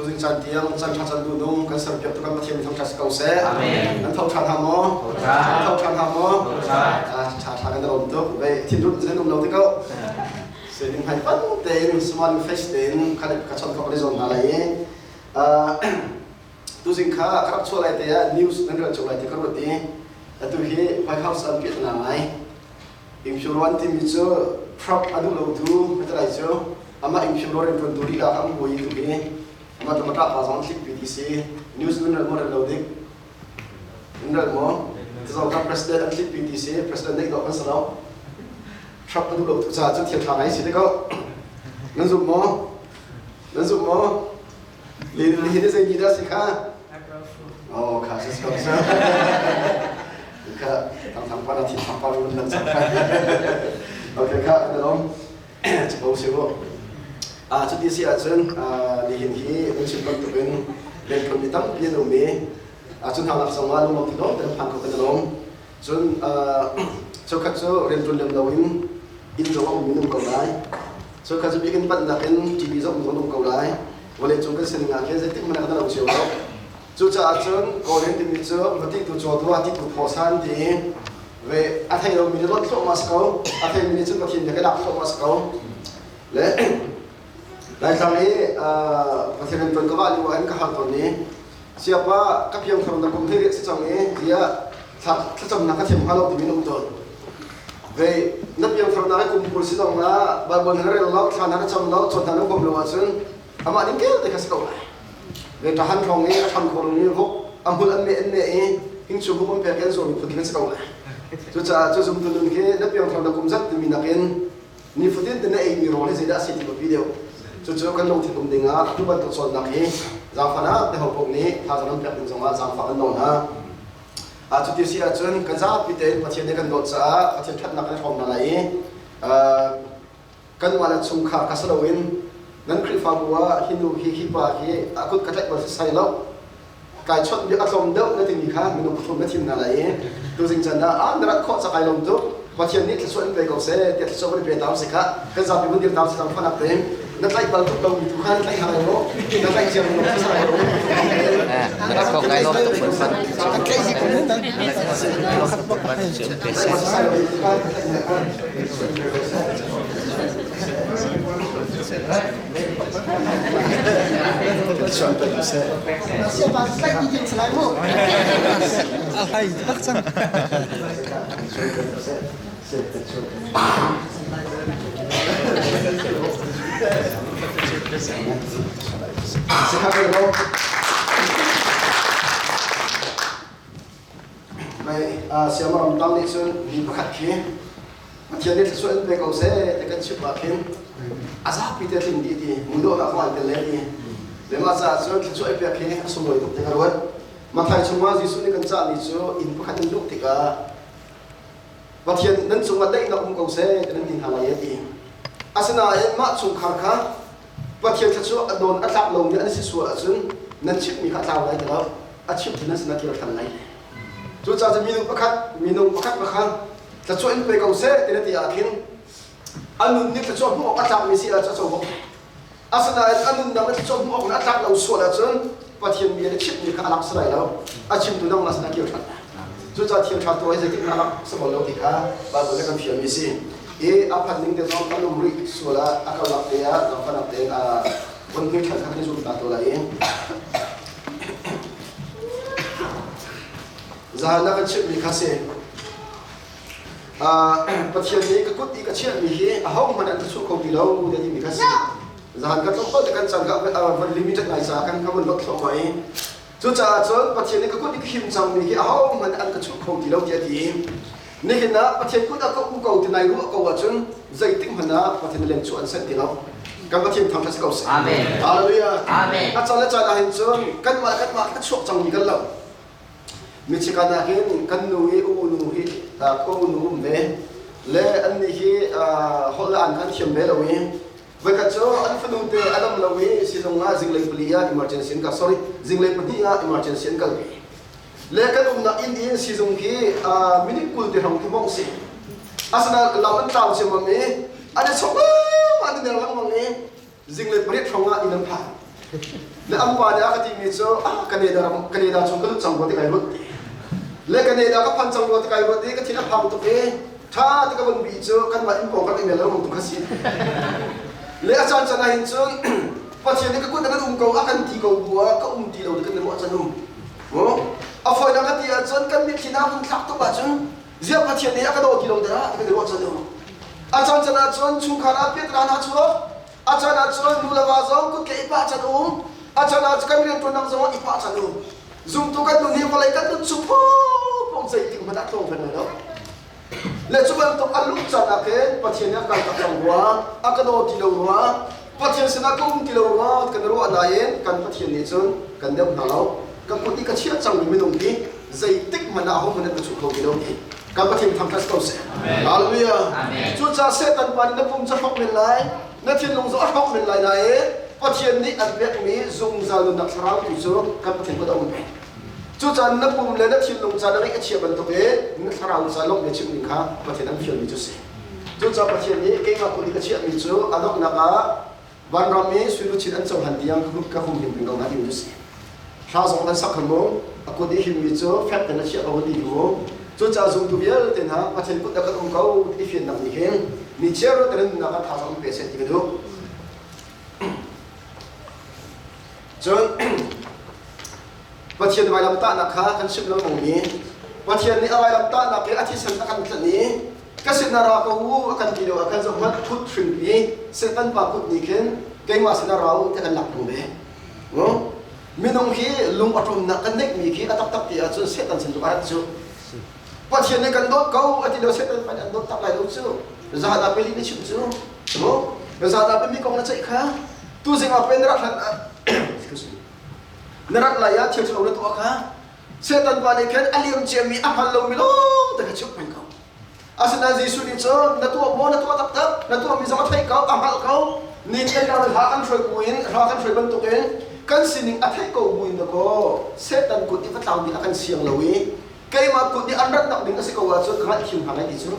Tuzing caan tiang caan ṭha caan duhnung kan serpiak tu kan Pathian mi thangṭhat si ko seh. Amen. Nan tho ṭhan hna maw? Tho ṭhan. Nan tho ṭhan hna maw? Tho ṭhan. Ah, ṭha ṭha kan rom tuk. Ve thinrut in um lo ti ko. Sining hai pan tein smiling face tein khan ka chon kho kan i zuam hna lai i tuzing kha ka rak chuah lai te ah news nan rel cio lai ti ka ruat i atu hi White House an piah hna ngai. Ingphyuruan timi cu Trump a duh lotu ka ti lai cu amah ingphyuruan rianṭuantu lila kha an buai tu hi amah tu ṭah pa zong thlik pi ti si news nan rel maw rel lo dik nan rel maw tizong kha president an thlik pi ti si president neih dawh kan si lo Trump a duh lo tu caah cu thil ṭha ngai si te ko nan zum maw nan zum maw Lihin zei ni dah si kha? Oh, kha si ko sa. Kha thang thang pa na thi thang pa run nan sak kha. Okay kha na lom. Chabo si bo. Ah cuti si ahcun nihin hi nan chim bantukin rianṭuan mi tampi an um i cun hna lak zong ah lunglawm ti lawm te phan kho kan lawm. Cun cheukhat cu rianṭuan lem loin inn zong a um in um ko lai. Cheukhat cu biakinn panhnak in TV zong um um ko lai. Vawleicung kan sining ah khin zeitik hmanh ah kan lo cio lo. Cucaah cun Kawlin timi cu vati tu caw tu ah ti tu phaw san ti i ve a thei lomi nih lawt thluahmah si ko. A theimi nih cun Pathian bia kan lak thluahmah si ko. Le Laitlang i Pathian rianṭuan ka vah lio ah hin ka hal tawn i siapa ka piangthar na kum hei riah si cang i tiah thlacamnak ka thiam hnga lo timi na um tawn. Ve na piangthar na kum 20 si zong ah Bible na rel lo, thla na cam lo, cawn hna na huam lo ahcun amah ning kel te kha si ko lai. Ve ṭahan hrawng i a ṭham kho lomi vok a hmul an meh an meh i hingchu vok an pek i an zuarmi phun khi si ko lai. Cucaah cu zumtu nun khi na piangthar na kum zat timi nakin nifatin te na eimi rawl hi zeidah a si ti biapi deuh. Cucu kan lungthin um dingah atu bantuk cawnnak hi zaangfahnak te ho paoh nih thazaang nan pek ding zongah zaangfah kan nawl hna. Cuti si ahcun kan zapi tein Pathian nih kan dawt caah Pathian ṭhatnak kan i hrawm hna lai i kanmah le chungkhar kha si loin nan Khrihfabu ah hi nu hi hi pa hi a kut ka tlaih bal sisai lo kai chawnh bia a tlawm deuh na timi kha minung pathum na thim hna lai i tuzing chan ah ah na rat khawh cak ai lawm tuk Pathian nih thluachuah in pe ko seh tiah thluachuah van pe ta si kha kan zapi van dir ta si tang phanak tein na tlaih bal tuk lomi tu kha na tlaih hna lai maw na tlaih ciam lo si lai lo Na rat khawh kai lawm tuk phun fan. Siamaram tang nih cun mi pakhat khi Pathian nih thluachuah in pe ko seh ti kan chimh ah khin a zapi te tling dih ti muidawhnak zong ai tel le ti le mah caah cun thluachuah i pek hi a sunglawi tuk ti ka ruat. Matthai chungah Jesuh nih kan cahmi cu inn pakhat in luh tikah Pathian nan cungah daihnak um ko seh ti nan ti hna lai a ti. Asinain mah chungkhar kha Pathian thluachuah a dawn a tlak lomi an si sual ahcun nan chimhmi kha a tlau lai ti lo, a chimtu nan sinah kir ṭhan lai. Cucaah cun minung pakhat minung pakhat kha thluachuah in pe ko seh ti na ti ah khin a nun nih thluachuah hmuh awk a tlakmi si ahcun a co bawk. Asinain a nunnak le thluachuah hmuh awk a tlak lo sual ahcun Pathian bia na chimhmi kha a lak si lai lo. A chimtu dang na sinah kir ṭhan. Cucaah thil ṭha tuah hi zeitik hmanh a lak si bal lo ti kha Baibal nih kan fialmi a si. I a phan ning te zong kan um rih sual ah a karlak te ah zaangfahnak tein a vun hmui ṭhan kha kan i zum ta to lai i zahan ah kan chimhmi kha si. Pathian nih ka kut i ka chiahmi hi ahohmanh an ka chuh kho ti lo ti timi kha si. Zahan ka tlawmpal te kan caan ka van limited ngai caah kan ka vun lot thluahmah i cucaah cun Pathian nih ka kut i ka him cangmi hi ahohmanh an ka chuh kho ti lo tiah a ti i nihin ah Pathian kut ah ka um ko ti nai ruah ko ahcun zeitik hmanh ah Pathian leng chuah an sanh ti lo. Kan Pathian thangṭhat si ko seh. Amen. Hallelujah. Amen. A caan le caan ah hin cun kanmah kanmah ka chuak cangmi kan lo. Michigan ah hin kan nu hi u nu hi ka u nu um ve le annih hi holh le an kan thiam ve lo i voikhat cu an fanu te a dam lo i sizung ah zinglei pali ah emergency an kal sorry zinglei pahnih ah emergency an kalpi le kan umnak inn in sizung khi minute 20 te hrawng khi mongh si asinain lam an tlau ciammam i an i chok an i ner lengmang i zinglei pariat hrawng ah inn an phan. Le an pa nih a ka timi cu ah Canada ram Canada chung ka lut cang rua ti kai ruat ti. Le Canada ka phan cang rua ti kai ruat i ka thin a phang tuk i tha ti ka vun bih cu kanmah inn pawng kan email lo tu kha si. Le a caan caan ah hin cun Pathian nih ka kut ah kan um ko a kan ti ko bu ah ka um ti lo ti kan i ruah can um. A fawinak ka ti ahcun kan mitthli hna vun thlak tuk ahcun ziah Pathian nih a ka daw ti lo dah ti kan i ruah can um. A caan caan ahcun chungkhar ah piahtana hna chuak a caan ahcun nu le va zong kutke i pah can um a caan ah kan rianṭuannak zong ah i pah can um zumtu kan nun hi vawlei kan nun chung pong zeitik hmanh ah tlawng fen lai lo le cu bantuk a luh caan ah khin Pathian nih a kal tak cang rua a ka daw ti lo rua Pathian sinah ka um ti lo rua kan ruah nain kan Pathian nih cun kan deuh hna lo ka kut i ka chiah cangmi minung hi zeitik hmanh ah ahohmanh an ka chuh kho ti lo ti kan Pathian thangṭhat ko seh. Hallelujah. Cucaah Satan pa nih na pum cu a hrawk men lai, na thinlung zong a hrawk men lai nain Pathian nih an pekmi zungzal nunnak thlarau tu cu kan Pathian kut a um ve. Cucaah na pum le na thinlung ca na ngeih a chia bantuk in na thlarau ca lawmh le chimh ding kha Pathian an fialmi cu si. Cucaah Pathian nih keimah kut i ka chiahmi cu a donghnak ah vanram i suiluchin an cohlan tiang ka humhim peng ko hna timi cu si. Hla zong an sak kha mu, a kut i himmi cu fek tein a chiah ko ti mu. Cucaah zumtu vialte hna Pathian kut ah kan um ko ti fiannak nih hin mi chiar tein nunnak ah thazaang um pe seh ti ka duh. Cun Pathian vailamtahnak kha kan chimh lengmang mi Pathian nih a vailamtahnak i a thisen a kan tlanh i ka sinah ra ko u a kan ti lio ah khan zohhmanh kut hringpi Satan pa kut nih khin keimah sinah ra u ti kan lak tung ve. Minung hi lung a ṭumnak kan neihmi khi a taktak ti ahcun Satan sin cu a rat cu. Pathian nih kan dawt ko a ti lo Satan pa nih an dawt tak lai lo cu. Zan ah peli na chim cu. Zan ah pe mi kong na ceih kha. Tuzing ah pe na rak hlan ah na rat lai ah thil ṭhalo na tuah kha. Satan pa nih khan a liam ciami a hngal lomi lawng te kha chimh peng ko. Asinain Jesuh nih cun na tuah maw na tuah taktak na tuahmi zong a theih ko a hngalh ko ni kan hla kan hruai buin hla kan hruai bantukin kan sining a theih ko buin dakaw Satan kut i va tlau ding a kan siang lo i keimah kut i an ratnak ding a si ko ahcun ka ngaihthiam hna lai ti cu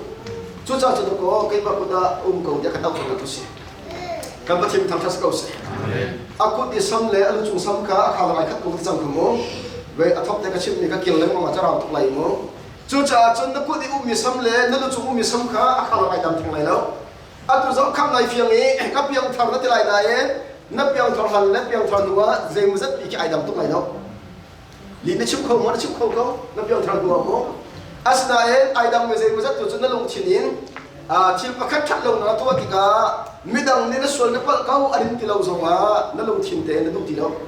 cucaah cu dakaw keimah kut ah um ko tiah kan auh ko tu si kan Pathian thangṭhat si ko seh a kut i sam le a lu cung sam kha a khal ai khat ko ti cang kha mu ve a thok te ka chimh ni ka kir lengmang ah carau tuk lai mu Cucaah cun na kut i ummi sam le na lu cung ummi sam kha a khal ai dam theng lai lo. Atu zong khamh nai fiang i ka piangthar na ti lai nain na piangthar hlan le piangthar hnu ah zeimawzat pi khi ai dam tuk lai lo. Li na chim kho maw na chim kho ko na piangthar hnu ah maw? Asinain ai dang mi zeimawzat tu cu na lungthin in thil pakhat ṭhat lo na tuah tikah midang nih na sual na palh ko an in ti lo zongah na lungthin tein na duh ti lo.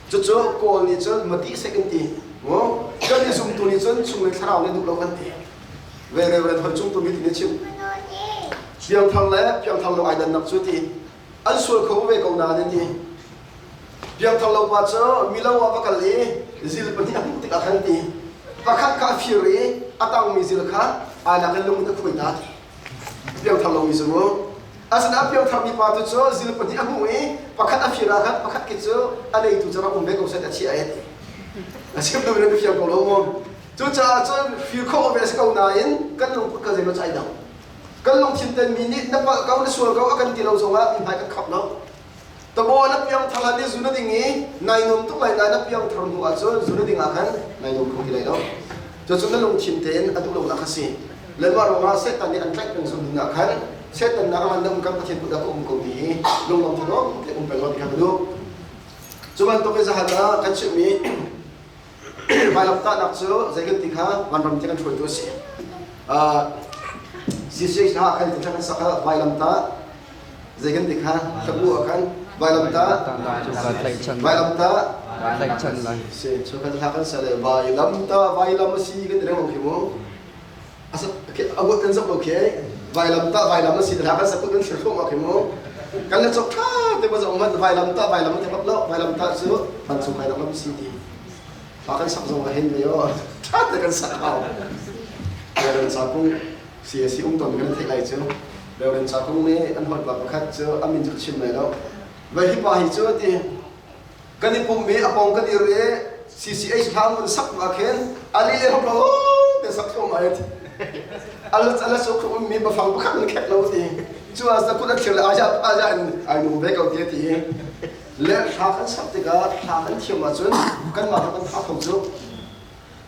Cucu Kawl nih cun mati sek in ti. Kan i zumtu nih cun chung le thlarau nih duh lo kan ti. Ve Reverend Hoi Cung tu mi ti nih chim. Piangthar le piangthar lo ai dannak cu ti. An sual kho ve ko nain ti. Piangthar lo pa cu milo ah va kal i zil pahnih a hmuh tikah khan ti. Pakhat kha a fir i a tangmi zil kha ai lak in lung in a khuai ta ti. Piangthar lomi cu mu. Asinain piangthar mi pa tu cu zil pahnih a hmuh i pakhat a fir ah khan pakhat khi cu a neitu cu rak um ve ko seh a chiah ai ti. A chim duh in fiang ko lo mu. Cucaah cun fir khawh ve a si ko nain kan lungput kha zeimaw cu ai dang. Kan lungthin ten mi nih na palh ko na sual ko a kan ti lo zongah mi hmai kan khap lo. Tabo na piangthar hlan i zu na ding i nai nuam tuk lai nain na piangthar hnu ahcun zu na ding ah khan nai nuam kho ti lai lo. Cucu na lungthin tein a duh lonak a si. Le mah ruangah Satan nih an tlaih peng zung ding ah khan Satan nak a ngan um kan Pathian kut ah ka um ko ti hi lunglawm thanuam te um peng lo ti kha ka duh. Cu bantuk in zahan ah kan chimhmi vailamtahnak cu zei kan ti kha vanram ti kan hruaitu a si. CCH hna khan ti kan sak ah vailamtah zei kan ti kha hlabu ah khan vailamtah vailamtah si chu kan hla kan sa le vailamtah vailam a si kan ti lengmang khi mu asa awut kan zok lo khi vailamtah vailam a si hla kan sa put kan thlir thluahmah khi mu kan le chok tha te ma zong man vailamtah vailam te bak lo vailamtah cu vancung kai lam si ti fa kan sak zong ah hin ve o tha te kan sak hau Reverend Sakung CAC um ton kan theih lai cu Reverend Sakung nih an hawipa pakhat cu a min cu ka chim lai lo vai hi pa hi cu ti kan i pum i a pong kan ir i CCH hla mun sak ma khin ali le hop lo te sak thom ai ti al ala so khum mi bafang pakhat nan khek lo ti cu a sa kun a thlir le aja aja in ai nu ve ko ti ti. Le hla kan sak tikah hla kan thiam ahcun kanmah cu kan tha kho cu.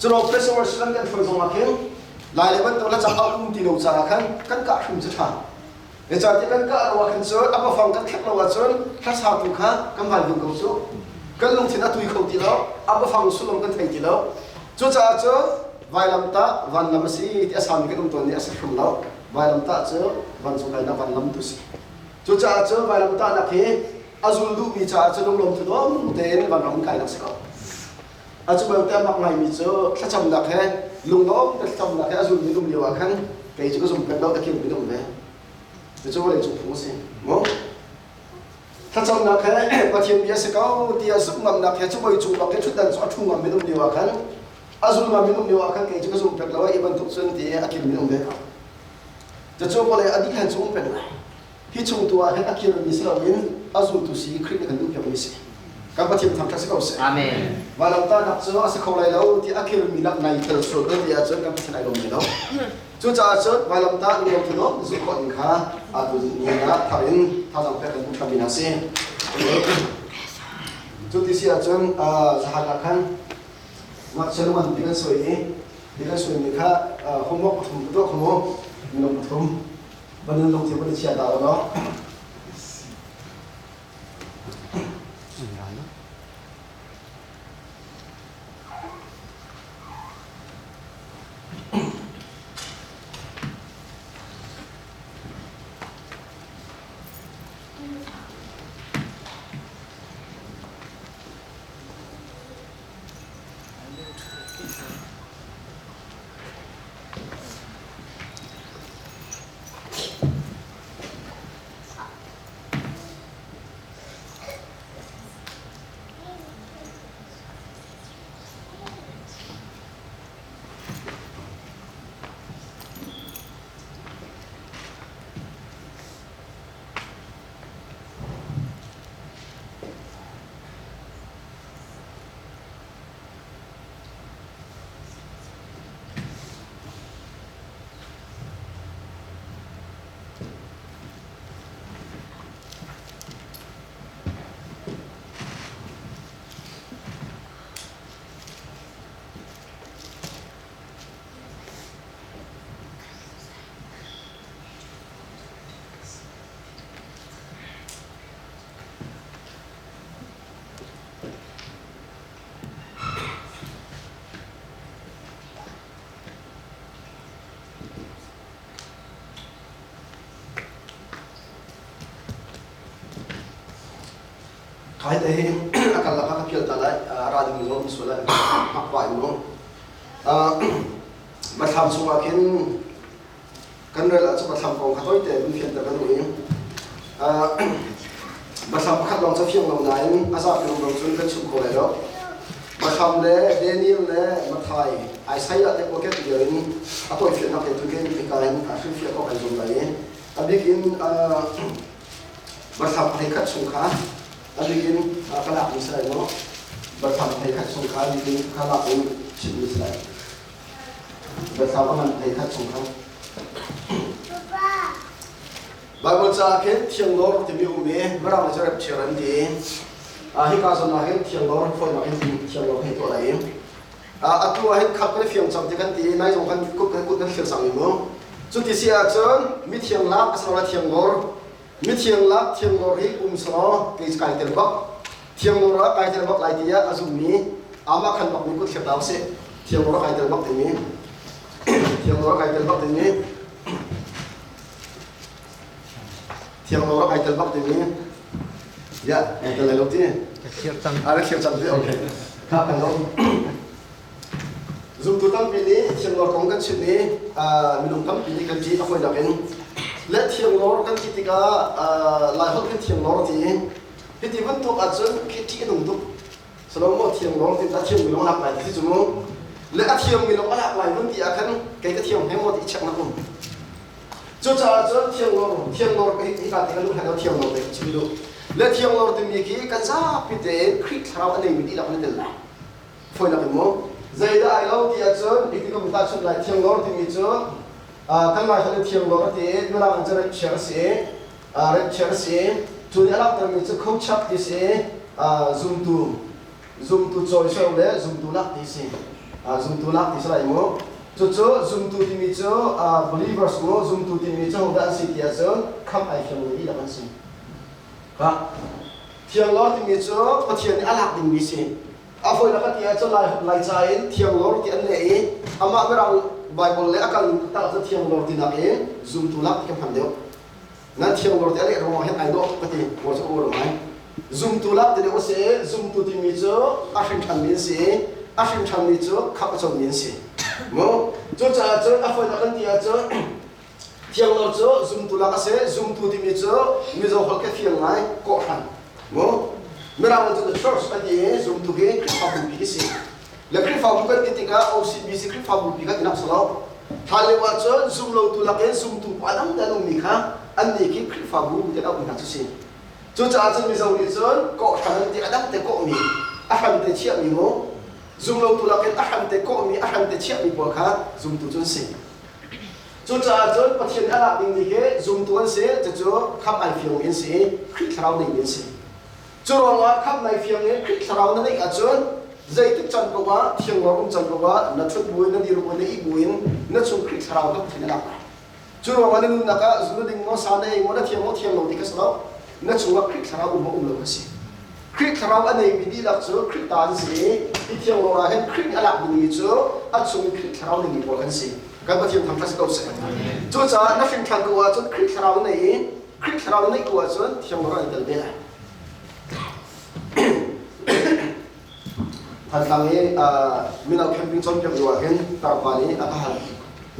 Cu pressure kan kan hruai zong ah khin lai le bantuk la cang a um ti lo caah khan kan kah hrim cu ṭha. Zeicahtiah kan kah lo ah khan cun a bafang kan thlek lo ahcun hlasa tu kha kan van ding ko cu. Kan lungthin a tui kho ti lo, a bafang sullam kan thei ti lo. Cucaah cun vailamtah vanlam a si ti a sami kan um tawn nih a si hrim lo. Vailamtah cu vancung kainak vanlam tu si. Cucaah cun vailamtahnak hi a zul duhmi caah cun lunglawm thanuam tein vanram kainak si ko. A cu belte a mak ngaimi cu thlacamnak he lunglawm te thlacamnak he a zulmi um lio ah khan kei cu ka zum pek lo a kirmi um ve. Cucu vawlei cung phung a si. Mu? Thlacamnak he Pathian bia si ko tiah zumh ngamnak he cu voi cung bak i ṭhutdan cu a ṭhu ngammi um lio ah khan a zul ngammi um lio ah khan kei cu ka zum pek lo i bantuk cun ti a kirmi um ve ko. Cucu vawlei a dih hlan cu um peng lai. Hi chung tu ah hin a kirmi si loin a zultu si Khrih nih kan duhpiakmi si. Kan Pathian thangṭhat si ko seh. Amen. Vailamtahnak cu a si kho lai lo ti a kirmi lak nai tel sual ko ti ahcun kan Pathian ai lawm lai lo. Cucaah cun vailamtah lunglawm thinawm zulh khawh ding kha atu ni ah thar in thazaang pek kan duh ṭhanmi hna si. Cu ti si ahcun zahan ah khan ngakchia lung an ti kan sawi i ti kan sawimi kha homework pathum ka tuah kho mu minung pathum van in lungthin van i chia ta u law Khai te hi a kal lakah ka phial ta lai ra ding zong sual lai hak pa in mu Bathlam chungah khin kan rel ah cu Bathlam kong kha toite in fianter kan duh i Bathlam pakhat lawng cu fiang lo nain a zapi lung cun kan chim kho lai lo. Bathlam le Daniel le Matthai, Isaiah te pawl vial in a tawifiannak he tu khin hika in a hrilhfiah khawh kan zum lai i a bik in Bathlam pahnih chung kha a bik in ka lak mi si lai maw? Bathlam pahnih chung kha a bik in ka lak in chim mi si lai. Biathlam a ngan hlei khat chung kha. Bible caah khin thianglawr timi um i Mirang nih rep chiar an ti. Hika zawn ah hin thianglawr fawinak in thianglawr hei tuah lai i atu ah hin khap kan fiang cang ti kan ti nai zong kan kut kan kut kan thlir cang i mu. Cuti si ahcun mithiang lak asiloah thianglawr mithiang lak thianglawr hi um selaw kei kai tel bak thianglawr ah kai tel bak lai tiah a zummi amah khan bak mi kut thlir ta usih. Thiang rawk ai tel bak dingmi thiang rawk ai tel bak dingmi thiang rawk ai tel bak dingmi ya ai tel lai lo ti Thlir cang. A thlir cang ti okay kha kan lo zumtu tampi nih thiang lor kong kan chim i minung tampi nih kan ti a fawinak in le thiang lor kan ti tikah lai holh kan thiang lor ti hiti bantuk ahcun khi ṭih a nung tuk Salomo thiang lawng ti a thiam mi lawng lak lai ti cu mu le a thiam mi lawng a lak lai vun ti ah khan kei ka thiam he maw ti check nak um cucaah cun thiang lawng thiang lawng hi hi ka ti kan lu thiang lawng te chim lu le thiang lawng timi khi kan zapi tein Khrih thlarau a neimi dihlak na tel lai fawinak in mu zeidah ai lo ti ahcun hi ti ka ta chun lai thiang lawng timi cu kan lai holh in thiang lawng a ti i mirang in cu rep chiar a si rep chiar a si cu nih a langhtermi cu khochap ti si. Zumtu zumtu cawisau le zumtu lak ti si. Zumtu lak ti si lai mu. Cucu zumtu timi cu believers mu, zumtu timi cu hodah an si ti ahcun khamh ai fiangmi dihlak an si. Ha. Thianglawr timi cu Pathian nih a lak dingmi si. A fawinak a ti ahcun Lai Lai ca in thianglawr ti an leh i amah Mirang Bible le a kal tak cu thianglawr tinak i zumtu lak ti ka hman deuh. Nan thianglawr ti a leh ruangah hin ai dawh tuk ka ti. Maw cu ur ngai. Zumtu lak ti deuh a si i zumtu timi cu a hrin ṭhanmi an si i a hrin ṭhanmi cu khamh a comi an si. Mu cucaah cun a fawinak kan ti ahcun thianglawr cu zumtu lak a si. Zumtu timi cu Mizo holh ke fiang ngai kawhhran. Mu Mirang cu the church an ti i zumtu hi Khrihfabu pi khi si. Le Khrihfabu kan ti tikah OCBC Khrihfabu pi kan ti nak si lo. Hlan lio ahcun zumlotu lakin zumtu pa dang te an ummi kha annih khi Khrihfabu ti an auhmi hna cu si. Cucaah cun Mizo nih cun kawhhran an ti a dang te kawhmi, a hran te chiahmi mu, zumlotu lakin a hran te kawhmi, a hran te chiahmi pawl kha zumtu cu an si. Cucaah cun Pathian nih a lak dingmi khi zumtu an si, cucu khamh ai fiangmi an si i Khrih Thlarau neimi an si. Cu ruangah khamh nai fiang i Khrih Thlarau na neih ahcun zeitik can paoh ah thianglawr um can paoh ah na ṭhut buin na dir buin na ih buin na chung Khrih Thlarau kha Pathian a lak lai. Cu ruangah na nunnak ah zu na ding maw, sa na ei maw, na thiang maw, thiang lo ti kha si lo. Na chungah Khrih Thlarau um maw um lo kha si. Khrih Thlarau a neimi dihlak cu Khrih ta an si i hi thianglawr ah hin Khrih nih a lak dingmi cu a chung i Khrih Thlarau neimi pawl kan si. Kan Pathian thangṭhat si ko seh. Cucaah na hrin ṭhan ko ahcun Khrih Thlarau na nei i Khrih Thlarau na neih ko ahcun thianglawr an i tel ve lai. Thantlang i mino camping cawnpiak lio ah hin tarpa nih a ka hal.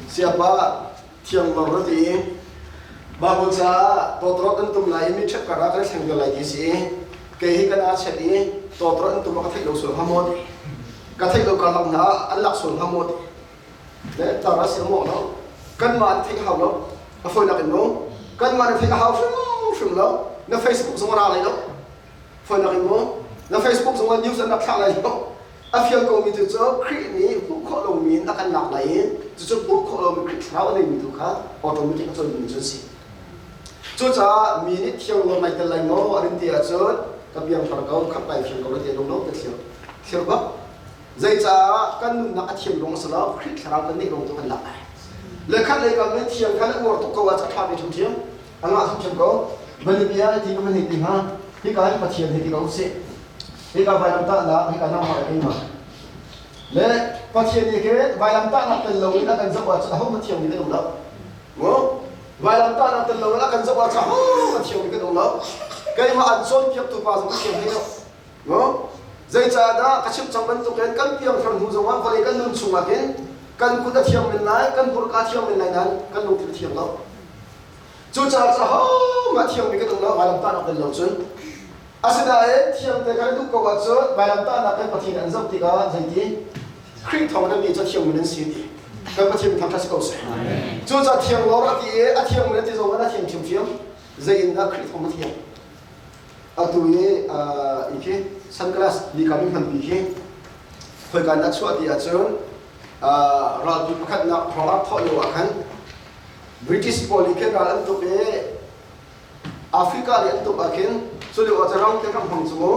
Siapa thianglawr na ti i Bible caah tawtawrawt an tum lai i mi ṭhep karah kan thleng lai ti si i kei hi kan aa chet i tawtawrawt an tum ah ka theih lo sual hnga maw ti. Ka theih lo karlak hna ah an lak sual hnga maw ti. Le tar a si maw lo. Kanmah an theih hau lo. A fawinak in mu. Kanmah na theih a hau hrimhrim lo. Na Facebook zong a ra lai lo. Fawinak in mu. Na Facebook zong ah news an rak thlah lai lo. A fiang komi tu cu Khrih nih hmuh khawh lomi in a kan lak lai i cucu hmuh khawh lomi Khrih thlarau a neimi tu kha automatic a cawnmi cu an si. Cucaah mi nih thiang lawm ai tel lai maw an in ti ahcun ka piangthar ko, khamh kai fiang ko na ti lung lo ka thlir. Thlir bak. Zeicah kan nunnak a thiam ruang a si lo, Khrih thlarau kan nih ruang tu kan lak lai. Le khat lei kam in thiang kha na uar tuk ko ah a ṭha ve ṭhiamṭhiam. A ngah ṭhiamṭhiam ko. Bolivia ti ka van hei ti hnga. Hika hin Pathian hei ti ko usih. Hika vailamtahnak, hika nangmah le keimah. Le Pathian nih khin vailamtahnak tel loin a kan zoh ahcun ahohmanh thiangmi kan um lo. Mu? Vailamtahnak tel loin a kan zoh ahcun ahohmanh thiangmi kan um lo. Keimah an cawnpiaktu pa zong ka thiang hlei lo. Mu? Zeicahdah ka chim cang bantukin kan piangthar hnu zongah vawlei kan nun chungah hin kan kut a thiang men lai, kan hmurka a thiang men lai nain kan lungthin a thiang lo. Cucaah ahohmanh thiangmi kan um lo, vailamtahnak tel lo cun. Asinain thiangte kha na duh ko ahcun vailamtahnak kan Pathian an zoh tikah zeiti? Khrih thawng in mi cu thiangmi nan si ti. Kan Pathian thangṭhat si ko seh. Cucaah thiang lawr a ti i a thiangmi na ti zong ah na thiang ṭhiamṭhiam. Zei in dah Khrih thawng na thiang? Atu i i khi sunglass ni kam in hmanmi khi khoika in a chuah ti ahcun ralpi pakhatnak ral thawh lio ah khan British pawl nih khin ral an tuk i Africa nih an tuk ah khin cu lio ah cun ram te ram hmang cu mu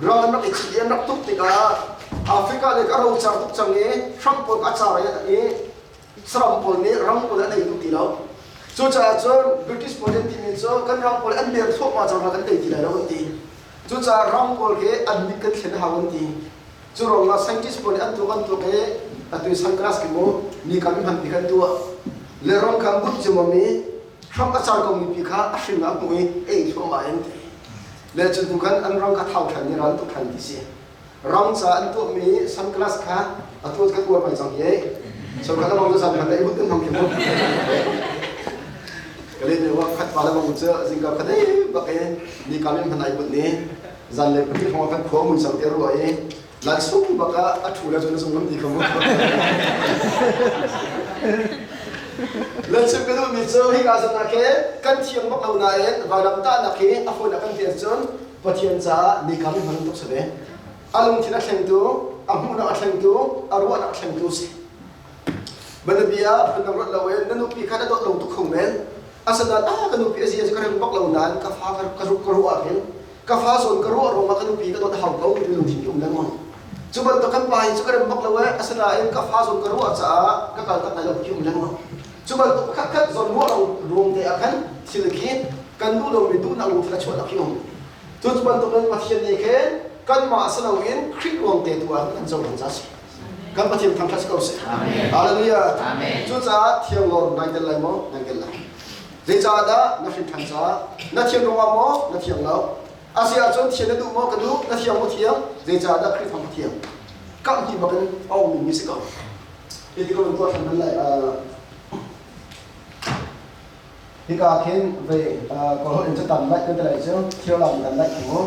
ral an rak i chih i an rak tuk tikah Africa nih a rocar tuk cang i hram pawl a car i saram pawl nih ram pawl an ei duh ti lo. Cucaah cun British pawl an timi cu kan ram pawl an mer thluahmah cang hna kan tei ti lai lo an ti. Cucaah ram pawl khi an mit kan thlen a hau an ti. Cu ruangah scientist pawl nih an tuak an tuak i atu sunglass khi mu mi kam i hmanpi kan tuah. Le ram kha but ciamam i hram a car ko mipi kha a hring ah a hmuh i ei thluahmah in ti. Le cu hnu khan an ram kha thau ṭhan i ral tuk ṭhan ti si. Ram ca an tuahmi sunglass kha atu kan uar mai cang hi. So kha lamang cu zan khat ei but kan hmang khi mu. Ka le ne wa khat pa lamang cu zingka khat ei bak e ni kam in hman ai but ni. Zanlei pahnih hrawng kan khua mui cang te rua i lan sung bak ah a ṭhu le cun sung lam ti kha mu. Lan chim ka duhmi cu hika zawn ah khin kan thiam bak lo nain vailam tahnak hi a fawinak kan ti ahcun Pathian caah nikam i hman tuk si ve. A lungthin a thlengtu, a hmuhnak a thlengtu, a ruahnak a thlengtu si. Bianabia phundang ruat loin na nupi kha na dawt lo tuk kho men. Asinain ah ka nupi a zia cu ka rem bak lo nain ka fa ka ruah ah khin. Ka fa zawn ka ruah ruangah ka nupi ka dawt a hau ko timi lungthin hi um lengmang. Cu bantuk kan pa hi cu ka rem bak lo ee, asinain ka fa zawn ka ruah caah ka kal tak lai lo ti um lengmang. Cu bantuk pakhat khat zawn ruah lo ruang te ah khan thil khi kan duh lomi duhnak lungthin a chuahnak khi um. Cu bantuk in Pathian nih khin kanmah si loin Khrih ruang te tu ah kan cohlan ca si. Kan Pathian thangṭhat si ko seh. Hallelujah. Cucaah thiang lawr nai tel lai maw? Nai tel lai. Zeicahdah na hrin ṭhan caah na thian ruangah maw na thiang lo? A si ahcun thian na duh maw ka duh, na thiang maw thiang? Zeicahdah Khrihfa ka thiang? Kamh hnih bak in a ummi si ko. Hi ti ko in tuah ṭhan hman lai. Hika khin vei kawlholh in catan laih kan ti lai cu thir lam kan laih khi mu.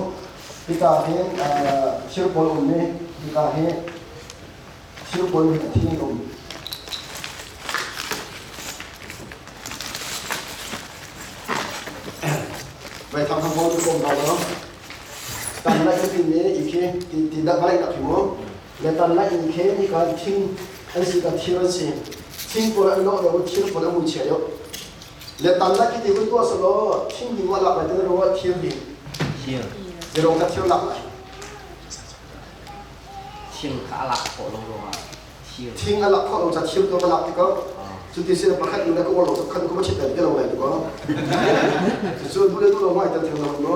Hika hin thir pawl um i hika hi thir pawl hi thing um. Vei thang thang pawl cu kom hna lo. Tan laih kan timi i khi ti ti dah laih nak khi mu. Le tan laih in khi hika thing an si ka thir an si. Thing pawl an lawh deuh thir pawl an mui chia deuh. Le tan laih khi ti hun tuah selaw thing hi maw lak lai ti na ruah thir hi. Thir. Zirong ka thir lak lai. Thing kha a lak khawh lo ruangah thir. Thing a lak khawh lo ca thir tu va lak ti ko. Cuti si pakhat nu le ka uar lo khan ka va chit te lo lai ti ko. Cucu du le du lo mai tel theng lo no.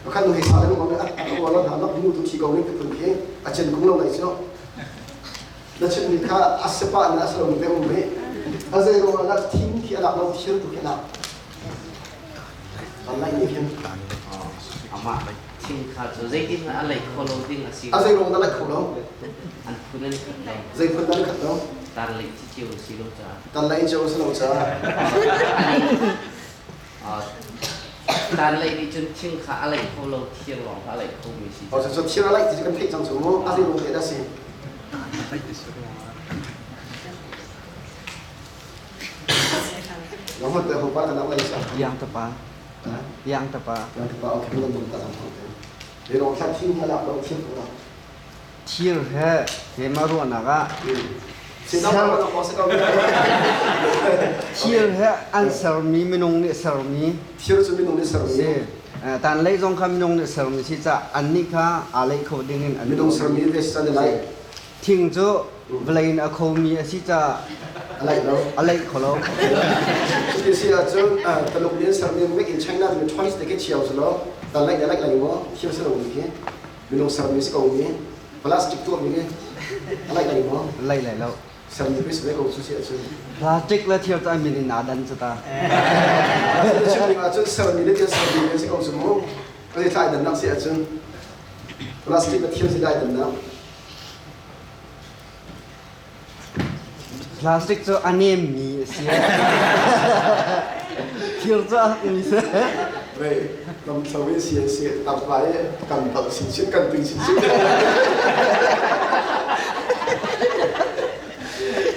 Pakhat nu hei sa le ngom a a uar lo hna nak nu tu thi ko ning te phun khi a chen kung lo lai cu. Na chimmi kha a sepa in a si lo mi te um rih. A zei ruangah dah thing khi a lak lo thir tu khi a lak. Kan laih nih hin. Amah thing kha cu zeitin a lei kho lo ding a si. A zei ruang dah laih kho lo? An phun an khat lo. Zei phun dah an khat lo? Tar lei ci cio si lo caah. Tar lei cio si lo caah. Tar lei nih cun thing kha a lei kho lo, thir lawng kha a lei kho mi si. Oh, so thir a laih ti kan theih cang cu mu. A zei ruang te dah si? Yang tapa. Yang tapa. Yang tapa okay kan dum ta He rong thla thing ha lak lo thir ko la. Thir he he ma ruahnak ah thir he an sermi minung nih sermi thir cu minung nih sermi si tan lei zong kha minung nih sermi si ca annih kha aa lei kho ding in an minung sermi ve san lai Thing cu vawlei in a khomi a si caah a laih lo. A laih kho lo. Cuti si ahcun Taluk nih an sermi Make in China timi toys te khi chiao si law tan laih le laih lai maw thil si lo mi khi minung sermi si ko mi plastic tuahmi khi a laih lai maw? Laih lai lo. Sermi khi si ve ko cu si ahcun. Plastic le thir cu an min in aa dan cu ta. Chim ding ahcun sermi le thil sermi si ko cu mu. Kan i thlai dannak si ahcun plastic le thil si dai dannak. Plastic cu a nemmi a si. Thir cu a hakmi si. Vei, lamthlo i si si tarpa i kan palh chinchin kan tui chinchin.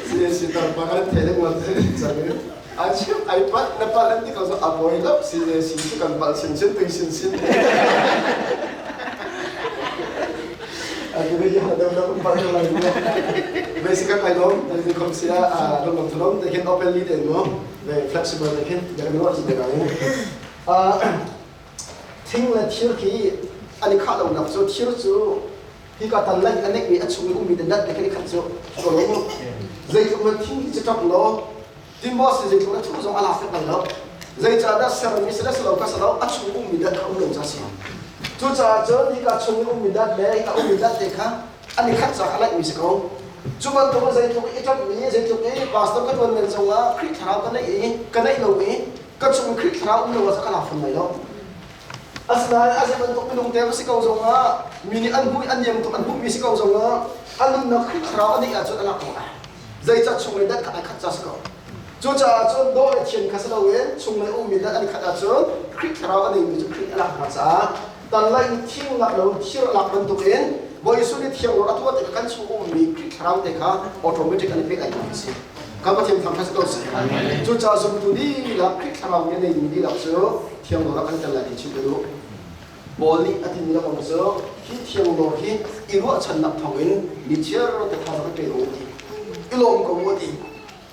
Si si tarpa kan thei lengmang cang i a chim ai palh na palh an ti ko so a bawi lo si si cu kan palh chinchin tui chinchin. Basic kai lom na kom sia a lom lom tholom te khin openly te mo ve flexible te khin ya kan ti te kai thing le thir khi an i khah lo nak cu thir cu hi ka tan lai anek mi a chung i ummi te dat te khin i khat cu ko lo mu zeitluk man thing hi cu ṭap lo timbo si zeitluk na thu zong a lak bal lo zeicahdah sermi si le si lo ka si lo a chung ummi dat kha um lo ca si cucaah cun hika chung i ummi dat le hika ummi dat te kha an i khat caah a laihmi si ko cu bantuk in zeitluk i ṭamhmi zeitluk i pastor ka ṭuan men cungah Khrih thlarau ka neih i ka neih lo i ka chung Khrih thlarau um lo ah ka lak fawn lai lo asinain a zei bantuk minung te si ko zongah mi nih an hmuh i an niam tuk an hmuhmi si ko zongah a nunnak Khrih thlarau a neih ahcun a lak ko lai zeicah chunglei dat kha ai khat ca si ko cucaah cun dawh le thian kha si loin chunglei ummi dat an i khat ahcun Khrih thlarau a neimi cu Khrih a lak hna caah tan in thing lak lo thir a lak bantukin Bawi Jesuh nih thiang a tuah tikah kan chung ummi Khrih thlarau te kha automatic an i pek ai a si kan Pathian thangṭhat si ko seh cucaah zumtu dihlak Khrih thlarau nih a neimi dihlak cu thiang ah kan tel lai ti chim ka duh Paul nih a timi kong cu hi thianglawr hi i ruahchannak thawngin nichiar te thazaang kan pe ko ti i lawm ko mu ti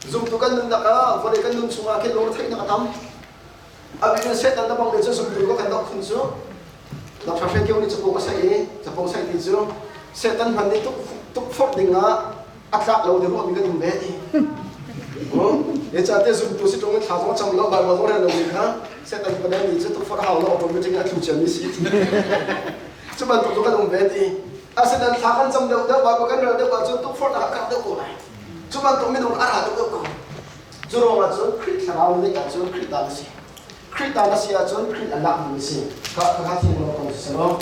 zumtu kan nunnak ah vawlei kan nun chungah khin lungretheihnak a tam a bik in Satan na bang le cu zumtu ka kan doh khun cu Dr. Hre Kio nih capo a saih i capo saih ti cu Satan hman nih tukforh ding ah a tlak lo ti ruahmi kan um ve ti. Te zumtu si ṭung in thla zong cam lo Bible zong rel lo mi kha Satan panen nih cu tukforh hau lo automatic in a thlu ciami si. Cu bantuk cu kan um ve ti. Asinain thla kan cam deuh deuh Bible kan rel deuh ahcun tukforhnak a karh deuh ko lai. Cu bantuk minung a ra deuh deuh ko. Cu ruangah cun Khrih thlarau nih ahcun Khrih ta na si. Khrih ta na si ahcun Khrih a lakmi na si. Kha kha thiang lo ko si lo.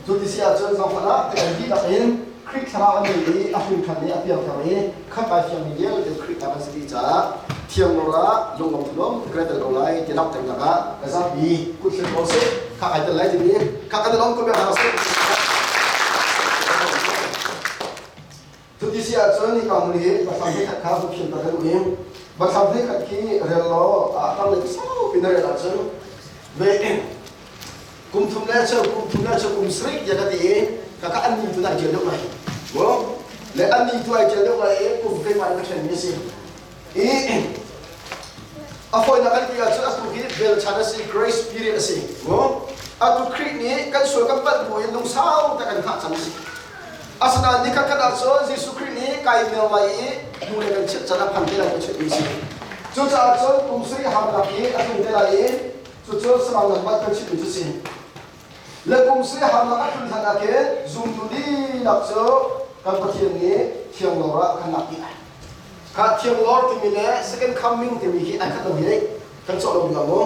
Cu ti si ahcun zohhmanh ah kan dihlak in Khrih thlarau a nei i a hrinṭhan i a piangthar i khat ai fiangmi vialte Khrih ta kan si dih caah thiang lor ah lunglawm thlum kan tel ko lai ti langhternak ah ka zapi kut hlim ko sih kha ai tel lai timi kha kan i lawm ko bia hna sih. Cuti si ahcun hika hmun hi Bathlam hleikhat kha vun phian ta kan duh i Bathlam hleikhat khi rel law a tanglei saupi na rel ahcun ve kum thum le cheu kum thum le cheu kum sarih tiah ka ti i kaka an ni tu ai ṭial deuh lai le an ni tu ai ṭial deuh lai i kum keimah in ka ṭhenmi a si i a fawinak kan ti ahcun atu hi vel chan a si grace period a si atu Khrih nih kan sual kan palh bu in lungsau te kan hngah cang a si. Asinain nikhat khat ahcun Jesuh Khrih nih kai mel lai i hnu le kan chimh can a phan te lai ka chimh mi si. Cucaah cun kum sarih harnak hi a tlung te lai i cucu sarang lambat kan chimh mi cu si. Le kum sarih harnak a tlun hlan ah khin zumtu dihlak cu kan Pathian nih thianglawr ah kan lak dih lai. Kha thianglawr timi le second coming timi hi ai khat lo hi kan cawh lo ding ah mu.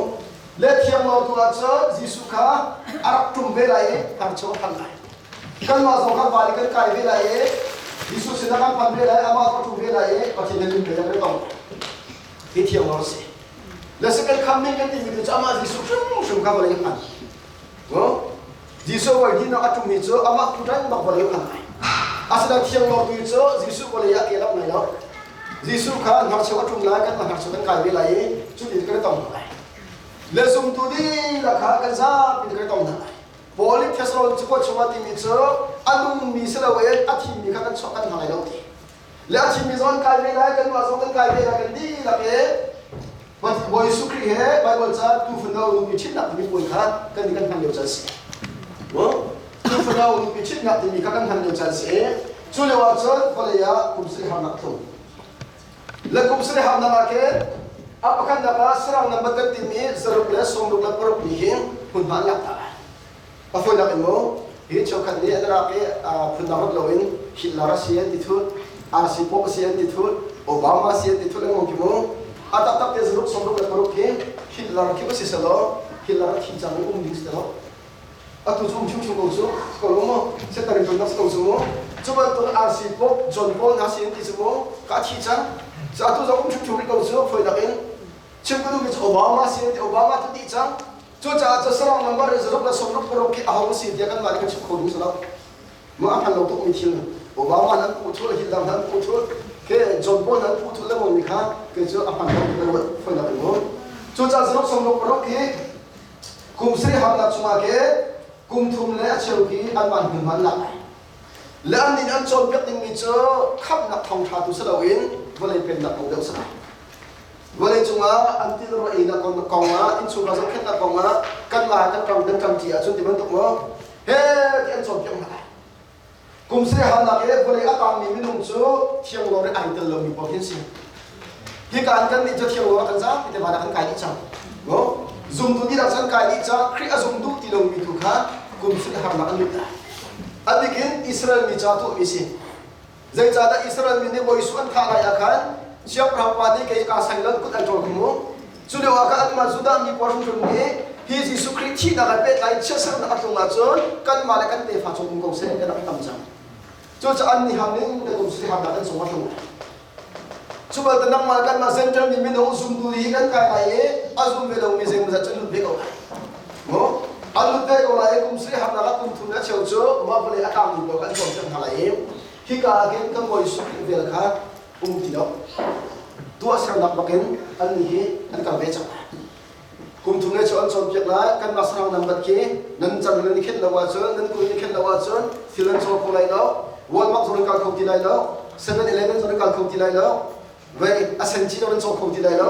Le thianglawr tu ah cun Jesuh kha a rak ṭum ve lai i hnarchaw a phan lai. Kanmah zong kan vali kan kai ve lai i Jesuh sinah kan phan ve lai, amah kan ṭum ve lai i Pathian nan ve kan tong. Hi thiang lawng si. Le second coming kan timi tu cu amah Jesuh hrimhrim kha vawlei phan. Jesuh voi hnih a ṭummi cu amah tu ṭang bak vawlei phan lai. Asinain thiang lawng tu cu Jesuh vawlei ah ke lak lai lo. Jesuh kha hnarcheu a ṭum lai, kan hnarcheu kan kai ve lai i cutin kan tong lai. Le zumtu dihlak kha kan zapi kan tong hna lai. Paul nih Thessalon cakuat chungah timi cu a nungmi si loin a thimi kha kan chuah kan hna lai lo ti. Le a thimi zong an kai ve lai, kanmah zong kan kai ve lai, kan dihlak i Bawi Jesuh Khrih he Baibal ca tuufano nupi ṭhitnak timi puai kha kan nih kan hman lio caan si. Tuufano nupi ṭhitnak timi kha kan hman lio caan si. Cu lio ah cun vawlei ah kum sarih harnak tlung. Le kum sarih harnak ah khin a pakhatnak ah sarang nambat kan timi zaruk le sawmruk le paruk ni hi hmunhma an lak ta lai. A fawinak in mu hi cheukhat nih an rak i phundang rat loin Hitler a si an ti thut, RC Pope a si an ti thut, Obama a si an ti thut lengmang khi mu. A taktak te zaruk sawmruk le paruk khi Hitler khi va si selaw Hitler a thi cang i um ding si lo. Atu cu um hrimhrim ko cu ko lo mu setarin ton nak si ko cu mu cu bantuk RC Pope John Paul hna si an ti cu mu ka thi cang cu atu zong um hrimhrim rih ko cu foi dak in chim ka duhmi cu Obama si an ti Obama tu dih cang cucaah cu sarang number in zaruk le sawmruk paruk khi aho si tiah kan mah nih kan chim kho ding si lo mah a hman lo tuk mi thil Obama nan puh thul Hitler nan puh thul ke John Paul nan puh thul le mi kha kei cu a hman lo ka ruat foi dak in mu cucaah zaruk sawmruk paruk khi Kum sarih harnak chungah ke kum thum le a cheu khi anmah hmunhma an lak lai. Le an nih an cawnpiak dingmi cu khamhnak thawngṭha tu si loin vawlei pennak kong deuh si lai. Vawlei cungah an til ra einak kong ah innchungkhar zohkhenhnak kong ah kanmah kan ṭang kan ṭangṭi ahcun ti bantuk maw he ti an cawnpiak hna lai. Kum sarih harnak i vawlei a tangmi minung cu thianglawr i ai tel lomi paoh hi an si. Hika in kannih cu thianglawr ah kan zapi te van ah kan kai dih cang. No? Zumtu dihlak cu an kai dih cang. Khrih a zum duh ti lomi tu kha kum sarih harnak an lut lai. A bik in Israel mi ca tuahmi si. Zeicahdah Israel mi nih Bawi Jesuh an thah lai ah khan siangpahrang pa nih kei kaa sai lo kut an ṭawl mu. Cu lio ah khan anmah Judah mi pawl hrimhrim nih hi Jesuh Khrih thihnak ah pehtlai in chiatsernak a tlung ahcun kanmah le kan tefa cung um ko seh kan rak tam cang. Cucaah an nih ham ning kan um sui harnak kan cung a tlung. Cu balte nangmah kanmah Gentile mi minung zumtu hi kan kai lai i a zum ve lomi zeimawzat cu lut ve ko lai. Mu an lut ve ko lai i kum sui harnak ah kum thum le a cheu cu mah vawlei a tangmi pawl kan cawnpiak hna lai i hika ah khin kan Bawi Jesuh Khrih vel kha um ti lo. Tuahsernak bakin an nih hi an kal ve cang lai. Kum thum le cheu an cawnpiak lai kanmah sarang nan bat khi nan cang nan i khenh lo ahcun nan kul i khenh lo ahcun thil nan caw kho lai lo. Walmart zong nan kal kho ti lai lo. 7-Eleven zong nan kal kho ti lai lo. Vei a sen ci nan caw kho ti lai lo.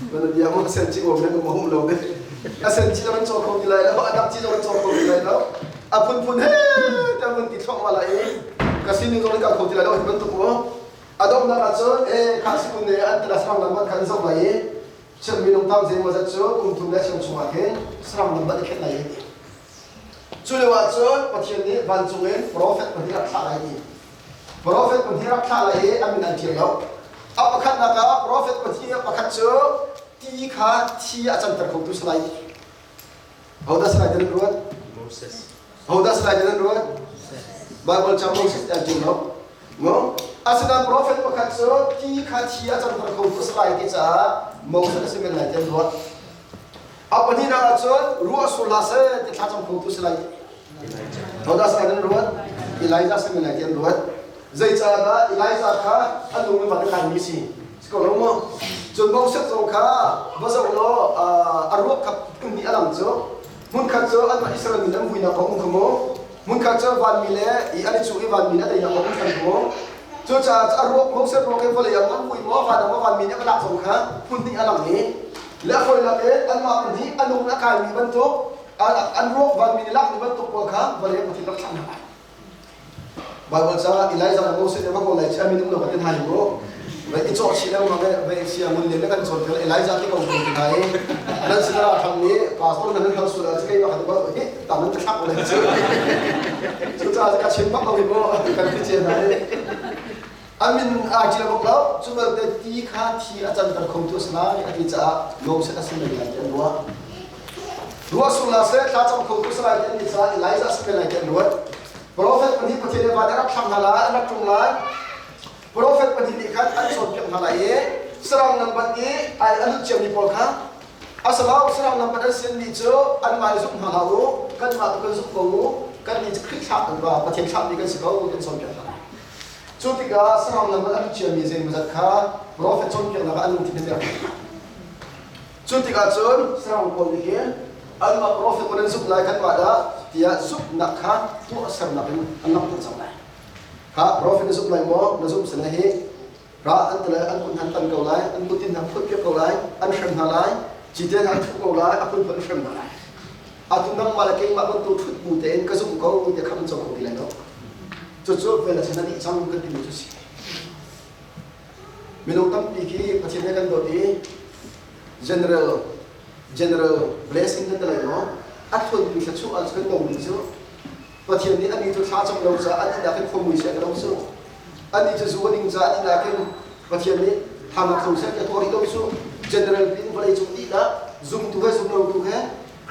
Mana bia mo a sen ci om nan um lo de. A sen ci nan caw kho ti lai lo. A dang ci nan caw kho ti lai lo. A phunphun he kan vun ti thluahmah lai i ka sining zong in ka kho ti lai lo ti bantuk mu. A donghnak ah cun e kha sikun ne an tila sarang lam khan zoh lai i cun minung tam zeimawzat cu kum thum le cheu chungah khin sarang lam ban i khenh lai i ti. Cu lio ah cun Pathian nih vancung in profet pahnih rak thlah lai ti. Profet pahnih rak thlah lai i a min an ṭial lo. A pakhatnak ah profet pahnih pakhat cu ti kha thi a canter khotu si lai. Hodah si lai ti nan ruat? Moses. Hodah si lai ti nan ruat? Bible ca Moses ti an ṭial lo. No? Asinain profet pakhat cu ti kha thi a canter khotu si lai ti caah Moses a si men lai ti an ruat. A pahnihnak ah cun ruah sur hlah seh ti thlacam khotu si lai. Hodah si lai nan ruat? Elijah si men lai ti an ruat. Zeicahdah Elijah kha a lung in van a kaimi si? Si ko lo maw? Cun Moses zong kha va zoh law a ruak kha hmun hnih a lang cu. Hmunkhat cu anmah Israel mi an vuinak kong um kha mu. Hmunkhat cu vanmi le i an i cuh i vanmi nih a teinak kong um kha mu. Cucaah a ruak Moses ruak i vawlei ah an vui maw van ah maw vanmi nih a va lak zong kha hmun hnih a lang i le a fawinak in anmah pahnih a nung a kaimi bantuk an ruak vanmi nih lakmi bantuk pawl kha vawlei ah Pathian rak thlah hna lai. Baibal caah Elijah le Moses nih va kawl lai chia minung lo kan ti hna hi mu. Vai i cawh chih lengmang i vai sia ngun len kan cawn tel Elijah ti ko ti hna i nan sinah thang nih pastor nan hal sual ah keimah kan ba hi tam nan thlak lai cu. Cucaah ka chim bak lo hi mu kan ti cia hna i amin aa ṭial bak lo cu belte ti kha thi a canter kho tu a si lai a ti caah Moses a si men lai ti an ruah. Ruah sur la seh thla cam kho tu si lai ti an ti caah Elijah si men lai ti an ruat. Profet pahnih Pathian nih van a rak thlang hna lai, an rak tlung lai. Profet pahnih nih khan an cawnpiak hna lai i sarang nan bat i ai a lut ciami pawl kha asalo sarang nan bat an sinmi cu anmah i zumh hna hlah u, kanmah tu kan zumh ko u, kannih cu Khrih thlah kan va Pathian thlahmi kan si ko ti an cawnpiak hna lai. Cu tikah sarang nan bat a lut ciami zeimawzat kha profet cawnpiaknak ah an lungthin a mer. Cu tikah cun sarang pawl nih hin anmah profet pawl an zumh lai kanmah dah tiah zumhnak kha tuahsernak in an langhter cang lai. Kha profet na zumh lai maw? Na zumh sila hi ra an ti lai, an kut han tan ko lai, an kutin han phut piak ko lai, an hrem hna lai, cite han thuh ko lai, a phunphun an hrem hna lai. Atu nangmah le keimah bantuk ṭhut bu tein ka zumh ko ti kha an co kho ti lai lo. Cucu vel a chan a dih cang kan timi cu si. Minung tampi khi Pathian he kan dawt i general general blessing kan ti lai maw? A thluanmi thluachuah ah kan domi cu Pathian nih anih cu thla cam lo caah an inn ah khin khuamui seh ka lo cu. Anih cu zu a ding caah an inn ah khin Pathian nih thangak tho seh ti a tuah rih lo cu. General pin vawlei cung dihlak zumtu he zumlotu he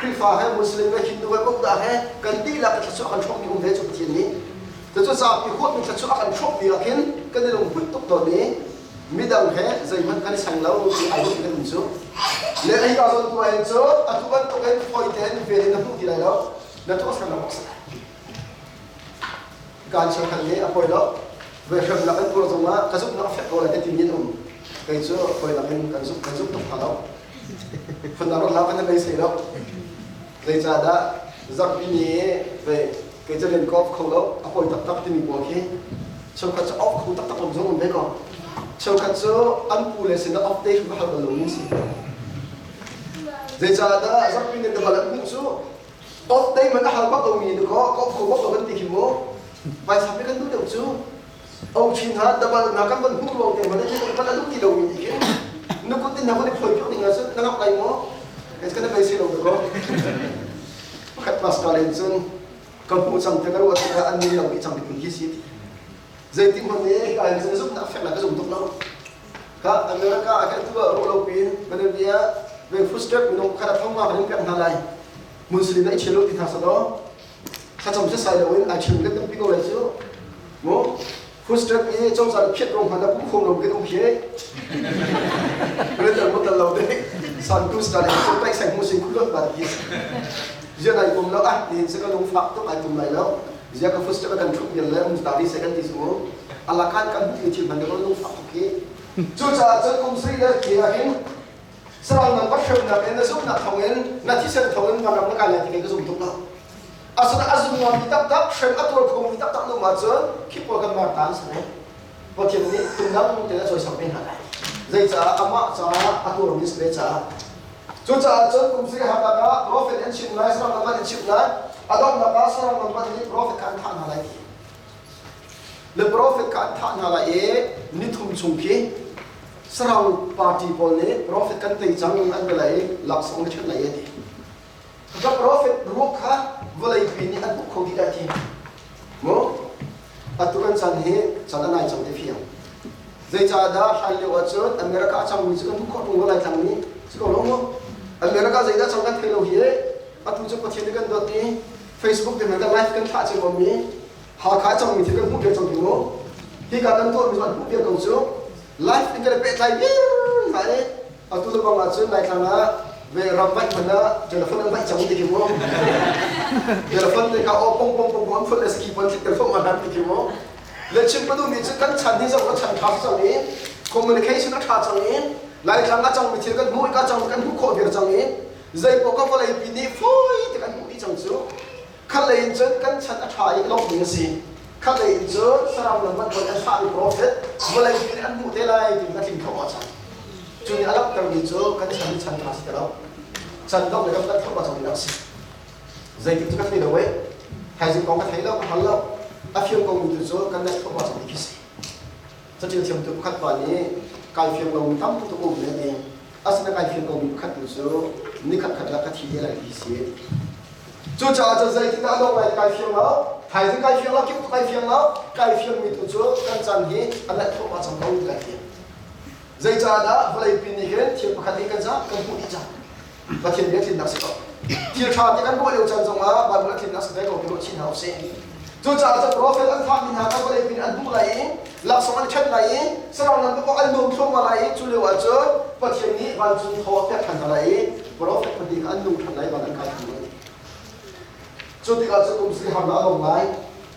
Khrihfa he Muslim he Hindu he Buddha he kan dihlak thluachuah kan hrawmmi um ve cu Pathian nih. Cucu zapi huapmi thluachuah a kan hrawmmi ah khin kan i lungput tuk tawn i midang he zeihmanh kan i seng lo ti ai dawh kan um cu. Le hi ka zawn tu ahhin cu atu bantuk in fawi tein vel in na hmuh ti lai lo. Na tuah ser lo awk si lai. Kaan cheukhat nih a poi lo. Ve hremnak an tuar zongah ka zumhnak a fek ko lai te timi an um. Kei cu fawi lang in kan zumh kan zumh tuk hna lo. Phundang rat hlah kan i beisei lo. Zeicahdah zarhpi ni ve kei cu rian ka off kho lo a poi taktak timi pawl khi cheukhat cu off kho taktak lo zong um ve ko. Cheukhat cu an pu le sinah off day hrim a hal bal lomi si. Zeicahdah zarhpi ni na bal an hmuh cu off day man a hal bak lomi ni kaw ka off kho bak lo kan ti khi mu. Phaisa pe kan duh deuh cu o chin ha dabal na kan van hmuh ruang te man a duh ti lomi nih khin nukut in na van i phawi piak ding ahcun na ngap lai maw? Kei kan beisei lo ko. Pakhat pastor in cun ka hmuh cang te ka ruah tikah an ni lo i cang ti khi si ti. Zeitik hmanh nih ka in cun zumhnak fek la ka zum tuk lo. Ka America ah khan tu ah ruah lo piin Bolivia ve footstep minung khat a thong ma kan in pek hna lai. Muslim na i ṭhial lo ti hna selaw thlacam setsai lo in ai ṭhial kan tampi ko lai cu. Mu footstep i cozah phiat rong hmanh ah pum khom lo kan um khi. Brother mo tal lo de san tu sta le cu paih sang mu sing khulot ba ti. Zia nai kum lo ah tin se ka lung fak tuk ai tum lai lo. Zia ka footstep kan thup bial le um ta ri se kan ti su. Alakan kan ti thil man lo lung fak tuk khi. Cucaah cun kum sri le khi ah hin Saram nan va hremnak in na zumhnak thawngin na thisen thawngin vanram na kai lai ti kei ka zum tuk lo. Asina a zum mi taktak hrem a tuar kho mi taktak nu ma cun khi pawl kan mar ta an si ne. Pathian nih phundang tein a cawisak ve hna lai. Zeicah amah caah a tuarmi si ve caah. Cucaah cun kum sri hakak ah profet an chim lai, saram an chim lai. A donghnak ah saram lam nih profet kha an thah hna lai ti. Le profet kha an thah hna lai i nithum chung khi sarang party pawl nih profet kan tei cang an ti lai i laksawng na ṭhen lai a ti. Ka profet ruak kha vawleipi nih an hmuh kho dih lai ti. Mu atu kan chan hi chan a nai cang ti fiang. Zeicahdah hlan lio ahcun America a cangmi cu kan hmuh khawh ṭung lo lai tlangmi si ko lo mu. America zeidah cang kan thei lo hi atu cu Pathian nih kan dawt i Facebook te hmanh kan live kan thlah cio mi Hakha cangmi thil kan hmuh piak cang ti mu. Hika kan tuahmi cu an hmuh piak ko cu. Live in kan i pehtlai viar hna i atu le bang ahcun Laitlang ah ve ram vaih hmanh ah telephone an vaih cang ti khi mu. Telephone te kha aw pong pong pong pong an phun le ski pon thlik ter fom an ti khi mu. Le chim ka duhmi cu kan chan hi zoh ka chan ṭha cang i communication a ṭha cang i Laitlang a cangmi thil kan hmuh i ka cang kan hmuh khawh viar cang i zeipaoh ka vawleipi nih fawi te kan hmuh dih cang cu. Khatlei in cun kan chan a ṭha i lawmh ding a si. Khatlei in cun saram lam bantuk an thlahmi profet vawleipi nih an hmuh te lai ti a tling kho ah cang. Cu nih a langhtermi cu kan chan hi chan ṭha si ti lo. Chan dongh le kan kan thawk ah cang ding a si. Zeitik cu ka thei lo e. Thaizing kong ka thei lo, ka hngal lo. A fiang komi tu cu kan naih thawk ah cang ti khi si. Caṭial thiamtu pakhat pa nih kai fiang lomi tam tuk um le ti. Asina kai fiang komi pakhat tu cu nikhat khat lah ka thi te lai ti si. Cucaah cun zeitindah a dong lai ti kai fiang lo. Thaizing kai fiang lo, kip tu kai fiang lo. Kai fiangmi tu cu kan caan hi a naih thawk ah cang ko ti kai fiang. Zeicahdah vawleipi nih hin thil pakhat hi kan zah kan hmuh dih cang. Pathian bia tlinnak si ko. Thil ṭha ti kan ruah lio caan zongah Bible a tlinnak si ve ko ti ruah chih hna usih. Cucaah cun profet an thahmi hna kha vawlei pin an hmuh lai i laksawng an ṭhen lai i saram lam kong an nung thluahmah lai i cu lio ah cun Pathian nih vancung thaw a pek ṭhan hna lai i profet pahnih kha an nung ṭhan lai van an kai ṭhan lai. Cu tikah cun kum sarih harnak a dong lai.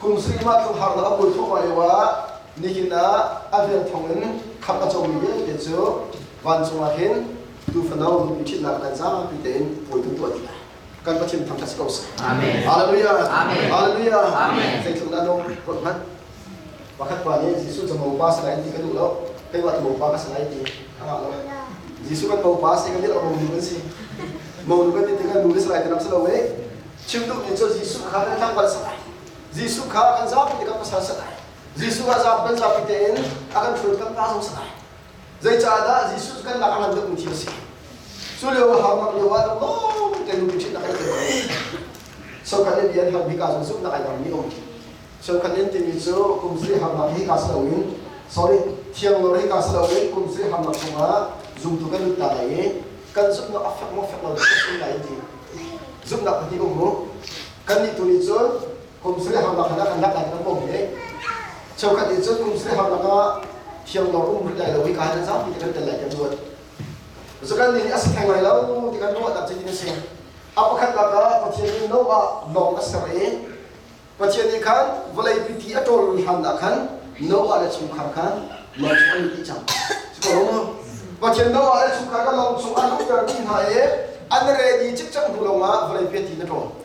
Kum sarih mah tluk harnak a buai thluahmah lio ah nihin ah a vel thawngin khamh a comi vialte cu vancung ah hin tuufano nupi ṭhitnak kan zapi tein puai kan tuah ti lai. Kan Pathian thangṭhat si ko seh. Amen. Hallelujah. Amen. Hallelujah. Amen. Zeitluk dah nung ruat hmanh. Pakhat pa nih Jesuh cu mopa si lai ti ka duh lo. Keimah tu mopa ka si lai ti a ngah lo. Jesuh kan mopa si kan nih lo monu kan si. Monu kan ti kan nu si lai ti ram si lo e. Chim duhmi cu Jesuh kha kan tlangval si lai. Jesuh kha kan zapi te kan pasal si lai. Jesuh kha zapi kan zapi tein a kan hruai kan pa zong si lai. Zeicahdah Jesuh cu kan lak a ngan deuhmi thil a si. Cu lio ah harnak lio ah lawng te nupi ṭhitnak ai tel. Sokhat in bia an hal bik ahcun zumhnak ai dangmi um. Sokhat in timi cu kum sarih harnak hi ka si loin sorry thianglor hi ka si loin kum sarih harnak chungah zumtu kan lut ta lai i kan zumhnak a fek maw fek lo kan sung lai ti. Zumhnak pahnih um mu. Kan nih tu nih cun kum sarih harnak khan kan lak lai kan bawm hi. Cheukhat nih cun kum sarih harnak ah thianglor um rih lai lo hi ka hin zapi te kan tel lai kan ruat. Zakan nih a si theng lai lo ti kan ruahnak cu a si. A pakhatnak ah Pathian nih Noah lawng a ser i Pathian nih khan vawlei pi a ṭawl hlan ah khan Noah le chungkhar khan lawng chung an lut dih cang. Pathian Noah le chungkhar kha lawng chung an luhter dih hna i an ready cikcek hnu lawngah vawlei pi ti na ṭawl.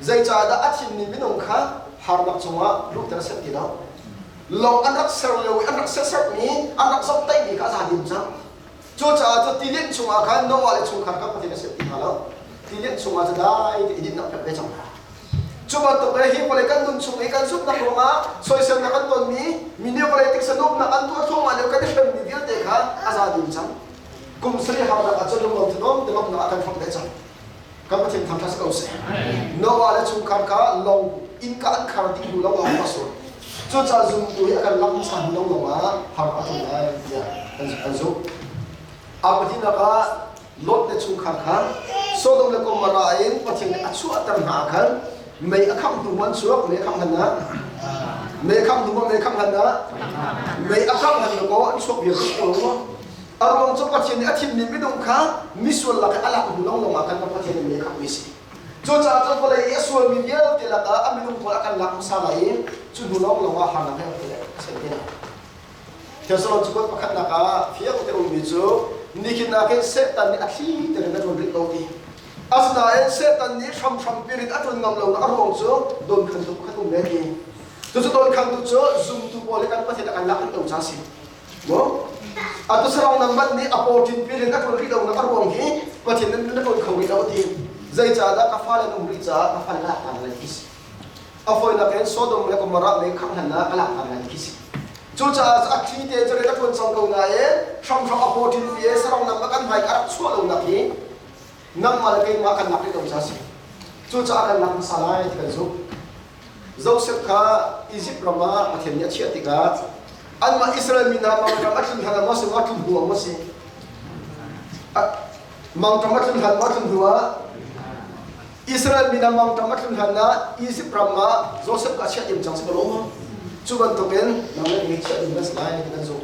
Zeicahdah a thimmi minung kha harnak chungah luhter a si ti lo. Lawng an rak ser lio i an rak sersermi, an rak zomhtaihmi kha a za dim cang. Cucaah cu tilian chungah khan Noah le chungkhar kha Pathian a serh ti hna lo. Tilian chungah cu dai te i dinnak pek ve cang hna. Cu bantuk le hi vawlei kan nun chung i kan zumhnak ruangah soiselnak kan tonmi, mi nih vawlei tiksa nuamhnak an tuah thluahmah lio kan i hremmi vialte kha a za dim cang. Kum sarih harnak ah cun lunglawm thanuam te lawmhnak ah kan hrawmh ve cang. Kan Pathian thangṭhat si ko seh. Noah le chungkhar kha lawng innka an khar dih hnu lawng ah a sur. Cucaah zumtu hi a kan lam hmasa hnu lawng ah har a tlung lai tiah an zumh. A pahnihnak ah Lot le chungkhar kha Sodom le Gomorrah in Pathian nih a chuahter hna ah khan mei a khangh hnu an chuak, mei a khangh hlan ah mei a khangh hnu mei a khangh hlan ah mei a khangh hlan kaw an chuak vial ko. A ruang cu Pathian nih a thimmi minung kha misual lak i a lak hnu lawnglawng ah khan Pathian nih mei a khamhmi a si. Cucaah cun vawlei i a sualmi vialte lakah a minung pawl a kan lak hmasa lai i cu hnu lawnglawng ah harnak he a ser te lai. Thessalon cakuat pakhatnak ah fiang te ummi cu nihin ah khin Satan nih a thli tein a ṭuan rih ko ti. Asinain Satan nih hramhram pirin a ṭuan ngam lonak a ruang cu dawnkhantu pakhat um ve ti. Cucu dawnkhantu cu zumtu pawl hi kan Pathian a kan lak rih lo ca a si. Maw? Atu sarang nambat nih a pawṭin pirin a ṭuan rih lonak a ruang hi Pathian nan na ṭuan kho rih lo a ti. Zeicahdah ka fale an um rih caah ka fale lak hna lai khi si. A fawinak in Sodom le Gomorrah mei khangh hlan ah ka lak hna lai khi si. Cucaah a thi te cu rian a ṭuan cang ko nain hramhram a pawṭin pi i sarong nam a kan hmai a rak chuah lonak hi nangmah le keimah kan lak rih lo ca a si. Cucaah kan lak hmasa lai ti kan zumh. Joseph kha Izipt ram ah Pathian nih a chiah tikah anmah Israel mi hna mangṭam a tlun hlan ah maw si maw tlun hnu ah maw si mangṭam a tlun hlan maw tlun hnu ah Israel mi hna mangṭam a tlun hlan ah Izipt ram ah Joseph kha a chiah ding cang si ko lo maw? Cu bantukin nang le kei chiah ding nan si lai ti kan zumh.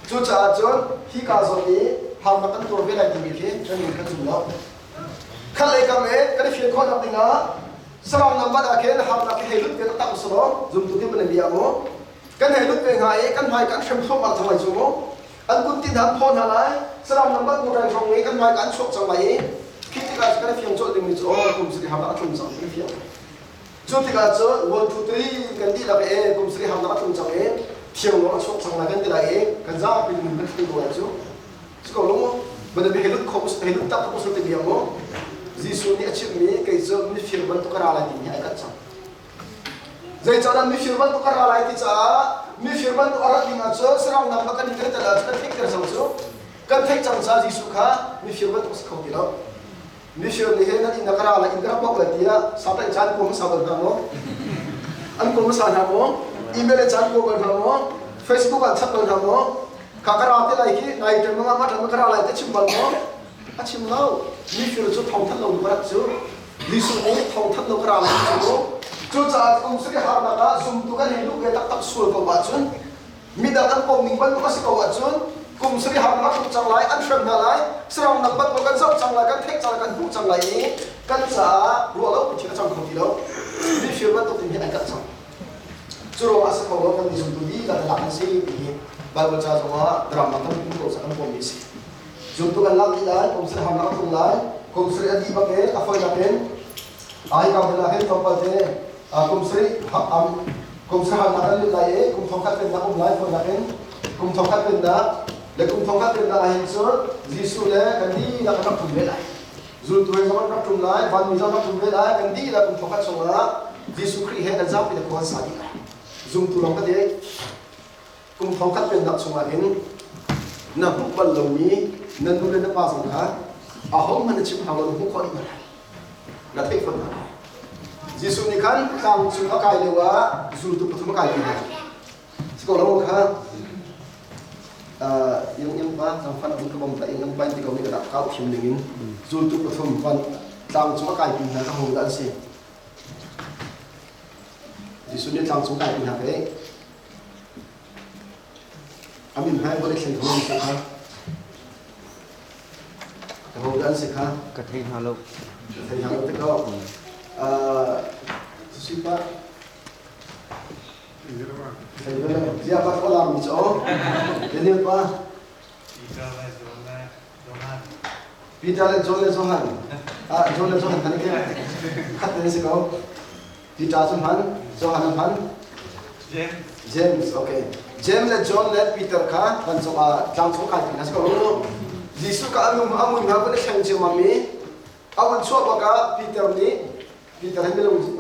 Cucaah cun hika zawn i harnak kan tuar ve lai timi khi kan min kan zum lo. Khat lei kam i kan i fian khawhnak dingah sarang nam bat ah khin harnak hi hei lut ve taktak usih law zumtu khi van bia mu. Kan hei lut ve hnga i kan hmai kan hrem thluahmah cang lai cu mu. An kut tin han phaw hna lai. Sarang nam bat mu reng hrawng i kan hmai kan chuak cang lai i khi tikah kan i fiang colh dingmi cu aw kum sari harnak a tlung cang kan i fiang. Cu tikah cun 1 2 3 kan dihlak i kum sarih harnak a tlung cang i thiang lawng a chuak cang lai kan ti lai i kan zapi nun kan thleng ko lai cu. Si ko lo mu. Bana hei lut kho hei lut tak tak ti bia mu. Jesuh nih a chimmi kei cu mifir bantuk ka ra lai timi hi ai kat cang. Zeicahdah mifir bantuk ka ra lai ti caah mifir bantuk a rat ding ahcun sarang nam kan in kan tel ahcun kan theihter cang cu. Kan theih cang caah Jesuh kha mifir bantuk a si kho ti lo. Mifir nih hin nan inn ah ka ra lai, inn ka rak bawk lai tiah satan caan kua hmasa bal hna maw? An kua hmasa hna maw? Email in caan kua bal hna maw? Facebook ah chat bal hna maw? Kha ka ra te lai khi nai ṭem nga ma ṭem ka ra lai te chim bal maw? A chim lo. Mifir cu thong thanh lo nu rak cu. Jesuh nih thong thanh lo ka ra lai cu. Cucaah kum sari harnak ah zumtu kan hei luh ve taktak sual ko ahcun midang an pom ning bantuk a si ko ahcun kum sarih harnak tluk cang lai an hrem hna lai sarang nak bantuk kan zoh cang lai kan theih cang lai kan hmuh cang lai i kan caah ruah lo thil a cang kho ti lo mifir bantuk in hin an kan cang cu ruangah si kho lo kan nih zumtu dihlak lak an si ti hi Bible ca zongah drama kan hmuh ko kan pom mi si zumtu kan lak dih lai kum sarih harnak a tlung lai kum sarih a dih bak in a fawinak in ai ka hmun ah hin tlawmpal te kum sarih kum sarih kan lut lai i kum thongkhat pennak um lai fawinak in kum thongkhat pennak le kum thongkhat pennak ah hin cun Jesuh le kan dihlak kan rak ṭum ve lai zultu he zong an rak ṭum lai vanmi zong rak ṭum ve lai kan dihlak kum thongkhat chungah Jesuh Khrih he kan zapi le khua kan sa dih lai zumtu lawng ka ti kum thongkhat pennak chungah hin na hmuh bal lomi na nu le na pa zong kha ahohmanh na chim hau lo na hmuh khawh dih hna lai na theih fawn hna Jesuh nih khan tlang cung a kai lio ah zultu pathum a kai pi hna si ko lo kha yang yang pa zang fan abun ka bom ta yang pa ti ko ni ka dak kau thim ning in zultu pathum van tlang cung a kai pi hna ka ho da an si Jesuh nih tlang cung kai pi hna ke amin hai bo le thlen ko ni kha Ho dah an si kha? Ka thei hna lo. Ka thei hna lo te ko. Susipa. Thei lo. Zia pa ko lam mi cho. Daniel pa. Peter le John le Johan. Ah, John le Johan kan ke. Khat ne si ko. Peter cu hman, Johan an hman. James. James, okay. James le John le Peter kha vancung ah tlangcung kai ti hna si ko. Jesuh ka anum amun hna vun i thleng ciammam i a vun chuah bak ah Peter nih Peter hi milung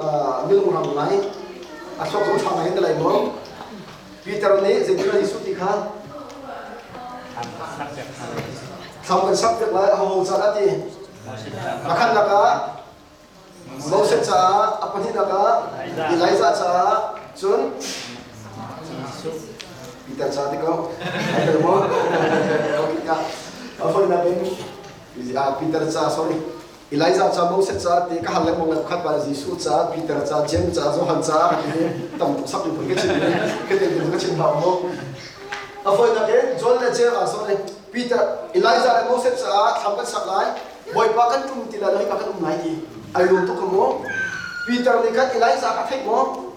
milung ram ngai a thluak zong ṭha ngai hin lai maw Peter nih zeitin Jesuh ti kha thlam kan sak piak lai a ho ho ca dah ti pakhatnak ah Moses caah a pahnihnak ah Elijah caah cun Peter ca ti ko. Ai maw? A foinak in Peter ca sorry Elijah ca Moses ca ti ka hal lengmang le pakhat pa Jesuh ca Peter ca James ca Johan ca ka ti tam tuk sak phun ka chim ka ti ka chim hau mo a foinak in John le James ah sorry Peter Elijah le Moses caah thlam kan sak lai Bawipa kan ṭum ti lai lo hika kan um lai ti ai lawm tuk maw Peter nih khan Elijah a theih maw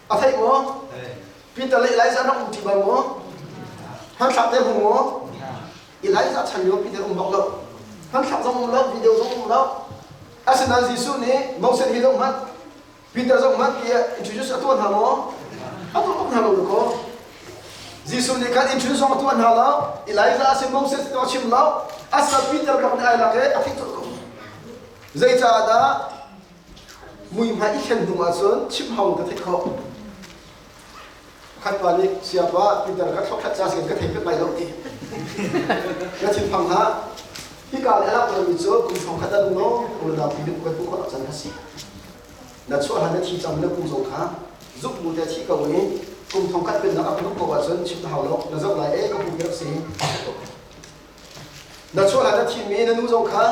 a theih maw Peter le Elijah rak um ṭi bal maw hmanthlak te hmu maw Elijah chan lio Peter um bak lo hmanthlak zong um lo video zong um lo asinain Jesuh nih Moses hi zong hmanh Peter zong hmanh tiah introduce a tuah hna maw? A tuah bak hna lo kaw. Jesuh nih khan introduce zong a tuah hna lo. Elijah a si Moses a chim lo. Asal Peter bak nih ai lak i a theih colh ko. Zeicahdah muihmai i thlen hnu ahcun chim hau ka theih khawh. Pakhat pa nih siapa Peter ka thlokhat ca sin ka thei pek lai lo ti. Na thinphang hlah. Hika le a langhtermi cu kum thong khat a nung law unau pi nih kan hmuh khawh cang a si. Na chuah hlan na thi cang na pu zong kha zuk bu te thi ko i kum thong khat pennak a hmuh ko ahcun chim na hau lo. Na zoh lai e ka pu rak si. Na chuah hlan na thimi na nu zong kha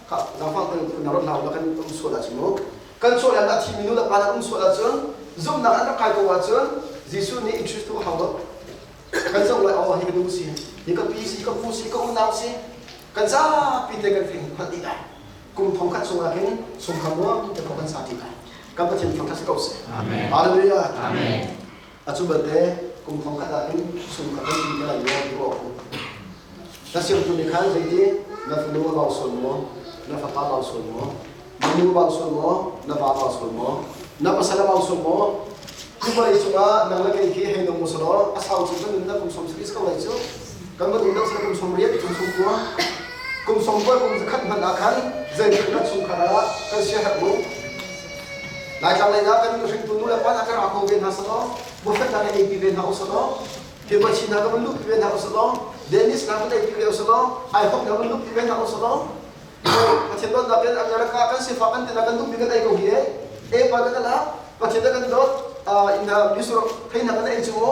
kha zaangfah kan na rat hlau na kan um sual ahcun mu kan chuah hlan na thimi nu le pa na um sual ahcun zumhnak an rak kai ko ahcun Jesuh nih interest tu a hau lo. Kan zoh lai oh hi ka nu si, hi ka pi si, ka pu si, ka unau si, kan zapi te kan fing hngalh dih lai. Kum thong khat chungah hin chungkhar nuam te kan sa ti lai. Kan Pathian thangṭhat si ko seh. Amen. Hallelujah. Amen. Atu balte kum thong khat ah hin chungkhat kan ti lai maw ti awk na siamtu nih khan zeiti na fanu a bau sual maw na fapa bau sual maw na nu bau sual maw na va bau sual maw na pasal a bau sual maw hi vawlei cungah nang le kei khi hei nung usalaw a sau cu kan nunnak kum 70 ko lai cu kan va nunnak sal kum 80 kum 90 kum 90 kum zakhat hmanh ah khan zeitluk na chungkhar ah kan siaherh mu Laitlang lei ah kan hringtu nu le pa hna kan ra ko ve hna selaw, buffet hna kan eipi ve hna uselaw, Hibachi hna kan van luhpi ve hna uselaw, Dennis hna kan eipi ve uselaw, Aihok hna van luhpi ve hna uselaw, Pathian dawtnak in America kan sifak kan tina kan duhmi kan ei ko hi e pa kan ala Pathian kan dawt in misur thei hna kan ei cu mu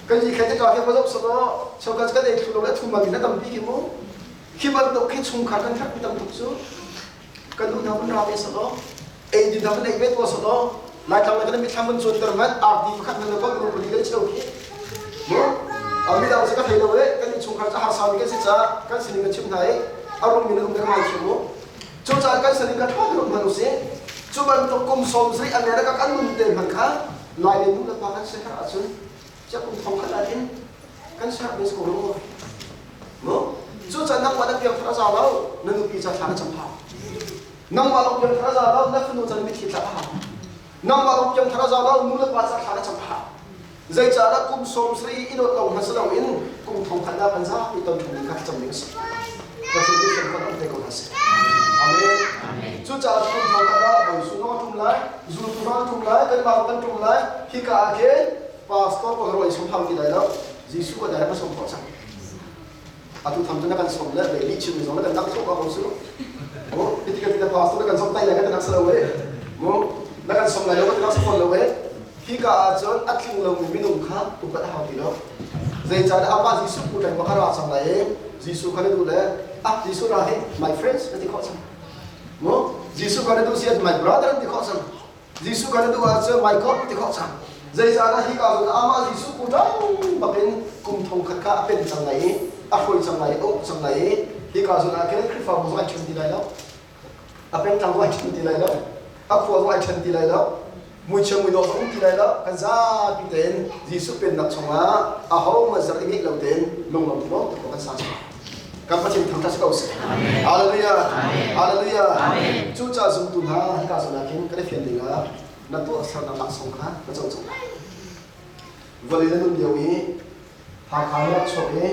kan yi khe te ka ke bazok selaw choka kan ei thlu lo le thu ma min tam pi ki mu khi bantuk khi chungkhar kan herh mi tam tuk cu kan nu hna vun ra ve selaw eidin hna vun ei ve tuah selaw Laitlang le kan mithlam vun cuanter hmanh arti pakhat hmanh ko minung pali kan cheu khi mu midang cu ka thei lo e kan innchungkhar cu harsa mi kan si caah kan sining kan chim hna i a rum mi na um kan ngai thiam mu cucaah kan sining ka ṭha deuh hmanh usih cu bantuk kum 70 America kan nun te hmanh kha Lai le nu le pa kan si herh ahcun cia kum thong khat ah hin kan si herh mi si ko lo maw mu cucaah nangmah na piangthar a za lo na nupi ca thla na cam hau nangmah lawng piangthar a za lo na fanu can mitthli tla a hau nangmah lawng piangthar a za lo nu le pa ca thla na cam a hau zeicahdah kum 70 i dawt lo hmasa loin kum thong khat ah kan zapi ton ṭhan ding kha thlacam ding a si Pathian nih hrem kan um te ko hna seh amen cucaah kum thong khat ah Bawi Jesuh zong a ṭum lai zultu zong an ṭum lai kanmah zong kan ṭum lai hika ah khin pastor pa ruai som hau ti lai lo Jesuh ka dai ka som khawh cang atu tham cu na kan som le lei lih chimmi zong na kan dang thawk ko su mu hiti kan ti pastor na kan som tai lai kan nak salo e mu na kan som lai lo kan nak sa lo e hika ah cun a tling lomi minung kha upat a hau ti lo zeicahtiah amah Jesuh pu ṭeng bak a ra cang lai i Jesuh kha na duh le ah Jesuh ra hi my friends na ti khawh cang mu Jesuh kha na duh si my brother na ti khawh cang Jesuh kha na duh ahcun my God ti khawh cang. Zeicahdah hika zawn ah amah Jesuh pu ṭang bakin kum thong khat kha a pen cang lai i a hruai cang lai i a uk cang lai i hika zawn ah khin Khrihfabu zong ai ṭhen ti lai lo. A pengtlang zong ai ṭhen ti lai lo. A khua zong ai ṭhen ti lai lo. Muichia muidawh zong um ti lai lo. Kan zapi tein Jesuh pennak chungah ahohmanh zer i ngeih lo tein lunglawm thlawm te kan sa cang. Kan Pathian thangṭhat si ko seh. Hallelujah. Hallelujah. Cucaah zumtu hna hika zawn ah khin kan i fian ding ah na tuahsernak laksawng kha na co cang lai. Vawlei na nun lio i Hakha na rak chuak i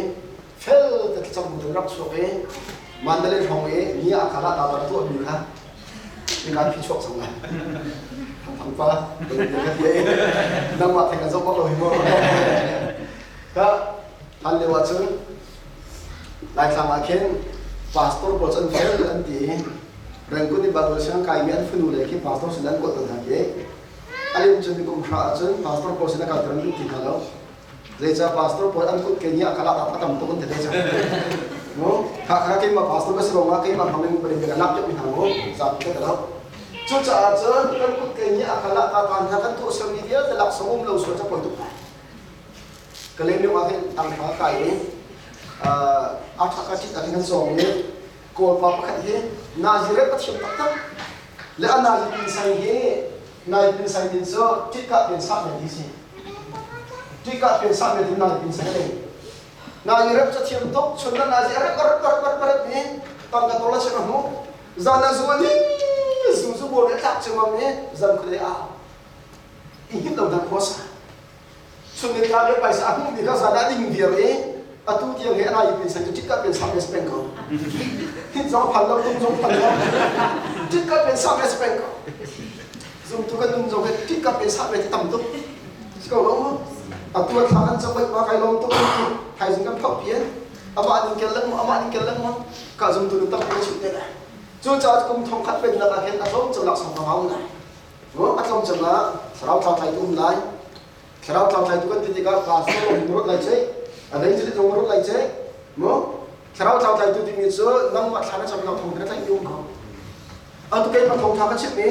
fel te thlacam bu rak chuak i Mandalay hrawng i ni ah kha ta rak tuahmi kha nika phi chuak cang lai. Thangthang pa ka ti i nangmah theng kan zoh bak lo hi mu. Ka hlan lio ah cun Laitlang ah khin pastor pawl cu an fel an ti i Rangoon i Bible sianginn kaimi an fanu le khi pastor sin an kuat tawn hna khi a lim cun kum hra ahcun pastor pawl sin a kalter an duh ti hna lo. Zeicah pastor pawl an kut ke nih a kalak a tam tuk an ti hlei cang. Mu kha kha keimah pastor ka si ruangah keimah hmang in bari ka lak piak mi hna mu zapi ka lo. Cucaah cun kan kut ke nih a kalak ka kan hna kan tuah sermi vialte laksawng um lo sual ca poi tuk lai. Kalaymyo ah hin tanghra kai i a ṭha ka ṭit ah hin kan zawng i Kawlpa pakhat hi Nazireth pathian taktak le a Nazi pin sang hi Nazi pin sang min cu ṭitkah pian sah men ti si ṭitkah pian sah men ti Nazi pin sang a nei Nazireth cu thiam tuk chun na Nazi a rep a rep a rep a rep a rep i tangka tawla chek a hmuh zan a zuan i zu zu bawl i a tlak ciammam i zan khuadei a i hngilh lo dan khua sa Chungin tla le paisa a hmuhmi kha zan ah ding viar i atu tiang hi a nai pen sai cu ṭik pen sa pen peng ko. Hit zong phan lo, tung zong phan lo. Tit kat men sa ve peng ko. Zumtu kan nun zong he tit kat men sa ve ti tam tuk. Si ko lo mu. Atu a thla kan cam ma kai lom tuk ti thaizing kan phau pian. Amah ning kel lengmang, amah ning kel lengmang. Ka zumtu nu tam ko chim te lai. Cu caah kum thong khat pen nak ah khin a tlawm cem laksawng ka ngau lai. A tlawm cem ah thlarau thlau thlai tu um lai. Thlarau thlau thlai tu kan ti tikah pastor lawng hin ruat lai che. A dei cu zong ruat lai che. Mu thlarau thlau thlai tu timi cu nangmah thla na cam lo thong na tlaih mi um ko. Atu keimah thawngtha ka chimh i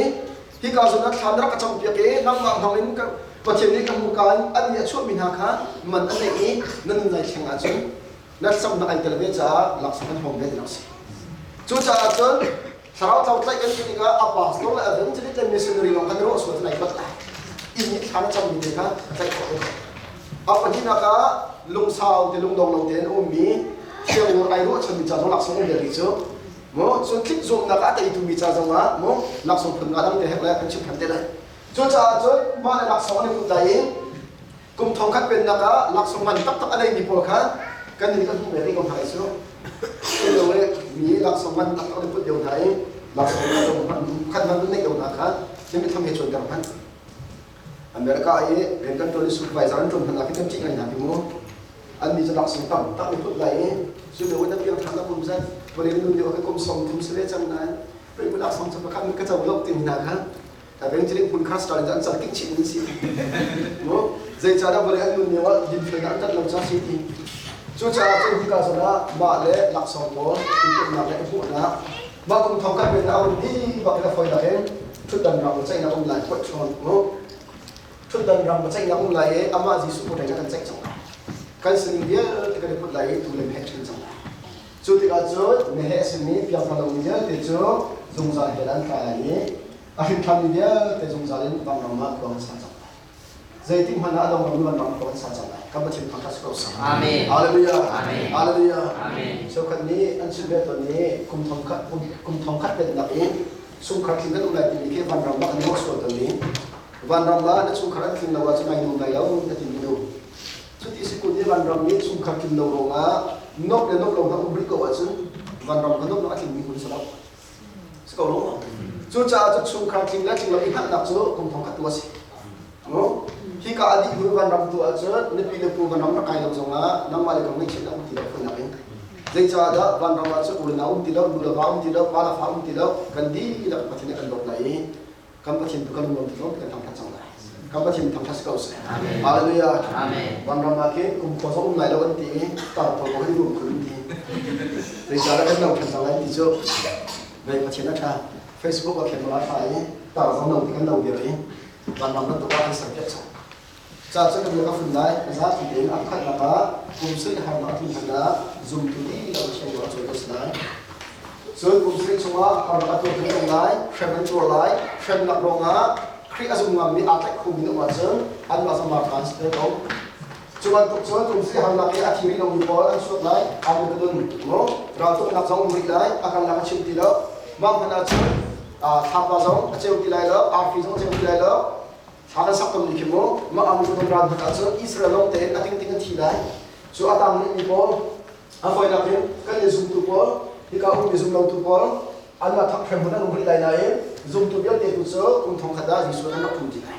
hika zawn ah thla na rak ka campiak i nangmah hmang in Pathian nih ka hmuka in an nih a chuahmi hna kha man an neih i na nun nai thleng ahcun na thlacamnak ai tel ve caah laksawng kan hawm ve ti si. Cucaah cun thlarau tlau tlaih kan ti tikah a pastor le evangelist le missionary lawng kan ruah sual cu nai bat lai. Inn nih thla na cammi te kha a tlaih khawh ve ko. A pahnihnak ah lungsau te lungdong lo tein a ummi thiang nawl ai ruahchanmi ca zong laksawng um ve rih cu. Maw cun tlik zuamnak ah teitu mi ca zong ah maw laksawng phun nga dang te hek le kan chim than te lai. Cucaah cun mah le laksawng an i put lai i kum thong khat pennak ah laksawng man taktak a neimi pawl kha kan nih kan hmuh ve rih ko hna i cu. Lo le mi laksawng man taktak an i put lio hna i laksawng khat man neih lo hna kha mi tham he cuanter hmanh. America i rian kan ṭuan i supervisor an ṭuan hmanh ah khin kan ṭih ngai hna ti mu. Annih cu laksawng tam tak i put lai i cu lio in a piang ṭhan a kum zat vawlei nun lio ka kum 30 si ve cang nain pei mu laksawng cu pakhat ka co lo timi hna kha evangeling hmun kha star in an cal king chih in si mu zeicahdah vawlei an nun lio ah dinfelnak an tat lo ca si ti. Cucaah cun hika zawn ah mah le laksawng pawl i le hmuhnak mah kum thong kan pen a um di bak in a foi lak in ṭhutdan ram ceihnak um lai phuat chawn mu. Ṭhutdan ram ka ceihnak um lai i amah Jesuh kut in a kan ceih cang lai. Kan sining vialte kan i put lai i tu le meheh ṭhen cang lai. Cu tikah cun meheh a simi piangthar lomi vialte cu zungzal hell an tla lai i a hrinṭhanmi vialte zungzal in vanram ah khua kan sa cang lai. Zeitik hmanh ah a dong lomi vanram khua kan sa cang lai. Kan Pathian thangṭhat si ko seh. Amen. Hallelujah. Amen. Hallelujah. Amen. Cheukhat nih an chim ve tawn i kum thong khat kum thong khat pennak i chungkhar tling kan um lai timi khi vanram ah kan ruah sual tawn i Vanram ah na chungkhar an tlin lo ahcun ai nuam lai lo na ti mi nu. Cuti si kun i vanram nih chungkhar tlin lo ruangah nok le nok lo hna um rih ko ahcun vanram kha nok a tling mi hmun si lo. Si ko lo. Cucaah cu chungkhar tling le tling lo i hngalhnak cu kum thong khat tu a si. Hi ka a dih hnu vanram tu ahcun na pi le pu vanram rak kai lo zongah nangmah le ka ngaihchiat um ti lo phunnak in. Zeicahdah vanram ah cun u le nau um ti lo, nu le va um ti lo, pa le fa um ti lo, kan dihlak Pathian nih kan dawt lai i kan Pathian tu kan lungom tu kan thangthat cang lai. Kan Pathian thangthat si ko seh. Hallelujah. Amen. Vanram ah khin kum khua zong um lai lo an ti i tar pawl kong hi rum khun an ti. Zeicahdah kan lo than cang lai ti cu vei Pathian a tha. Facebook ah khin mala tha i tar zong lo ti kan lo viar i vanram bantuk ah kan ser piak cang. Ca cu kan ka fun lai zapi tein a khatnak ah kum sarih harnak a tlun hlan ah zumtu dihlak Pathian nawl a cawi ko si lai. Cun kum sarih chungah harnak a tuar kan lai, hrem an tuar lai, hremnak ruangah Khrih a zum ngammi aa tlaih khomi na um ahcun anmah zong marka an si te ko. Cu bantuk cun kum sarih harnak i a thi rih lomi pawl an chuak lai, Armageddon mu raltuknak zong um rih lai, a karlak a chim ti lo. Mah hmanh ahcun thlapa zong a ceu ti lai lo, arfi zong a ceu ti lai lo. Thla kan sak tawnmi khi mu mah Armageddon ral hmanh ahcun Israel lawng tein a tingting an thi lai. Cu a tang rihmi pawl a fawinak in kan i zumtu pawl hika ummi zumlotu pawl anmah thakhrem hmun an um rih lai nain zumtu vialte tu cu kum thong khat ah Jesuh an rak tlung ti lai.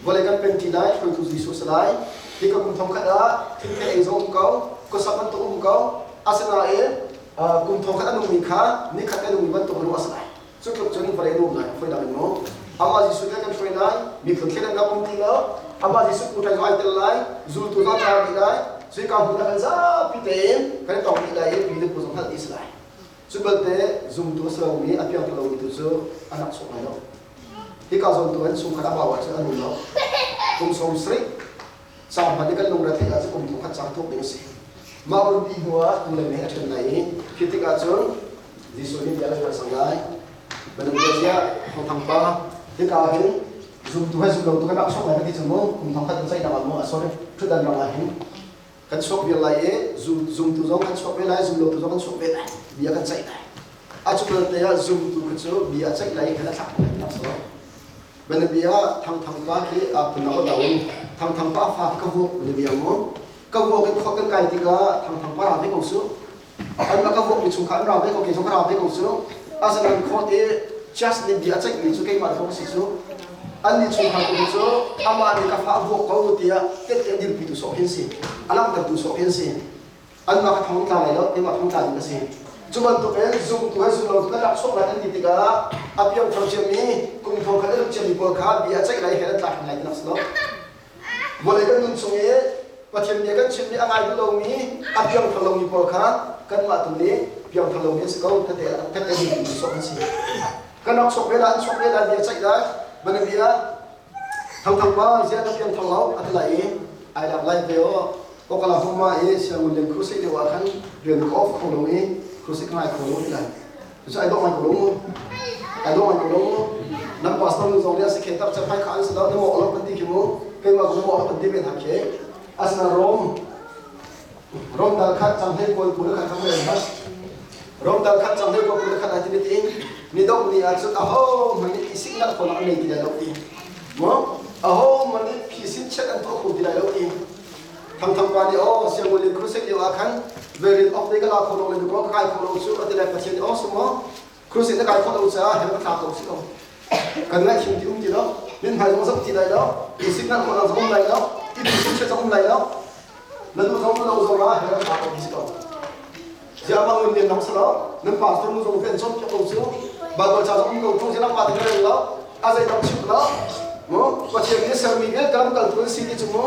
Vawlei kan pen ti lai, hruaitu Jesuh si lai. Hika kum thong khat ah thingthei ei zong um ko, khuasak bantuk um ko. Asinain kum thong khat a nungmi kha nikhat a nungmi bantuk a ruah a si lai. Cu tluk cun vawlei nuam lai foi dang in mu. Amah Jesuh nih kan hruai lai, miphun thleidannak um ti lo. Amah Jesuh puṭai zong ai tel lai, zultu zong tar dih lai. Cuika hmun ah kan zapi tein kan i tong dih lai i mi le pu zong hngalh dih si lai. Cu belte zumtu a si lomi, a piangthar lomi tu cu an rak chuak lai lo. Hika zawn tu an chungkhat a bau ahcun an um lo. Kum 70 caan hman i kan lungre theih ahcun kum thong khat caan tuk ding a si. Mah run ti hnu ah tu le mei a ṭhen lai i khi tikah cun Jesuh nih bia kan hal cang lai. Minung bia ziah thawngthang pa hika ah hin zumtu he zumlotu kan rak chuak lai ka ti cu mu kum thong khat in ceihnak ah mu sorry ṭhutdan rang ah hin kan chuak vial lai i zumtu zong kan chuak ve lai zumlotu zong kan chuak ve lai bia kan ceih lai. A cu belte ah zumtu kha cu bia a ceih lai i khan a thlak lai tak so. Bianabia Thangthang pa khi phun ah lo in Thangthang pa fa ka vuak bianabia mu ka vuak in khua kan kai tikah Thangthang pa ra ve ko su an ka vuak mi chung kha an ra ve ko kei zong ka ra ve ko su asinain court i Just nih bia a ceihmi cu keimah thawng si cu annih chungkhar tu cu amah nih ka fa a vuak ko tiah tette a dirpitu sawh hin si, a langhtertu sawh hin si. Anmah ka thong tla lai lo, keimah thong tla ding ka si. Cu bantukin zumtu he zumlo tu kan rak chuak lai an ti tikah a piangthar ciami kum thong khat a lut ciami pawl kha bia a ceih lai he an tlak hrim lai ti nak si lo. Vawlei kan nun chung i Pathian bia kan chimmi a ngai duh lomi, a piangthar lomi pawl kha kanmah tu nih piangthar lomi an si ko, tete tete ding sawh an si. Kan rak chuak ve lai, an chuak ve lai, bia ceih lai, banabia thangthang pa zia ka piangthar lo a ti lai i ai lak lai ve aw. Oklahoma i sianginn len crusade lio ah khan rian ka off kho lo i crusade ka ngai kho lo ti lai. Cucu ai dawh ngai ko lo mu. Ai dawh ngai ko lo mu. Nan pastor nu zong nih a si khe tak cak kha an si lo, na mawh lo kan ti khi mu. Keimah zong na mawh lo kan ti ve hna khi. Asina Rom Rom dal khat cang hlei kawl pu le khat kham ren has. Rom dal khat cang hlei kawl pu le khat ai ti ti ni dok ni ah cun aho hmanh nih isik nak kho nak an nei ti lai lo ti. Mu aho hmanh nih phisin chet an tuah kho ti lai lo ti. Thangthang pa nih aw siangbawi le crusade lio ah khan verin ok te ka la kho lo le ka kai kho lo cu a ti lai Pathian nih aw sumo crusade na kai kho lo caah hell ka tla ko si ko kan ngaihthiam ti um ti lo min hmai zong zoh ti lai lo i siknak khawh zong um lai lo i tu sin zong um lai lo na duh zong lo zong ah hell ka tla ko ti si ko ziah bang min nong salo nan pastor nu zong fen chom ko cu Bible ca zong um ko tung silang pa ti rel lo a zei dang chim lo mu Pathian nih sermi vialte lam kaltu an si ti cu mu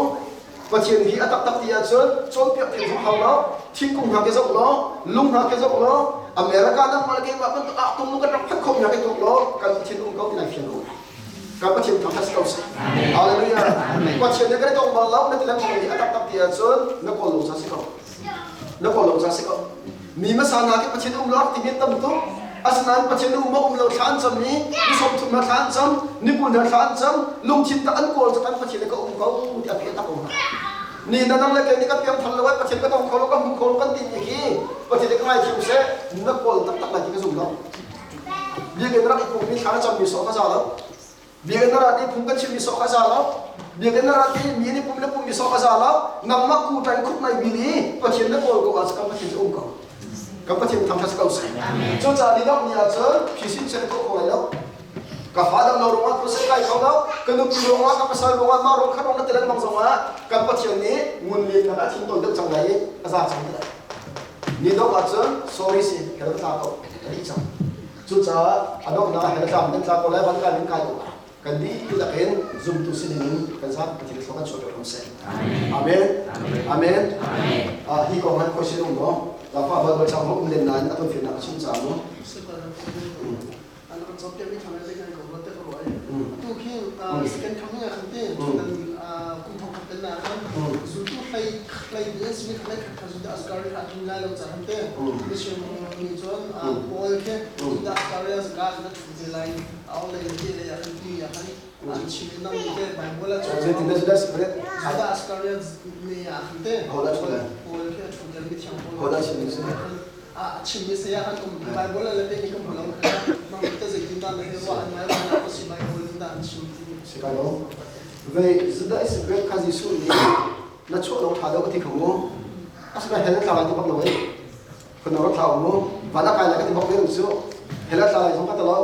Pathian hi a taktak ti ahcun cawnpiak pheng zong hau lo, thingkung hna ke zoh law, lung hna ke zoh law, America nangmah le keimah bantuk ah tung kan rak phanh khawh mi ke tuk law kan Pathian um ko ti nai fiang ko. Kan Pathian thangthat si ko seh. Hallelujah. Pathian nih kan i tong bal lo na ti lengmang mi a taktak ti ahcun na kawl lo ca si ko. Na kawl lo ca si ko. Mi hmasa hna khi Pathian um lo ti mi tam tuk. Asinain Pathian um ma um lo thla an cam i ni 30 hna thla an cam, ni 20 hna thla an cam, lungthin tak an kawl cu kan Pathian ka um ko ti a peh tak ko hna. Ni na nang le kei nih kan piang thar lo ai Pathian ka tong kho lo ka hmu kho lo kan ti mi khi Pathian nih ka ngaithiam seh na kawl taktak lai ti ka zum lo. Biakinn rak i pum mi thla na cam mi sawh ka za lo. Biakinn na rat i phung kan chimmi sawh kha za lo. Biakinn na rat i mi nih pum le pummi sawh kha za lo. Nangmah ku ṭang khup nai bil i Pathian na kawl ko ah kan Pathian cu um ko. Kan Pathian thangṭhat ko seh. Cucaah ni dok ni ahcun phisin sen ko kho lai lo. Ka fa dam lo ruangah crusade kai kho lo. Ka nupi ruangah, ka pasal ruangah, mah ruang kha ruang na ti lengmang zongah kan Pathian nih ngun len nak ah thin tawi deuh cang lai i a za cang ti lai. Ni dok ahcun sorry si, ka tla ko. A dih cang. Cucaah a donghnak ah hell tlam kan tla ko lai, van kan in kai ko lai. Kan dihlak in zumtu si dingin kan zapi Pathian thlawh kan chuah piak hram seh. Amen. Amen. Hi kong han khoi sin um maw? Lafa Bible chang um len nain a ton fiannak a chim ca mu. An rak cawnpiak mi thang le ngai ko ruat te ka ruah i atu khi second coming ah khan te kum thong khat tel na khan zultu hlei hlei ni an simi hlei khat kha Judah Iscariot kha a lai lo ca khan te mission mi cun Paul khi Judah Iscariot zaka khan a thu te lai au lei te lei ah khan ti ah khan an chim i nang te Bible ah cun Zeitin dah Judah Iscariot Judah Iscariot ne ah khan te Paul khi a thu te mi thiang Paul Hodah chim mi si A chimmi saya kan um. Bible le pe ni ka hmu lo kha mang te zeitin dah na hi ruah an ngai ruah na si Bible in dah an chim ti. Si kai lo. Vei Judah Iscariot kha Jesuh nih na chuah lo tha deuh ti kho mu. Asina hell tla lai ti bak lo ei. Khun ro thla mu. Van a kai lai ka ti bak ve cu. Hell tla lai zong ka ta lo.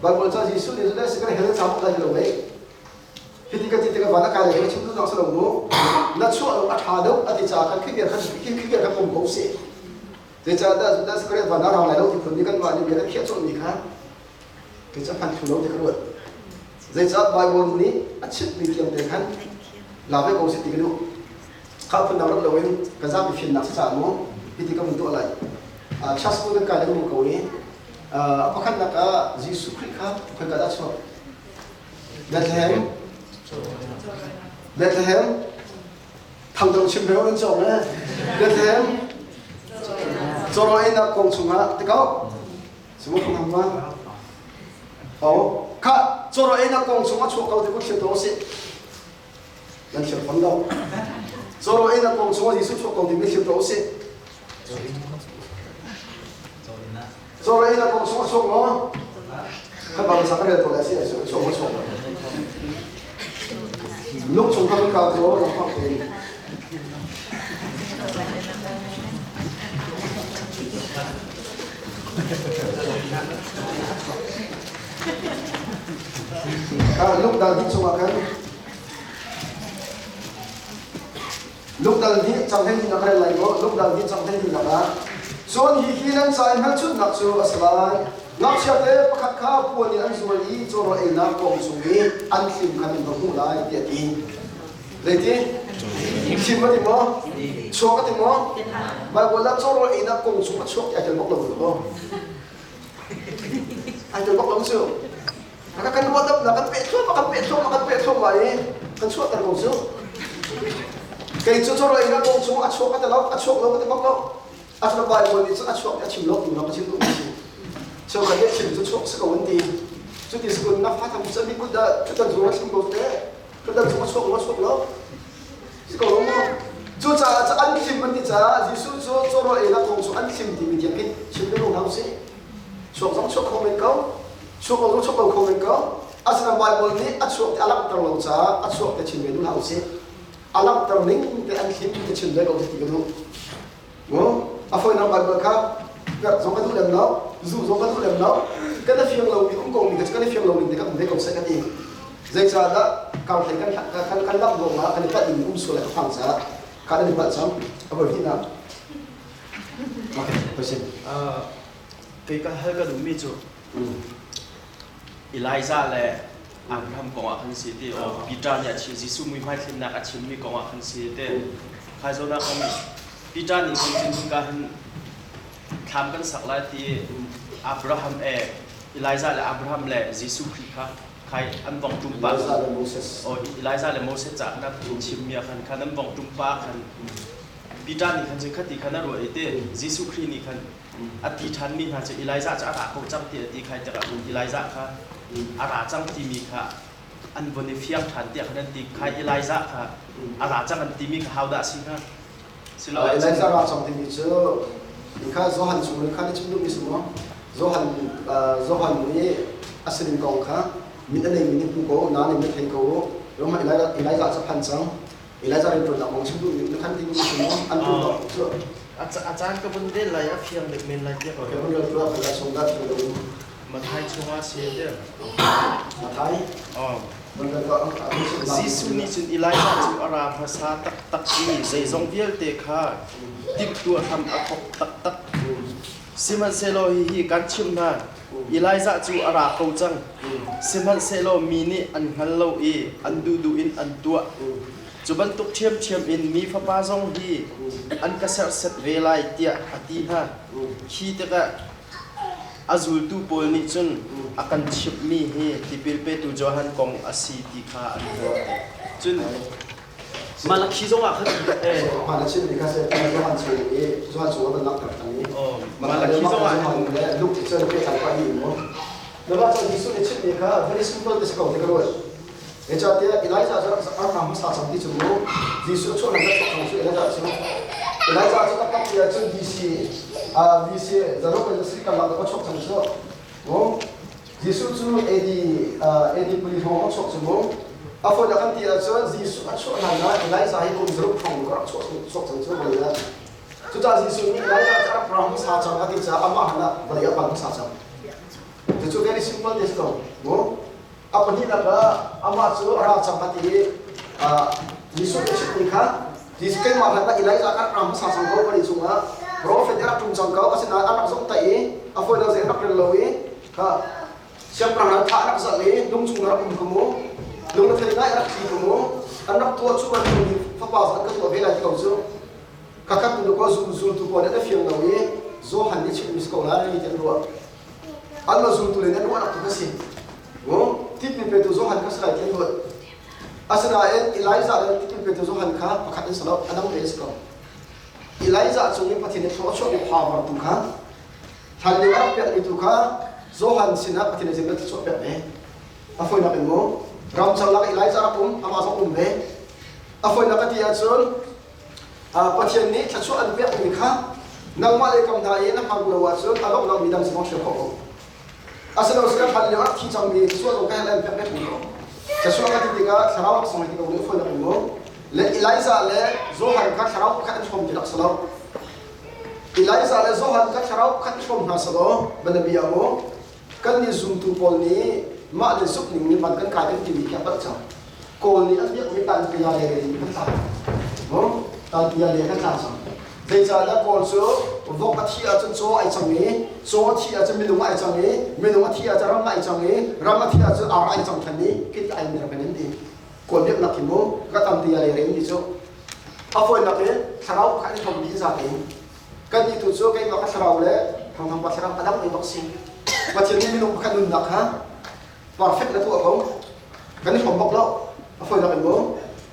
Bible ca Jesuh nih Judah Iscariot hell tla bak lai lo ei. Hiti ka ti tikah van a kai lai ka chim duhnak si lo mu. Na chuah lo a ṭha deuh a ti caah khan khi khan khi khan um ko sih. Zeicahtiah Judas Iscariot van a rang lai lo ti phun nih kanmah nih bia kan khiah colhmi kha kei cu a hman thlu lo ti ka ruat. Zeicah Bible nih a chimhmi thiam te khan la ve ko sih ti ka duh. Kha phun dang rat loin kan zapi fimnak si caah mu hiti ka vun tuah lai. Church school kan kai lengmang ko i pakhatnak ah Jesuh Khrih kha khoika dah chuak? Bethlehem Bethlehem thangdang chim reu nan cawng eh Bethlehem Cawraw einak kong chungah ti ko Simu khong ma Oh kha cawraw einak kong chungah chuak ko ti ko thil to si nan thil fon lo Cawraw einak kong chungah Jesuh chuak ko ti mi thil to si Cawraw einak kong chungah chuak maw Kan bang sa kan rel to lai si ai chuak maw chuak Lung chung kan ka to ram phak te. Luke dal hnih chungah khan Luke dal hnih cang hlei hnih rel lai maw? Luke dal hnih cang hlei hnih ah cun hi hi nan ca i hmelchunhnak cu a si lai. Ngakchia te pakhat kha puan in an zual i cawrawl einak pawng cung i an thlim kha nan va hmuh lai tiah a ti. Zeiti? Thim a ti maw? Chuak a ti maw? Baibal ah cawrawl einak kong chung a chuak ti ai tel bak lo maw? Ai tel bak lo cu. Kan kan ruah dap na kan peh thluahmah kan peh thluahmah kan peh thluahmah i kan chuahter ko cu. Kei cu cawrawl einak kong chung a chuak a ti lo, a chuak lo ka ti bak lo. A cu Baibal nih cun a chuak ti a chim lo ti a chim duh mi si. Cheukhat nih chim cu chuak si ko an ti. Cuti si kun na fa tham cu mi kut dah cutan zung a thim ko te. Cutan zung a chuak lo a chuak lo. Si ko lo maw? Cucaah cu an thim an ti caah Jesuh cu cawrawl einak kong cu an thim timi tiang khi chim ve ko hna usih. Chuak zong chuak kho men ko. Chuak lo zong chuak lo kho men ko. Asinain Baibal nih a chuak ti a langhter lo caah a chuak ti chim ve duh hlah usih. A langhter ning te an thim ti chim ve ko ti ka duh. A fawinak Baibal kha perh zong ka duh lem lo, zuh zong ka duh lem lo. Kan i fiang lomi um ko mi kha kan i fiang lo ning te kan um ve ko seh ka ti. Zeicahdah karhlei kan kan kan lamh ruangah kan i palh dingmi um sual le ka phang caah kha nan i palh cang. A voi hnihnak. Okay, question. Kei ka hal ka duhmi cu Elijah le Abraham kong ah khan si ti Peter nih a chim Jesuh muihmai thlennak a chimmi kong ah khan si ti khai zawn ah khan Peter nih khan cun hika hin thlam kan sak lai ti Abraham e Elijah le Abraham le Jesuh Khrih kha khai an vong tum pa Elijah le Moses oh Elijah le Moses ca khan a chimmi ah khan khan an vong tum pa khan Peter nih khan cun khati khan a ruah i te Jesuh Khrih nih khan a ti ṭhanmi hna cu Elijah cu a ra ko cang ti a ti khai tikah Elijah kha a ra cang timi kha an vun i fiang ṭhan tiah khan an ti khai Elijah kha a ra cang an timi kha how dah a si hnga silo Elijah ra cang timi cu kha Johan chung kha na chim duhmi si maw Johan Johan nih a sining kong kha mit a neimi nih hmu ko na nih na thei ko Roma Elijah cu phan cang Elijah rianṭuannak kong chim duhmi na khan timi si maw an ṭuan dawh cu A caan ka vun del lai a fiang deuh men lai tiah Okay, vun rel tuah ka sung dat tu lo Mathai chungah si te Mathai Oh vun rel tuah Jesuh nih cun Elijah cu a ra hmasa taktak i zeizong vialte kha timhtuah hram a thawk taktak. Sihmanhsehlaw hihi kan chimh hna, Elijah cu a ra ko cang. Sihmanhsehlaw mi nih an hngal lo i an duhduh in an tuah. Cu bantuk ṭhiamṭhiam in mi Fapa zong hi an ka serhsat ve lai tiah a ti hna. Khi tikah a zultu pawl nih cun a kan chimhmi hi tipil petu Johan kong a si ti kha an ruah. Cun Malakhi zong ah khan Hmaan a chimmi kha se Johan chung i Johan chung a van langhter ṭhan i Malakhi zong ah Johan le Luke cun pehtlai pah dih mu. Namah cun Jesuh nih chimhmi kha very simple te si ko ti ka ruat. Zeicahtiah Elijah cu rak ram hmasa cang ti cu mu Jesuh a chuahnak chuak cang cu Elijah cu Elijah cu taktak ti ahcun BC BC zaruk in si karlak a chuak cang cu mu Jesuh cu AD AD 40 hrawng a chuak cu mu a fawi kan ti ahcun Jesuh a chuah hlan ah Elijah hi kum zaruk hrawng ka rak chuak chuak cang cu vawlei ah cucaah Jesuh nih Elijah cu a rak ram hmasa cang a ti caah amah hlan ah vawlei a phan hmasa cang cucu very simple te si ko mu A pahnihnak ah amah cu a ra cang a ti i Jesuh nih a chimhmi kha Jesuh keimah hlan ah Elijah kha rak ra hmasa cang ko vawlei cungah profet rak ṭum cang ko asinain an rak zomhtaih i a fawi lo zei rak rel lo i kha siangpahrang ral thah rak zalh i lung chung rak um ka mu lung na thei ngai rak thi ka mu an rak tuah cu bantuk nih fapa an ka tuah ve lai ti ko cu khakhat tu ko zultu pawl nih an fiang lo i Johan nih chimmi si ko lai ti an ruah an ma zultu le an ruahnak tu kha si tipil petu Johan kha si lai ti an ruat asinain Elijah le tipil petu Johan kha pakhat an si lo a dang ve si ko Elijah cung i Pathian nih thlua a chuahmi power tu kha hlan lio a rak pekmi tu kha Johan sinah Pathian nih zeitindah thluachuah pek ve a fawinak in mu ramcar lak Elijah rak um amah zong um ve a fawinak ka ti ahcun Pathian nih thluachuah an pekmi kha nangmah le kam hna i na hmang lo ahcun a donghnak mi dang sin hrial khawh ko. Asilo si kan hlan lio ah thi cangmi thluachuah zong ka hel an pek pek ko. Thluachuah ka ti tikah thlarau rak song ti ko nih fawinak in mu. Le Elijah le Johan kha thlarau pakhat an hrawm ti rak si lo. Elijah le Johan kha thlarau pakhat an hrawm hna selaw banabia mu. Kan nih zumtu pawl nih mah le zumh ning nih van kan kai kan timi khi a palh cang. Kawl nih an biakmi tanpia le in kan tla. Tanpia le kan tla cang. Zeicahtiah Kawl cu vok a thih ahcun caw ai cang i, caw a thih ahcun minung ai cang i, minung a thih ahcun ram ai cang i, ram a thih ahcun ar ai cang than i, kit ai mer kan in ti. Kawl biaknak hi mu ka tanpia le in ti cu. A fawinak in thlarau kha an i thom dih za tein. Kannih tu cu keimah ka thlarau le thangthang pa thlarau a dang bak si. Pathian nih minung pakhat nunnak kha perfect na tuah ko. Kan i hrawm bak lo. A fawinak in mu.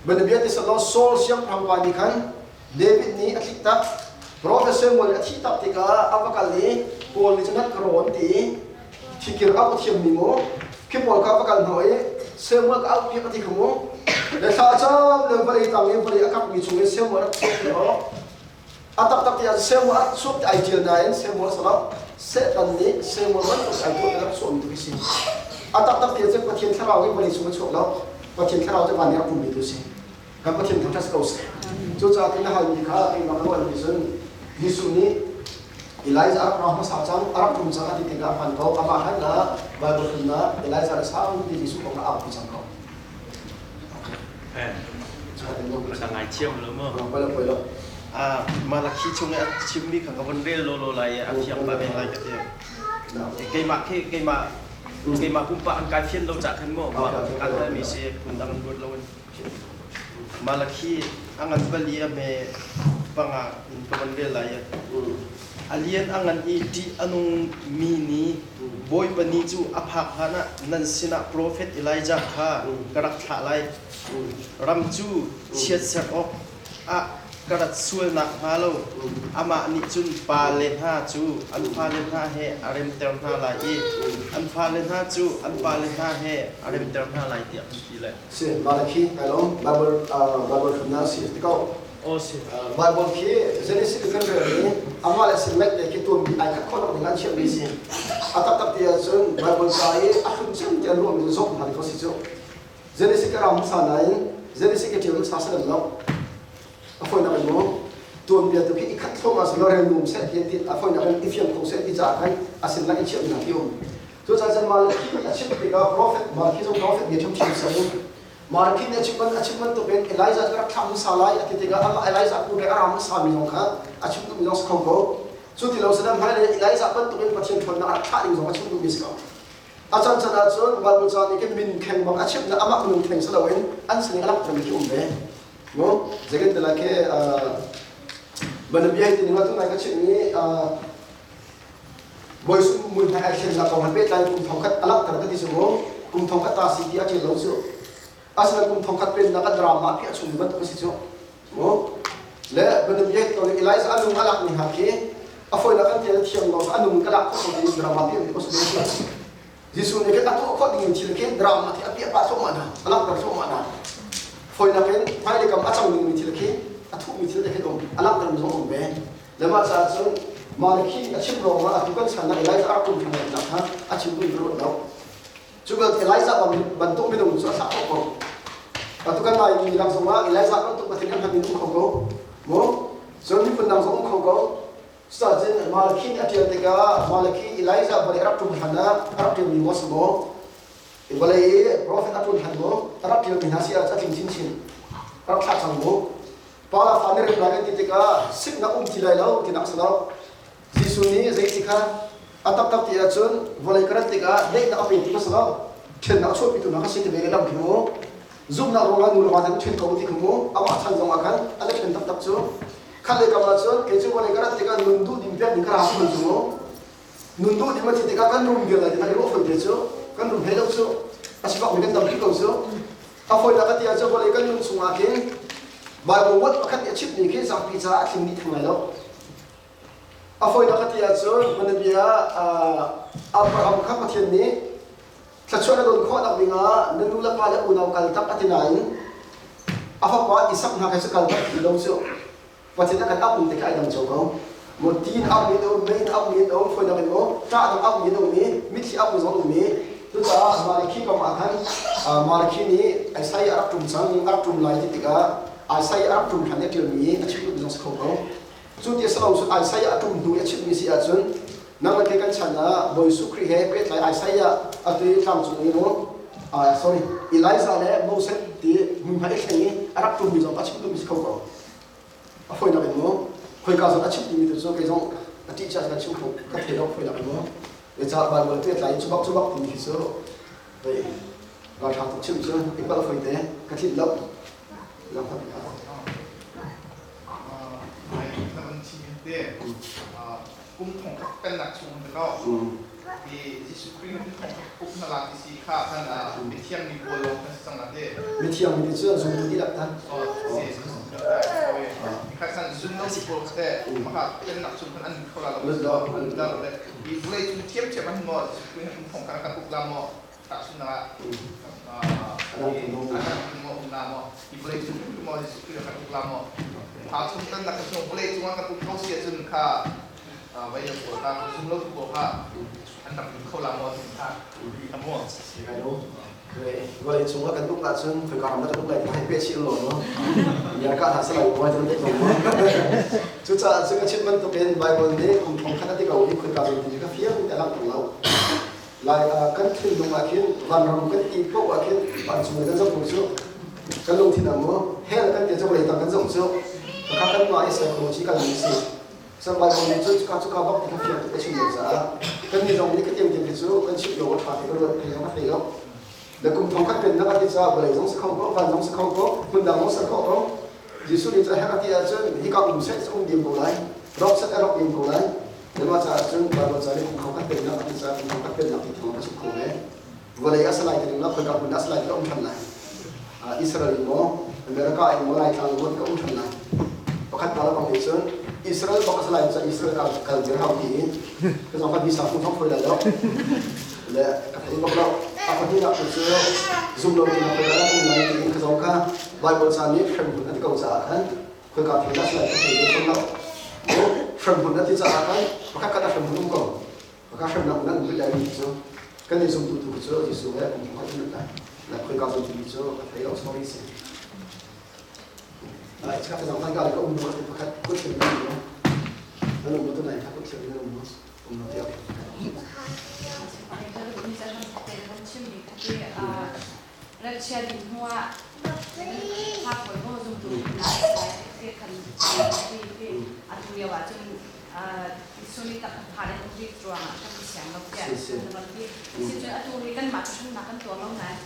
Bianabia ti selaw Saul siangpahrang pa nih khan David nih a tlik tak. Prophet Samuel nih a thih tak tikah a va kal i Paul nih cun ka rawn ti i thikir au a thiammi mu khi pawl kha va kal hnawh i Samuel ka auh piak a ti kha mu. Le thla cam le vawlei tang i vawlei a kakmi chung in Samuel rak chuak ti awk A taktak ti ah Samuel a chuak ti ai ṭial nain Samuel salak Satan nih Samuel bantuk ai tuah rak chuahmi tu khi si. A taktak ti ah cun Pathian thlarau hi vawlei chung a chuak lo. Pathian thlarau cu van i rak ummi tu si. Kan Pathian thangṭhat ko seh. Cucaah tin na halmi kha keimah ka ruah mi cun Jesuh nih Elijah a rak ra hmasa cang, a rak ṭum cang a ti tikah hman ko. Amah hlan ah Bible hlun ah Elijah le sau ti Jesuh kong a aupi cang ko. Ka ngai thiam lo maw? Poi lo. Malakhi chung i a chimmi kha ka von rel lawlaw lai i a fiang pah men lai ka ti. Keimah khi keimah keimah pumpak an kai fian lo cah khan maw kan halmi si phundang an ruat lo in. Malakhi a ngan pali a hme panga in ka von rel lai i a lian a ngan i ṭih a nungmi ni Bawipa ni cu a phak hlanah nan sinah profet Elijah kha ka rak thlah lai. Ram cu chiatserh awk ah ka rat sual nakhnga lo amah nih cun pale hna cu an fale hna he a remter hna lai i an fale hna cu an pale hna he a remter hna lai tiah kan ti lai. Si, Malakhi, kai lawm. Bible, Bible hrimnak si ti ko. Bible khi Genesis kan rel i amah le sin le khi tuanbi ai khat khawh nak ding an chiahmi si. A taktak ti ahcun Bible ca i a hlun cem ti an ruahmi cu zok hna ko si cu. Genesis ka ram hmasa nain Genesis ka ṭial hmasa si lo. A fawinak in mu tuanbia tu khi i khat thluahmah si lo rel num seh ti ti a fawinak in i fiang kho seh ti caah khan a sin lang i chiahmi hna khi um. Cucaah cun Malakhi a chim tikah prophet Malakhi zong prophet bia ṭhiamṭhiam si. Malakhi nih a chim bantukin Elijah cu rak thlah hmasa lai a ti tikah amah Elijah ku le a ra hmasa mi zong kha a chim duhmi zong si kho ko. Cu ti lo si hmailei Elijah bantukin Pathian ṭhawnnak a rak thlah ding zong a chim duhmi si ko. A caan caan ahcun Bible ca nih khin min kheng bang a chimh amah minung kheng si loin an sining a langhtermi khi um ve. Mu zeitin ti lai khi banabia hi ti ning tu nai ka chimmi Bawi mui hmai ai thlennak kong he pehtlai kum thongkhat a langhter ka ti cu mu. Kum thongkhat ta si ti a ṭial lo cu. Asinain kum thongkhat pennak a drama pi a chung bantuk a si cu. Mu. Le banabia to le Elijah a nung a lak mi hna khi a fawinak kan tial thiam lo a nung ka lak khawh ko ti drama pi an si. Jesuh nih khin a tuah khawh ding thil khi drama khi a piah pah thluahmah hna, a langhter thluahmah hna. Fawinak in hmailei kam a cang dingmi thil khi a thuhmi thil te khi um, a langhtermi zong um ve. Le mah caah cun Malakhi a chim ruangah atu kan chan ah Elijah a rak um ṭhan kha a chim duh in ruat lo. Cu bel Elijah bantuk minung cu a thlah khawh ko. Atu kan Lai mi dang zongah Elijah bantuk Pathian kan hman um kho ko. Mu? Cun miphun dang zong um kho ko. Cucaah Malakhi nih a ṭial tikah Malakhi Elijah vawlei a rak ṭum hlan ah a rak ṭialmi maw si maw? Vawlei i profet a ṭun hlan maw a rak ṭialmi hna si ah a tling chinchin. A rak thlah cang mu. Pa le fa nih rem lai kan ti tikah siknak um ti lai lo tinak si lo. Jesuh nih zeiti kha a taktak ti ahcun vawlei ka rat tikah daihnak a pe ti kha si lo. Ṭhennak a chuahpitu hna kha si ti ve lehlam khi mu. Zumhnak ruangah nu le va cu ṭhen ko ti kha mu. Amah chan zongah khan a le ṭhen taktak cu. Khat le kam ahcun kei cu vawlei ka rat tikah nun duh ding pek ding ka ra si cu mu. Nun duh ding a ti tikah kan rum vial lai ti i ruah fawi te cu kan rum hlei lo cu a sifak mi kan tam rih ko cu. A fawinak a ti ahcun vawlei kan nun chungah khin Bible word pakhat nih a chimmi khi zapi caah a tling dih theng lai lo. A fawinak a ti ahcun hmanabia Abraham kha Pathian nih thluachuah na don khawh nak dingah na nu le pa le unau kal tak a ti nain a fapa Isak hna kha cu kal tak ti lo cu Pathian a kan auh ning te kha ai dang cio ko. Mo ti in auh mi an um, mei in auh mi an um, fawinak in maw ṭah dang auh mi an um i mitthli auh mi zong an um i cucaah Malakhi kong ah khan Malakhi nih Isaiah a rak ṭum cang, a rak ṭum lai ti tikah Isaiah a rak ṭum hlan i a ṭialmi a chim duhmi zong si kho ko. Cu ti a si lo cun Isaiah a ṭum hnu i a chimmi si ahcun Nang le kei kan chan ah Bawi Jesuh Khrih he pehtlai Isaiah atu i tlangcung i mu sorry Elijah le Moses ti hmunhma i thleng i a rak ṭummi zong a chim duhmi si kho ko. A fawinak in mu khoika zawn a chim timi tu cu kei zong a ṭih cia ka chim kho ka thei lo fawinak in mu. Zeicah Bible pehtlai in cu bak cu bak timi khi cu hei ralṭha tuk chim cu i palh fawi te ka tlinh lo. Lang khat Na van chim te kum thong khat pennak chung te ko i Jesuh Khrih kum thong khat uk na la ti si kha kan mithiang mi pawl lawng kan si cang la te. Mithiang mi cu zumtu dihlak ta. Si kha san zun lo si pawl te maka pennak chung kan an kho la lo la lo le i vulei chung thiam thiam an mo Jesuh Khrih kum thong khat kan uk la mo tahchunhnak ah um la maw hi vawlei cung maw Jesuh Khrih kan uk la maw kha chung tan nak chung vawlei cung ah kan uk ko si ahcun kha vailam pawl kha zum lo tu pawl kha an rak lut kho la maw ti kha a maw. Vawlei cung ah kan uk ahcun khoika ram dah kan uk lai ti hei peh chih law no America hna salai maw ti te ko cucaah cu ka chim bantukin Bible nih kum thong khat a ti ko i khoika zawn ti ka fiang te a langhter lo. Lai kan thinlung ah khin vanram kan ti paoh ah khin vancung kan zoh ko cu kan lungthin ah maw hell kan ti cu vawlei tang kan zoh cu kha kan mah i psychology kan mi si sang Bible nih cun cuka cuka bak ti kha fiang tuk a chim lo caah kan nih zong nih ka tiam tiam hi cu kan chim lo a ṭha ti ka ruat thei zong ka thei lo le kum thong khat pennak a ti caah vawlei zong si kho ko van zong si kho ko hmun dang zong si kho ko Jesuh nih cun hek a ti ahcun hika um seh um diam ko lai rok seh rok diam ko lai. Mah caah cun Baibal ca nih kum khat pennak a ti caah kum khat pennak ti thawng a chim kho ve. Vawlei a salai ti ding khoika hmun a salai ti ka um ṭhan lai. Israel in maw, America in maw, Laitlang in maw ti ka um ṭhan lai. Pakhat pa bang nih cun Israel bak a salai cun Israel kal kal dir hau ti i ka zong ka visa fung thong foi lai lo. Le ka thei bak lo. A pahnihnak cu zum lo ti na khoika dah um lai ti in ka zong kha Baibal ca nih hremhmun an ko caah khan khoika thil dah salai ka thei ve fawn lo. Hremhmun a ti caah khan pakhat khat a hremhmun um ko. Pakhat hremnak nan um rih lai mi cu kan i zumtu tu cu Jesuh he kum khat lut lai. Na khoika zong timi cu ka thei lo sorry si. Ai chak zong kan ka um lo pakhat kut thil nan um. Nan um lo tu nai kha kut thil nan um lo. Um lo tiah. Ralchia dih hnuah phak hawi maw zumtu te khan ti atu lio ah cun suni tak phan in um rih ruangah kan i siang lo tiah kan van ti. Si cun atu hi kanmah cu hrimnak kan tuar lo nain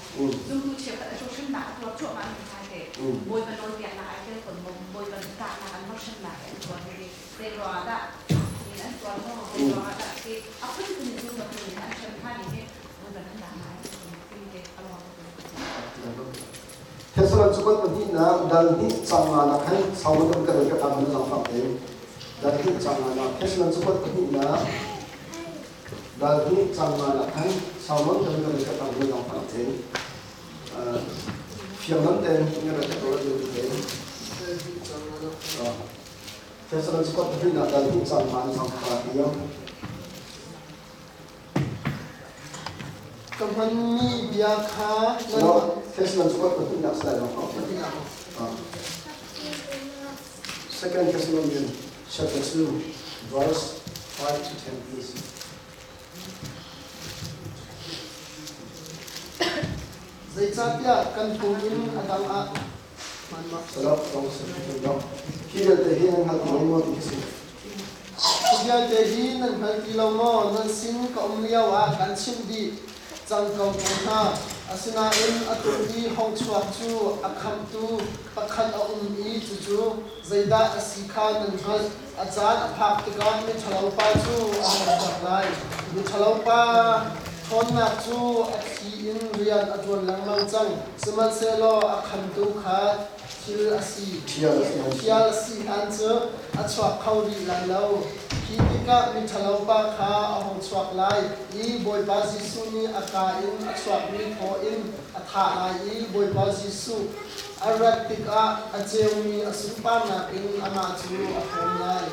zumtu cheukhat atu hrimnak a tuar cuahmah mi hna hi Bawipa nawlpiaknak ai tel tawn maw Bawipa kahnak an hrimnak an tuar hi zei ruangah dah an tuar maw zei ruangah dah ti a phunphun in zumtu nih an hrem hna ni hi Thessalon cu kan pahnihnak dal hnih cang nga nak khan sau kan kan ka tam na zangfak te dal hnih cang nga nak Thessalon cu kan pahnihnak dal hnih cang nga nak khan sau kan kan ka tam na zangfak te fiang nan ten nga ra ka ro te Thessalon cu kan pahnihnak dal hnih cang nga na zangfak te Ka hmanmi bia kha nan No, Thessalon cu pahnihnak si lai lo. Second Thessalonians chapter 2, verse 5 to 10, please. Zeicahtiah kan pum in a dang ah hmanmah. Salok, dong, salok. Hi vialte hi nan hngal ti lo maw ti khi si. Hi vialte hi nan hngal ti lo maw? Nan sin ka um lioah kan chimh dih cang ko ko hna. Asinain atu i hong chuak cu a khamhtu pakhat a um i cucu zeidah a si kha nan hngalh. A caan a phak tikah miṭhalopa cu a hong chuak lai. Miṭhalopa ṭhawnnak cu a thli in rian a ṭuan lengmang cang, sihmanhsehlaw a khamtu kha thil a si. Ṭhial a si hlan cu a chuak kho rih lai lo. Khi tikah miṭhalopa kha a hung chuak lai i Bawipa Jesuh nih a kaa in a chuakmi thaw in a thah lai i Bawipa Jesuh a rat tikah a ceumi a sunparnak in amah cu a hrem lai.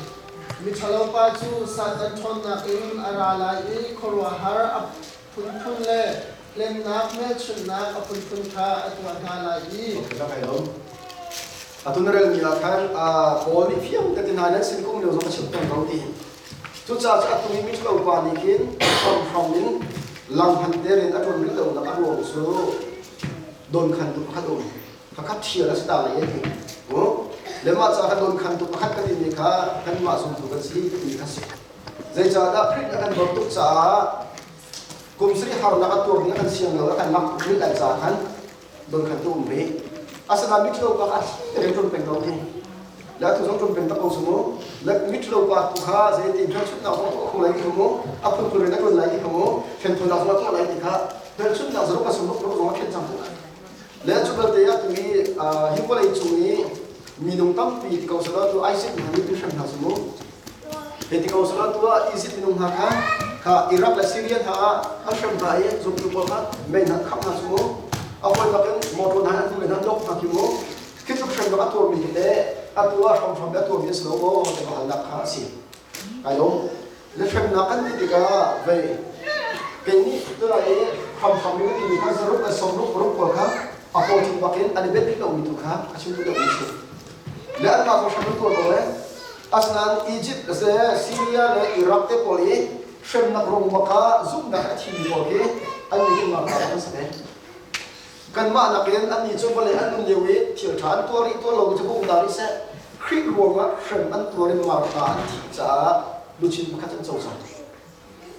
Miṭhalopa cu Satan ṭhawnnak in a ra lai i khuaruahhar a phunphun le hlennak hmelchunhnak a phunphun kha a tuah hna lai i Atu na relmi ah khan Paul nih fiang te hna nan sin kum lio zong a chim peng ko ti. Cucaah cu atu i miṭhalo pa nih khin hramhram in langhngan tein a ṭuan rih lonak a ruang cu dawnkhantu pakhat a um. Khakha ṭhial a si ta lai a ti. Le mah caah kha dawnkhantu pakhat kan timi kha kanmah zumtu kan si timi kha si. Zeicahdah Khrih a kan dawt tuk caah kum sarih harnak a tuar ding a kan siang lo, a kan mak tuk rih lai caah khan donkhantu um rih. Asinain miṭhalo pa kha a thli ṭun peng ko hi. Le atu zong ṭun peng tak ko su mu. Le miṭhalo pa tu kha zeitin hmelchunhnak zong a tuah kho lai ti kha mu. A phunphun in a ṭuan lai ti kha mu. Ṭhenthawnak zong a tuah lai ti kha hmelchunhnak zaruk a sung ruk zong a khenh cang. Le cu belte ah tu hi hi vawlei cung i minung tampi ti ko selaw tu ISIS hna nih hrem hna su mu. Hei ti ko selaw tu ah Egypt minung hna kha kha Iraq le Syria hna ah an hrem hna i zumtu pawl kha mei hna khangh hna su mu. A hawi bakin motor hna an hnu hna nok hna khi mu. Khi tluk hrem bak a tuarmi hi teh atu ah hramhram a tuarmi a si lo maw ti halnak kha a si. Kai lawm. Le hremnak kan ti tikah vei kei nih tunai i hramhram in ka timi kha zaruk le sawmruk paruk pawl kha a paw chung bakin an i bet rih lomi tu kha a chim duh deuhmi si. Le anmah cu hrem an tuar ko le asinain Egypt le Syria le Iraq te pawl i hremnak rung bak ah zumhnak a thimi pawl khi an nih hin ralkap an si ve. Kanmah nakin annih cu vawlei an nun lio i thil ṭha an tuar rih tuar lo cu um dah rih seh, Khrih ruangah hrem an tuar i martha an thih caah luchin pakhat an co cang.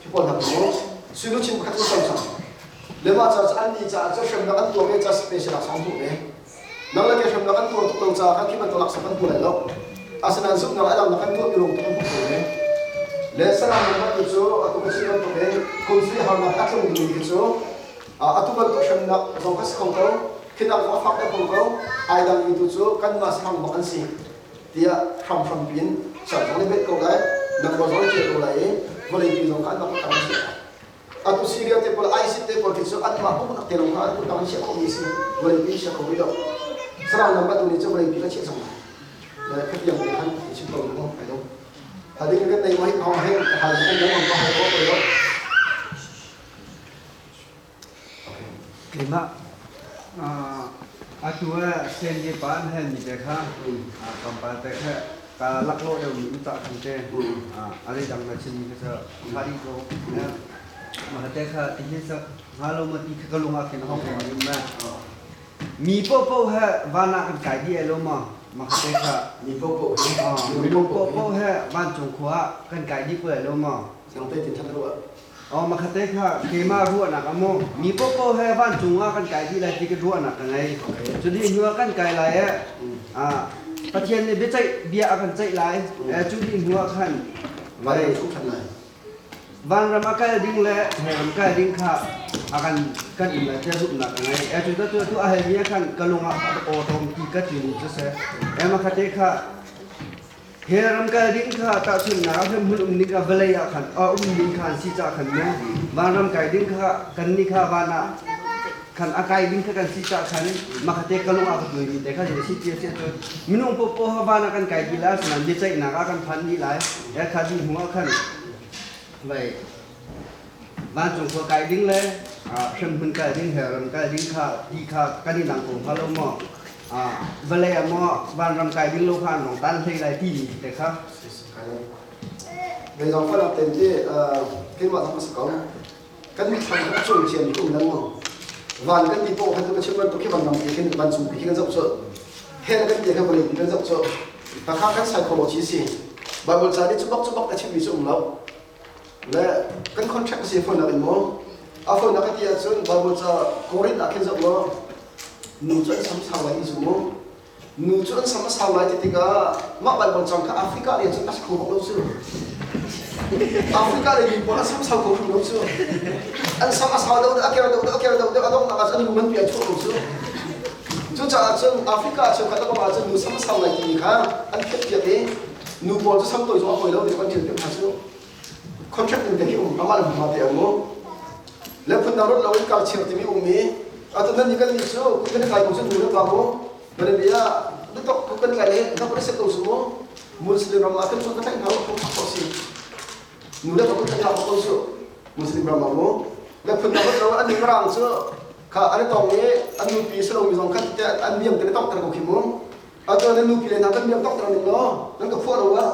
Hi pawl hna cu sui luchin pakhat an co cang. Le mah caah annih caah cu hremnak an tuar ve caah special laksawng hmuh ve. Nang le kei hremnak an tuar tuk lo caah khan khi bantuk laksawng kan hmu lai lo. Asinain zumhnak a dangnak kan tuahmi ruang tu kan hmuh ko ve. Le saram bantuk cu atu ka chim bantukin kum sui harnak a tlung dingmi khi cu Atu bantuk hremnak zong kha si kho ko, khinak zong a fak deuh kho ko, ai dangmi tu cu kanmah sahang bak an si tiah hramhram piin ser zong nih bet ko lai, nangmah zong nih ṭial ko lai i vawleipi zong kha anmah kuttang an chiah lai. Atu Syria te pawl, ISIS te pawl khi cu anmah uknak te lawng kha an kuttang an chiah khawhmi si, vawleipi an chia kho rih lo. Sarang lam atu nih cu vawleipi kha chiah cang lai. Le khatiang te khan chim ko mu, ai lo. Hading kan nei mo hi thong hin hal kan dang ko hal ko ko lo. Keimah atu ah CND pa an halmi te kha tlawmpal te kha ka laklawh deuhmi um cah khan te a zeidang na chimmi kha cu ṭha dih ko. Mah te kha ti hi sak hnga lo maw ti kha ka lung ah khin a hong um ma. Mi paohpaoh he van ah kan kai dih ai lo maw? Mah te kha mi paohpaoh he minung paohpaoh he vancung khua ah kan kai dih ko lai lo maw? Nang te tin than ruah. Aw makhatte kha keimah ruahnak a maw mi popo he vancung ah kan kai dih lai ti ka ruahnak ka ngei. Cu dih hnu ah kan kai lai eh ah Pathian nih biaceih bia a kan ceih lai. Cu dih hnu ah khan vai chung than lai. Vanram a kal ding le hellram kal ding kha a kan kan um lai tiah zumhnak ka ngei. Cu tu tu a hel mi ah khan ka lung ah a aw tom ti ka ti ni cu seh. Makhatte kha Hi ramkal ding kha tahchunhnak ah hremhmun um ning ah vawlei ah khan a um ding kha an si caah khan mu vanram kai ding kha kannih kha van ah khan a kai ding kha kan si caah khan makhate ka lung ah ka tuimi te kha si si ti a si ahcun minung popo ha van ah kan kai dih lai asinain biaceihnak ah kan phan dih lai e kha dih hnu ah khan vai vancung khua kai ding le hremhmun kai ding he ram kai ding kha ti kha kan i dang ko hnga lo maw vawlei ah maw vanram kai ding lo kha an rong tan hlei lai ti mi te kha Nei zong falam ten ti keimah zong ka si ko kan mitthlam a cung ciam mi um lengmang van kan ti pawh khan tu ka chim bantuk khi vanram ti khin vancung ti khi kan zoh cu hell kan ti kha vawlei ti kan zoh cu takha kan psychology si Bible ca nih cu bak cu bak a chimmi cu um lo Le kan contract a si fawn in maw? A fawinak ka ti ahcun Bible ca Korinth ah khin zoh law nu cu an sam sau lai ti cu mu. Nu cu an sam a sau lai ti tikah mah Bible cang kha Africa lei cun a si kho bak lo cu. Africa lei mi pawl an sam sau kho hrim lo cu. An sam a sau deuh deuh, a ker deuh deuh, a ker deuh deuh, a donghnak ah cun an lu nganpi a chuah ko cu. Cucaah cun Africa cheukhat a bang ahcun nu sam a sau lai timi kha an phiatpiak i nu pawl cu sam tawi zong a fawi lo ti kan ṭial piak hna cu contract in te khi um amah le hma te um le phun dang rot lo in kar chir timi um i atu nan ni kan ni cu kan kai ko cu nu le pa mu kan bia na tok kan kai le na ko set ko su mu muslim ram ah kan cu ka tlaih hna ko ko si nu le pa ko tlaih hna ko su muslim ram ah mu le phun dang rot lo an ni rang cu kha an tong i an nupi silo mi zong kha te an miam te tok ter ko khi mu Atu nan nupi le hna kan miak tok ning law nan ka phuah lo ah.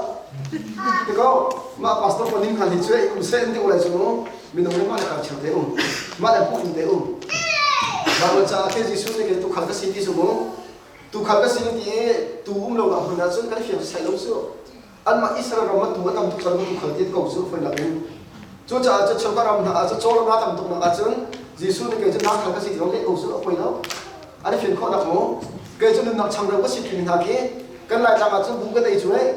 Ti ko. Mah pastor pa ning hna hi cu um seh an ti lai cu mu. Minung le mah le kar cheu te um. Mah le hmuh in te um. Bible caah khin Jesuh nih kei tuukhal ka si ti cu mu. Tuukhal ka si ti i tuu um lo nak hmun ah cun kan fiang sai lo cu. Anmah Israel ram ah tuu a tam tuk cang tuukhal ti ko cu foi nak in. Cucaah cu cheuka ram hna ah cu caw nga tam tuk nak ah cun Jesuh nih kei cu nakhal ka si ti leh ko cu a poi lo. An i fian khawh nak mu. Kei cu nunnak changreu ka si ti hna khi kan Laitlang ah cun bu kan ei cu ei.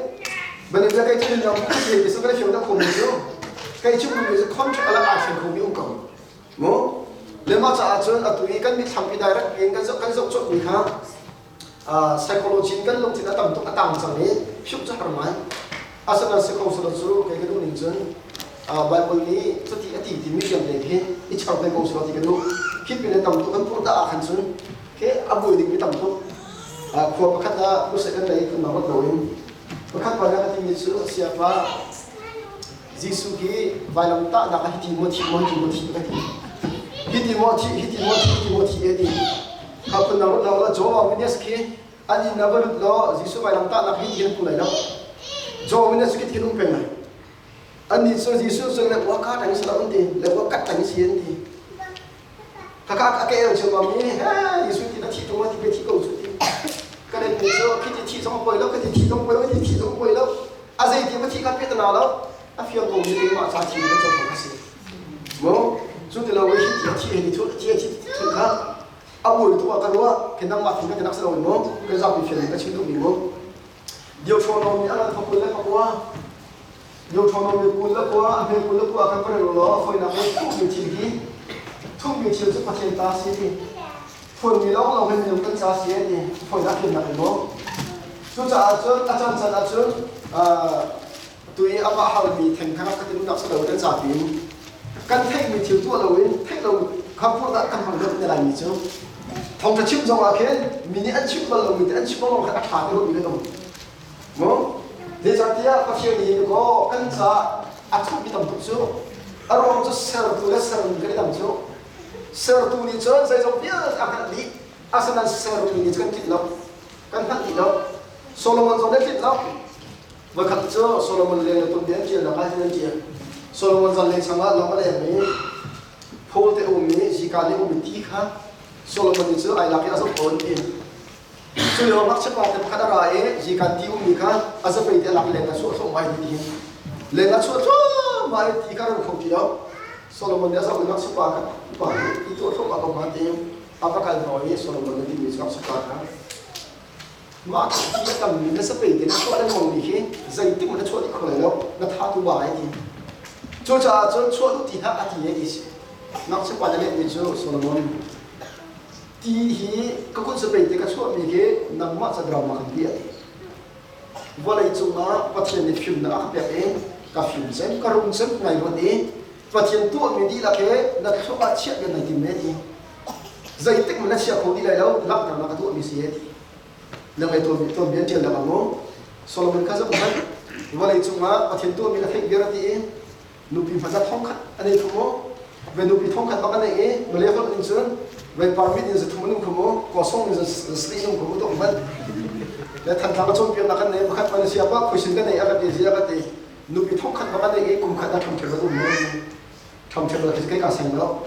Banin kei cu nunnak bu ka si ti cu kan i fiang tak kho mi cu. Kei cu mi cu contract alak aa fiang kho mi um ko. Mu. Le mah caah cun atu i kan mitthlam i direct in kan zoh kan zoh cawk mi kha psychology in kan lungthin a tam tuk a tang cang i philh cu har ngai. Asinain si kho silo cu kei ka duh ning cun Bible nih cuti a ti timi fiang te khi i char ve ko silo ti ka duh. Khi pin le tam tuk kan pur dah ah khan cun khi a buai ding mi tam tuk. Khua pakhat ah crusade kan nei kan rat loin pakhat pa nih a timi cu siapa Jesuh hi vailamtahnak ah hiti maw thi maw hiti maw thi ka ti. Hiti maw thi hiti maw thi hiti maw thi a ti. Kha phun dang lut lo la Joao Mendes khi an inn ah va lut law Jesuh vailamtahnak hi ti kan lai lo. Joao Mendes khi ti kan um peng lai. Annih cu Jesuh cu le wa ka tang si lo an ti, le wa kat tang si an ti. Kaka a ke el chim mi he Jesuh ti na thi tung ti pe thi ko cu ti. Ka den mi cu khi ti thi zong poi lo, khi ti thi zong poi lo, khi ti thi zong poi lo. A zei ti ma thi kha pe ta na lo. A fiang ko mi mah ca thi kan co kha si. Mo cu ti lo hi ti thi he thu thi thi thu kha a bui tu ka ruah ke nang ma thi ka nak sa lo mo ka zapi fian ka chim duh mi mo. Deuteronomy a lan thokul le pakua Deuteronomy 29 a hme 29 kan rel law a fawinak in thuhmi thil hi thuhmi thil cu Pathian ta si ti phuanmi lawnglawng hi minung kan ca si ti fawinak fimnak in maw. Cucaah cun a can can ahcun tu i amah halmi theng kha ka ti nak si lo kan ca piin kan theihmi thil tuah loin theih lo kha phuah kan hmang deuh ne laimi cu thawngṭha chim zong ah khin mi nih an chim bal lomi te an chim bal khan a ṭha ti lomi kan um mu. Zeicahtiah Pathian nih kaw kan caah a thuhmi tam tuk cu a ruang cu sertu le sermi kan i dang cu. Sertu nih cun zeizong vialte a hngalh dih, asinain sermi nih cun kan tlinh lo, kan hngalh dih lo. Solomon zong nih a tlinh lo. Voikhat cu Solomon leng le tum an ṭial nak ah hin an ṭial. Solomon zan leng changah lawng a leng i phul te um i zika nih um i ti kha Solomon nih cu ai lak i a zoh ko an ti. Cu lio ngakchia pa te pakhat a ra i zika ti ummi kha a zapei te a lak leng a chuah thluahmah i ti hin leng a chuah thluahmah i ti kha ro kho ti lo. Solomon nih a zoh i ngakchia pa kha pa nih ti tuah thluahmah ko ma ti a va kal hnaw i Solomon nih timi cu ngakchia pa kha mah ti a tammi na sapei te na chuah lengmang mi khi zeitik na chuah dih kho lai lo, na tha tu ba ai ti. Cucaah cun chuah duh ti hlah a ti ti si. Ngakchia pa na lehmi cu Solomon ti hi ka kut sapei te ka chuahmi hi nangmah ca drama kan ti a ti. Vawlei cungah Pathian nih fimnak a ka pek i ka fim cem ka rum cem ngai ruat i Pathian tuahmi dihlak he na thluak ah chiah kan nei tim ne ti. Zeitik na chia kho ti lai lo, langhternak a tuahmi si he ti. Na ngai tuahmi tuanbia an ṭial lengmang mu. Solomon kha zoh hmanh, vawlei cungah Pathian tuahmi na theih viar a ti i nupi hmasa thongkhat a nei kho mu. Ve nupi thongkhat bak a nei i Malay holh in cun ve permit in zathum an um kho mu, kawsong in zasli in um kho mu tuk hmanh. Le Thantlang a cawnpiaknak kan nei, pakhat man sia pa khuisin kan nei a ka ti zia ka ti. Nupi thongkhat bak a nei i kum khat ah ṭhamṭhem an um mu. Ṭhamṭhem lo khi kei ka seng lo.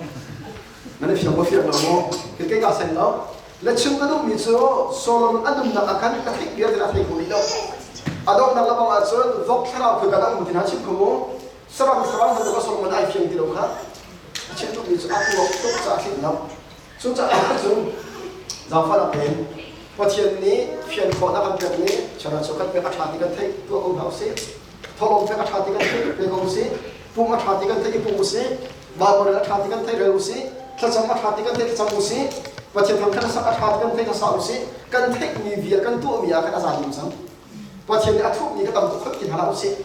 Nan i fiang maw fiang lo maw? Khi kei ka seng lo. Le chim ka duhmi cu Solomon a nunnak ah khan ka theih vialte a thei kho rih lo. A donghnak lamang ahcun vok thlarau phun kan um ti hna chim kho mu. Saram thlarau hna ka Solomon ai fiang ti lo kha. A chim duhmi cu a tuak tuk caah thlinh lo. Cucaah cun zaangfahnak tein Pathian nih fian khawhnak kan pek i chara chokhat pek a ṭha ti kan theih tuah ko hna usih. Thawhlawm pek a ṭha ti kan theih pe ko usih. Pum a ṭha ti kan theih i pum usih. Baibal a ṭha ti kan theih rel usih. Thlacam a ṭha ti kan theih thlacam usih. Pathian thangṭhat sak a ṭha ti kan theih hlasa usih. Kan theihmi vial kan tuahmi ah khan a za ding cang. Pathian nih a thuhmi ka tam tuk khot ti hna hlah usih.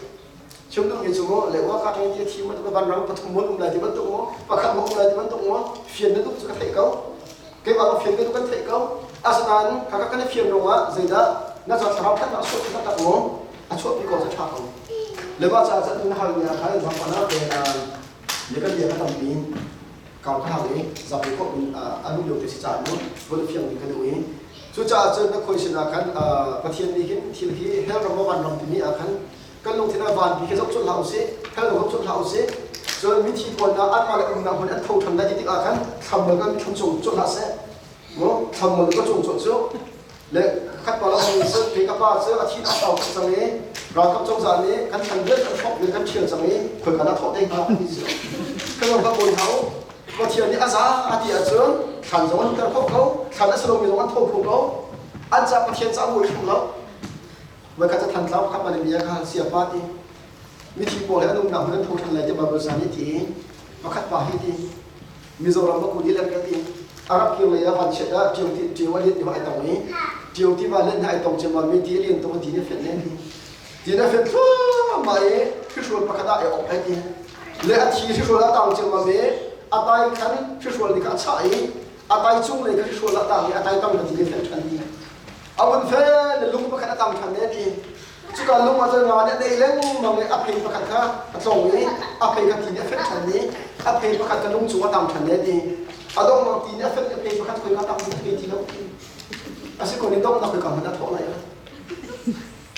Chim duhmi cu mu le wa ka ṭang ti a thi mu ban rang pathum mun um lai ti bantuk mu pakhat mu um lai ti bantuk mu fian na duh cu ka theih ko. Keimah ka fian ka duh kan theih ko. Asinain kaka kan i fian ruangah zeidah na ca thlarau thatnak a chuahpi taktak mu a chuahpi ko cu ṭha ko. Le mah caah cun na halmi ah khan zangfahnak te le kan bia ka tampi kau ka hal i zapi khawh in a duh lio te si caah mu vun fiang ding ka duh i cucaah cun na khoi sinah khan Pathian nih hin thil hi hell ram maw van ram timi ah khan kan lungthin. tikah vanpi khi zoh colh hlah usih, hell zoh colh hlah usih. Cun mithi pawl hna anmah le umnak hmun an tho ṭhan lai ti tikah khan thlam kan thlam cung colh hlah seh. Mu thlam ka cung colh cu le khat pa lang cu ke ka pa cu a thi a sau cang i ralkap cozah nih kan thlan vial kan thok vial kan ṭhial cang i khoi kan ah thawh te hnga ti cu kan ka bawi hau. Pathian nih a za a ti ahcun thlan zong an ter kho ko, thlan a si lomi zong an tho kho ko. An ca Pathian ca bawi hrim lo. Voikhat ca Thantlang pakhat man bia kha siapa ti mithi pawl he an umnak hmun an tho ṭhan lai ti Bible sa nih ti pakhat pa hi ti Mizoram ba kuli lem ka ti Arab kir lei ah vanchiat ah ṭio ti ṭio a lian ti ai tong i ṭio ti va len ai tong cem mi ti lian tung ti ne fet ne ti ti na fet thluahmah i hrihrual pakhat ah ai ok ai ti le a thi hrihrual a tang cem mi a tai khan hrihrual nih kha a chah i a tai cung lei kha hrihrual a tang i a tai tang ka ti ne fet ṭhan ti a vun fe le lung pakhat a tang ṭhan ne ti cuka lung ah cun nga nih a dei lengmang i a phei pakhat kha a tlong i a phei kha ti nih a fenh ṭhan i a phei pakhat kha lung cung a tang ṭhan ne ti a donghnak ti nih a fenh i a phei pakhat khoi ka tang ti phei ti lo ti a si ko ni donghnak khoi ka hmanh a thawh lai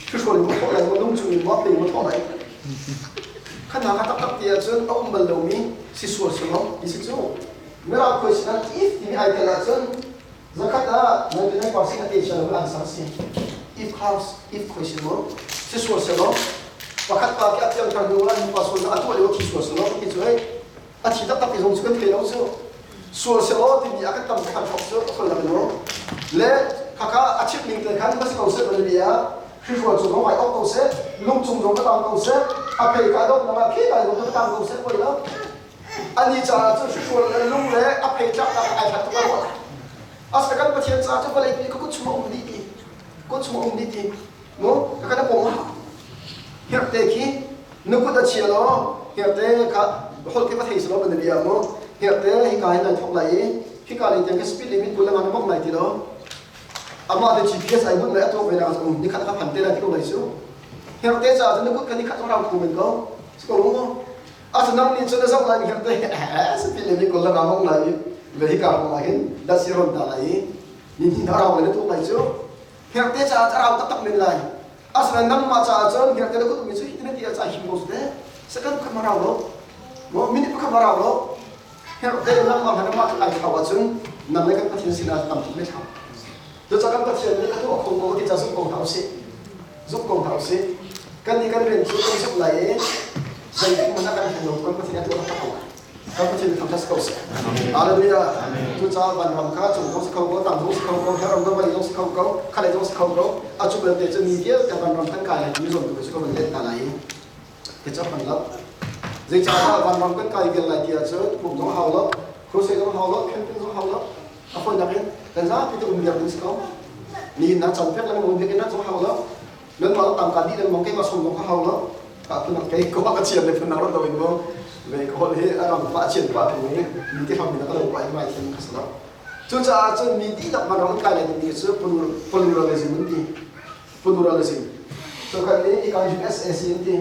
hruhrual in thawh lai lung cung in maw phei maw thawh lai kha na ka taktak ti ahcun a um bal lomi si sual si lo ti si cu mirang khoi sinah if timi ai tel ahcun Zakhat ah 99% a te sia lo an sang si. If house, if khoi si mo, si sual se lo. Pakhat pa ki a piang thar hnu ah nupa sual a tuah lio thi sual se lo ti cu hei a thi taktak ti zong cu kan thei lo cu. Sual se lo timi a kan tam kan thok cu a khol lo. Le khaka a chim ning te khan bas ko se ban bia hrirual cu zong ai ok ko se lung cung zong ka tang ko se a phei ka dok nanga khi kai zong ka tang ko se poi lo. Ani caah cun hrihrual le lung le a phei tlaknak ai hlat tuk a ruah. Asa kan Pathian caah cu vawlei pi ka kut chung a um dih ti. Kut chung a um dih ti. Mu ka kan a pawm Hirte khi nu kut a chia law hirte kha holh khi va thei selaw ban bia mu. Hirte hika hin ai thok lai i hika lei tiang khi speed limit 20 na mong lai ti lo. Amah te GPS ai bunh lai a tuak ve na um nikhat ka phan te lai ti ko lai su. Hirte caah cun na kut kha nikhat zong rau khu men ko. Si ko mu. Asanang nih cun a zoh lai hngar te sapi le mi kol la ngam lai le hi ka hong hin dat si ron ta lai i ni hnih arau le tu lai cu hngar te caah arau taktak men lai asana nang ma caah cun hngar te le kut mi cu hi ti a ca him ko te second khat marau lo mo minute pakhat marau lo hngar te nang ma hana ma ai thau ahcun nang le kan Pathian sinah tam tuk me thau tu ca kan Pathian nih ka tuah kho ko ti ca zumh ko hna usih zumh ko hna usih kan nih kan rian cu kan zumh lai i zeitik hmanh ah kan hmu lo kan Pathian a tuah taktak ko lai kan Pathian thang ko seh hallelujah cu caah vanram kha cung zong si kho ko tang zong si kho ko herram ko vawlei zong si kho ko khalei zong si kho ko a cu belte cu mi vialte vanram kan kai lai timi zawn tu cu ka van let hna lai i ka cak han lo zeicahdah vanram kan kai vial lai ti ahcun pum zong hau lo crusade zong hau lo camping zong hau lo a fawinak in kan zapi te um viar ding si ko nihin na cam pek lengmang biakinn ah zong hau lo nan mah tangka dih lengmang keimah sawm zong ka hau lo ka phunak kei ko ka chian le phunak rat lo in mo ve ka holh hi a ram pa a chian pa thung i mi ti hram ka lo pa i mai thiam ka salo cucaah cun mi dihlak man ram kai lai timi cu pluralism an ti pluralism so kan nih ika USA si an ti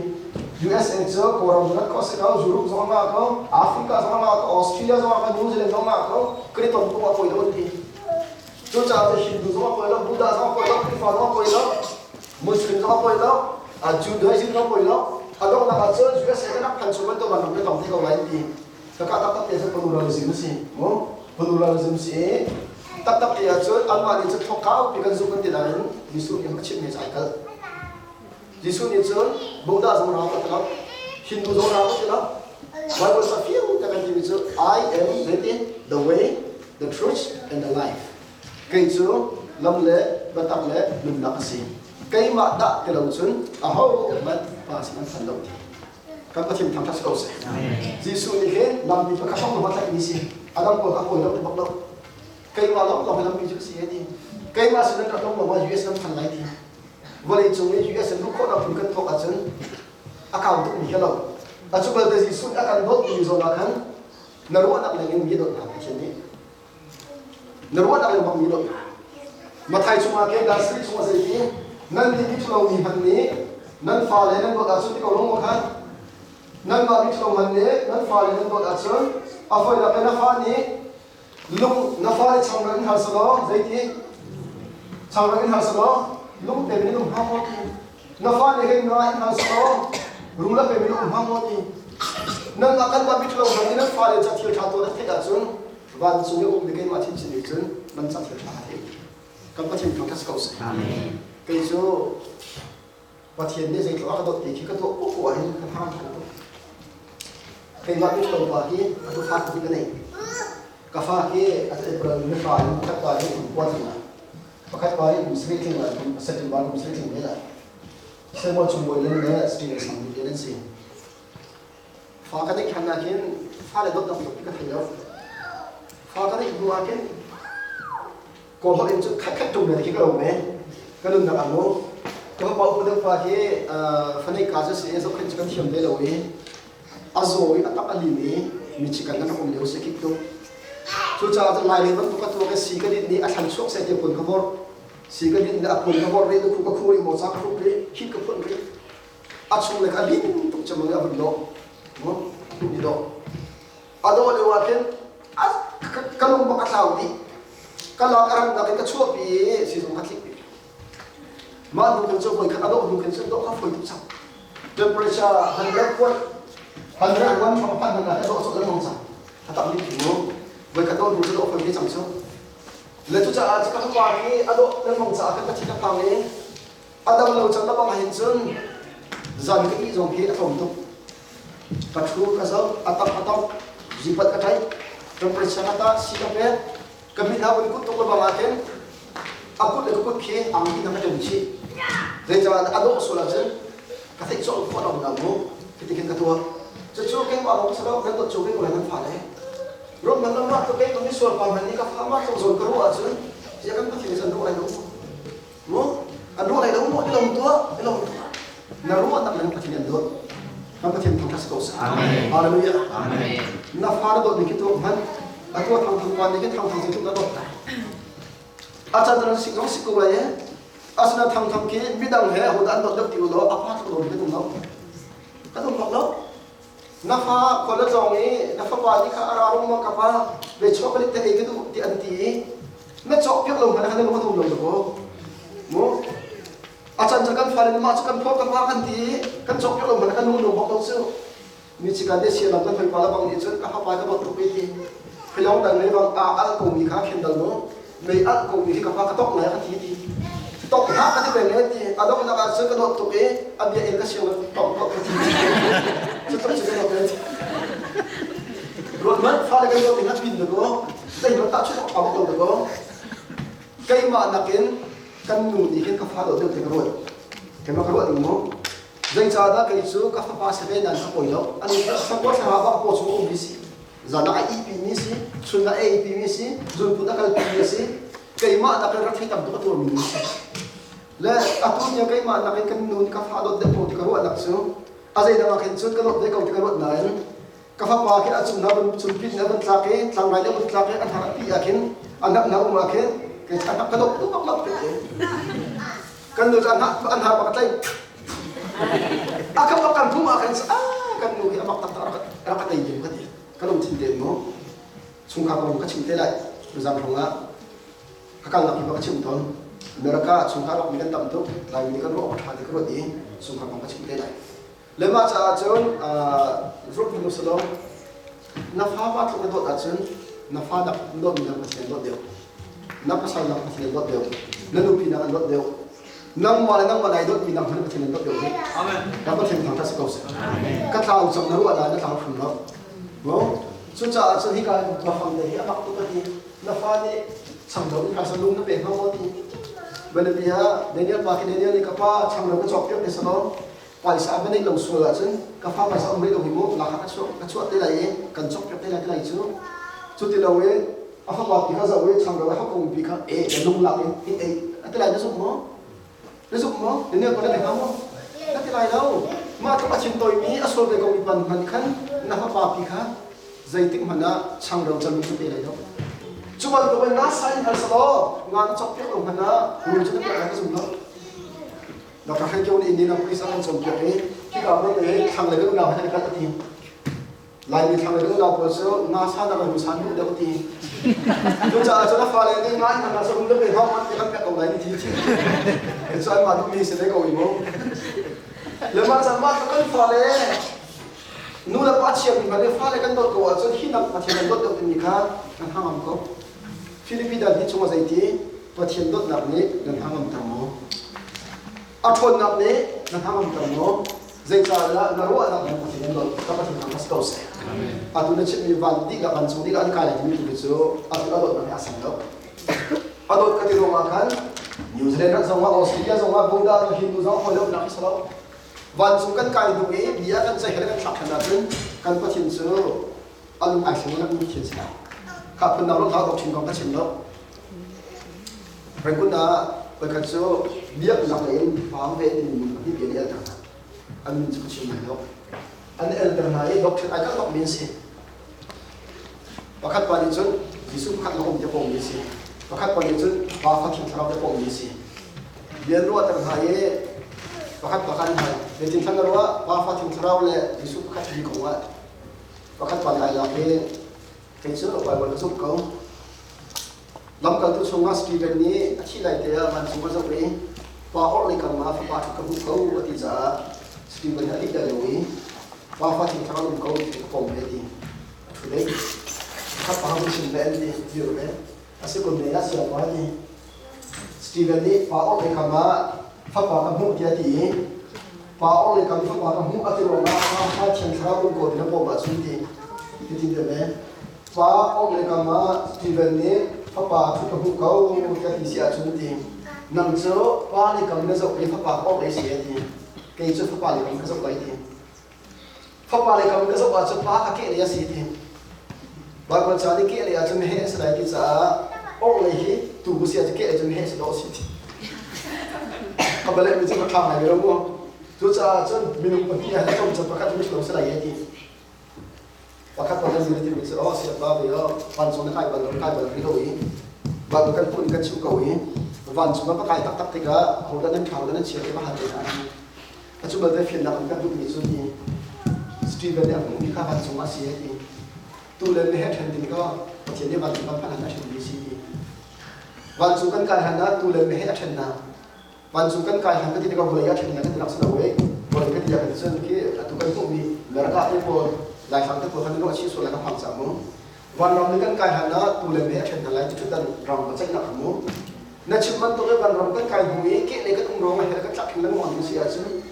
USA cu Kawlram zong ko si ko Europe zong nga ko Africa zong nga ko Australia zong nga ko New Zealand zong nga ko Kriton ko poi lo an ti Cucaah cu Hindu zong a poi lo, Buddha zong a poi lo, Khrihfa zong a poi lo, Muslim zong a poi lo, Judaism zong a poi lo. A donghnak ah cun USA kan rak phan chung bantuk ah ram le tong te ko lai ti. Kaka taktak te cu pluralism a si. Mu pluralism si. Taktak te ah cun anmah nih cun thawk kau pi kan zumh kan ti nain Jesuh nih a chimmi cu ai kal. Jesuh nih cun Buddha zong rau ka ti lo, Hindu zong rau ka ti lo. Bible sa fiang te kan timi cu I am the way, the truth and the life. Kei cu lam le biatak le nunnak a si. Keimah dah ti lo cun aho hmanh Pa sin an phan lo ti. Kan Pathian thangṭhat si ko seh. Jesuh nih hin lampi pakhat lawng lawng a tlaihmi si. A dang pawl kha kawl lo ti bak lo. Keimah lawng lawng hi lampi cu a si a ti. Keimah sin an rat lawng lawng ah US kan phan lai ti. Vawleicung i US in luh khawhnak phun kan thawk ahcun a kau tukmi hi a lo. A cu balte Jesuh nih a kan dawtmi zawn ah khan na ruahnak leng in mi a dawt hna Pathian nih. Na ruahnak leng bak mi dawt hna. Mathai chungah khin dan sarih chungah zei ti nan nih mi ṭhalo mi hmanh nih nan fale nan dawt ahcun ti ko lo maw khan nanmah mi ṭhalo hmanh nih nan fale nan dawt ahcun a fawinak in na fa nih lung na fale changreu in hal selaw zeiti changreu in hal selaw lungte in lung hna maw ti na fale he nga in hal selaw Rul a pemi na um hnga maw ti? Nangmah kanmah miṭhalo hna nih nan fale ca thil ṭha tuah na theih ahcun vancung i a ummi keimah chinchin nih cun nan ca thil ṭha a theih. Kan Pathian thangṭhat si ko seh. Kei cu Pathian nih zeitluk a ka dawt ti khi ka tuah poah hin ka phang ṭhan tuk. Keimah miṭhalo pa hi atu fa pahnih ka nei. Ka fa hi atu April ni hra in pakhat pa hi kum kua tling lai. Pakhat pa hi kum sarih tling lai, kum September kum sarih tling ve lai. Samuel Cung Bawi Lian le Steven Sang Bik Lian an si. Fa ka neih hlan ah khin fale dawtnak tuk ka thei lo. Fa ka neih hnu ah khin Kawl holh in cun khat khat ṭung le khi ka lo me. Ka nunnak ah mu. Ka fapa upa deuh pa hi fanei ka cu si zohkhenh cu kan thiam ve lo i a zaw i a tak a lim i mi chikan kan rak um lio si kik tuk. Cucaah cun Lailei bantuk a tuak i si ka dinh nih a thlan chuak seh ti pun ka vorh. Si ka dinh nih a pun ka vorh rih, ka khu rih, mawca ka hruk rih, hit ka phunh rih. A chung le ka lin tuk cemang i a vun dawh. Mu, i dawh. A dawh lio ah khin ka lung bak a thlau dih. Ka lak a rangnak in ka chuahpi i sizung ka tlik pi. Mah hnu khin cu voikhat a dawh hnu khin cun dawh kha fawi tuk cang. Temperature 100.1 from phan hmanh ah a dawh cawh lengmang cang. A tak ning khi mu. Voikhat dawh hnu cu dawh fawi ve cang cu. Le cucaah cu ka fapa hi a dawh lengmang caah khan ka thin a phang i a dam lo cang lebang ahhin cun zan ka ih zong hi a tlawm tuk. Ka ṭhu ka zoh, a tak a tok, zipat ka ṭaih, temperature ka tah, si ka pek, ka mit ha vun kut tuk lebang ah khin a kut le ka kut khi angki na ka ṭem chih. Zeicahtiah a dawh sual ahcun ka theih cawk khawh lo na mu, hiti khin ka tuah. Cucu keimah lawng si lo, nan dawt cu keimah le nan fale. Rom man lam mah tluk keimah misual pa hmanh nih ka fa mah tluk zawn ka ruah ahcun ziah kan Pathian nih an ruah lai lo mu? An ruah lai lo mu? I lawm tuah, i lawm tuah. Na ruah tak le Pathian an dawt. Kan Pathian thangṭhat si ko seh. Amen. Hallelujah. Amen. Na fa na dawt ning khi tuak hmanh. A tuah thang thang pa nih khi thang thang zeitluk na dawt lai. A can can sik zong sik ko lai e. Asina thang thang khi midang he hodah an dawt deuh ti u law a pa tluk dawt kan um lo. Kan um bak lo. Na fa khual a tlawng i na fapa nih kha a ra rungmang ka pa ve chuak ka te ei ka duh ti an ti i na cawkpiak lo hmanh kha na lung a dum lo dakaw. Mu a can cu kan fale mah cu kan phaw ka pa kan ti i kan cawkpiak lo hmanh kan lung lung bak lo cu. Mi chikan te sia lam kan hoi pa la bang nih cun ka fapa ka dawt tuk i ti philong dang mei bang a al ko mi kha khen dal mu mei al ko mi hi ka pa ka tok lai ka ti ti tok hlah ka ti peng e ti a donghnak ah cun ka dawt tuk i a bia in ka siang tok tok ka ti cu tluk cu ka dawt e ruat hmanh fale kan dawt ning a pin da ko zeihmanh tahchunh awk a lo da ko keimah nakin kan nu nih hin ka fa dawt deuh te ka ruat keimah ka ruat ning mu zeicahdah kei cu ka fapa si ve nan ka pawi lo an sakua thla bak paw chung um mi si zan ah a ihpi mi si chun ah a eipi mi si zunput a kalpi mi si keimah nakin rak thei tam tuk a tuarmi mi si le atu nia keimah nakin kan nu nih ka fa dawt deuh ko ti ka ruahnak cu a zeidang ah khin cun ka dawt ve ko ti ka ruat nain ka fapa khi a cung na vun cunpit na vun tlak i tlangrai na vun tlak i a hnar a pi ah khin a nak na um ah khin kei a ka dawt tuk bak lak kan nu cu a hnar bak a tlaih a ka bak kan phum ah khin ah kan nu hi a mak taktak rak ka tei ding ka ti ka lungthin te mu chungkhar kong ka chim te lai tuzan hrawng ah ka kalnak hi ka chim tawn America chungkhar mi kan tam tuk Laimi kan ruah ṭha ti ka ruat i chungkhar kong ka chim te lai le mah caah cun zurh hmanh usalaw na fa pa tluk na dawt ahcun na fa dak dawtmi nak Pathian dawt deuh na pasal nak Pathian dawt deuh na nupi nak an dawt deuh nangmah le nangmah nai dawtmi nak hmanh Pathian an dawt deuh hi ka Pathian thangṭhat si ko seh ka tlau cang na ruah la na tlau hrim lo no cucaah cun hika na fam le hi a mak tuk a ti na fa nih changlo in phaisa lung na pe hnga maw ti Bianabia Daniel pa khi Daniel nih ka pa changlo ka cawk piak te salo paisa va neih lo sual ahcun ka fa paisa um rih lo hi mu lakah ka chuah ka chuah te lai i kan cawk piak te lai te lai cu cu ti lo i a fapa pi kha zoh i changro a hakung pi kha e na lung lak in in ei a ti lai na zumh maw na zumh maw Daniel pa na ti hnga maw na ti lai lo mah tluk a thin toimi a sual ve ko mi pan hmanh khan na fapa pi kha zeitik hmanh ah changro can cu pe lai lo cu bantuk in na sa in hal selaw nga na cawk piak lo hmanh ah rul cu na piak lai ka zum lo Dr. Hre Kio nih Indianapolis a kan cawnpiak i hika hmun hi thlanglei kan unau he kan kal a ti. Laimi thlanglei kan unau pawl cu nga sa nak in san duh deuh a ti. Cucaah cun a fale nih nga in nga sa um deuh ve hau man ti kan pek ko lai ti ti. Cu anmah duhmi si ve ko i mu. Le mah caan mah kan fale nu le pa chiami hmanh nih fale kan dawt ko ahcun hi nak Pathian kan dawt deuh timi kha kan hangam ko. Filipi dan hi chungah zeiti Pathian dawtnak nih nan hangamter maw? A ṭhawnnak nih nan hangamter maw? Zeicahtiah na ruahnak nih Pathian kan dawt ka Pathian thang si ko seh. Atu na chimmi van dihlak van chung dihlak an kai lai timi tu cu atu a dawtnak nih a sang lo. A dawt ka ti ruangah khan New Zealand rat zongah Australia zongah Buddha zong Hindu zong hawi lo nak hi si lo. Vancung kan kai hnu i bia kan ceih kan thlak than ahcun kan Pathian cu a lung ai thleng lo Pathian si lai. Kha phun dang lo thin kong ka chim lo. Rangoon ah voikhat cu biaknak lei in faang ve timi hi bia nih alter hna. An min cu ka chim lai lo. An elter hna i doctrine ai kalh bak mi an si. Pakhat pa nih cun Jesuh pakhat lawng um ti a pawmmi a si. Pakhat pa nih cun Pa Fa Thiang Thlarau ti a pawmmi a si. Bia an ruahter hna i pakhat pa kha an hal. Zeitin thlan na ruah? Pa Fa Thiang Thlarau le Jesuh pakhat hi kong ah pakhat pa nih ai lak i kei cu Baibal ka zumh ko. Lamkaltu chungah Stephen nih a thih lai te ah vancung a zoh i pa orhlei kam ah fapa ṭhut ka hmuh ko a ti caah Stephen nih a lih lai lo i pa fa thing thar um ko ti ka pom ve ti a ṭhu dei. Khat pa hun chim ve an ti dir ve. A si kun ne ah sia pa ti. Stephen nih pa orhlei kam ah fapa ka hmuh tiah a ti i pa orhlei kam fapa ka hmuh a ti ruangah pa fa thiang thlarau um ko ti na pom ahcun ti hitin ti ve. Pa orhlei kam ah Steven nih fapa thu ka hmuh ko ka ti si ahcun ti nang cu pa le kam na zoh i fapa orhlei si a ti kei cu fapa le kam ka zoh lai ti fapa le kam ka zoh ahcun pa ka keh lei a si ti Baibal ca nih keh lei ahcun meheh a si lai ti caah orhlei hi tu ku si ahcun keh lei cu meheh si dawh a si ti ka baleh mi cu ka thlang ngai ve lo mu cucaah cun minung pahnih ah hin a pakhat cu mithlo si lai e ti Pakhat pa kan timi cu aw siapa ve aw vancung na kai bal lo kai bal rih lo i van kan pun kan chim ko i vancung ah va kai taktak tikah hodah nan ṭha hodah nan chia ti va hal te hna a cu balte fiannak an kan duhmi cu ti Stephen nih a hmuhmi kha vancung ah si ti tu le meheh ṭhen ding ka Pathian nih vancung kan phanh han a ṭhenmi si ti vancung kan kai han ah tu le meheh a ṭhen hna Vancung kan kai han ka ti tikah vawlei ah ṭhen kan ti nak si lo i vawlei ka ti ah cun khi atu kan hmuhmi America te pawl Laitlang te pawl khan ruah chih sual lai ka phang cang mu. Vanram ni kan kai han ah tu le me a ṭhen hna lai ti ṭhutdan ram ka ceih nak mu. Na chim bantuk i vanram kan kai hnu i kehlei kan um ruang ah hell kan tlak hin lengmang ding si ahcun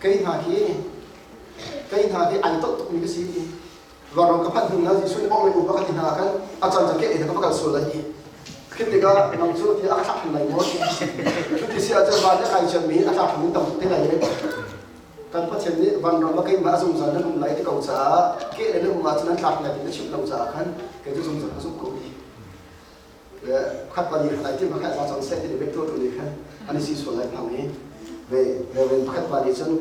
kei hna khi kei hna khi ai toh tukmi ka si ti vanram ka phanh hnu na Jesuh nih bawk le upa ka ti hna khan a caan caan ke ka va kal sual lai ti khi tikah nang cu ti a thlak lai maw cu ti si ahcun van i kai ciammi a thlak in tam tuk te lai kan Pathian nih vanram ah keimah a zungzal nan um lai ti ko caah ke le nan um ahcun nan thlak lai ti na chimh lo caah khan kei cu zungzal ka zumh ko ti le khat pali lai ti ma khat za cang seh ti le tu tu nih khan an i si sual lai phang i ve reverend pakhat pa nih cun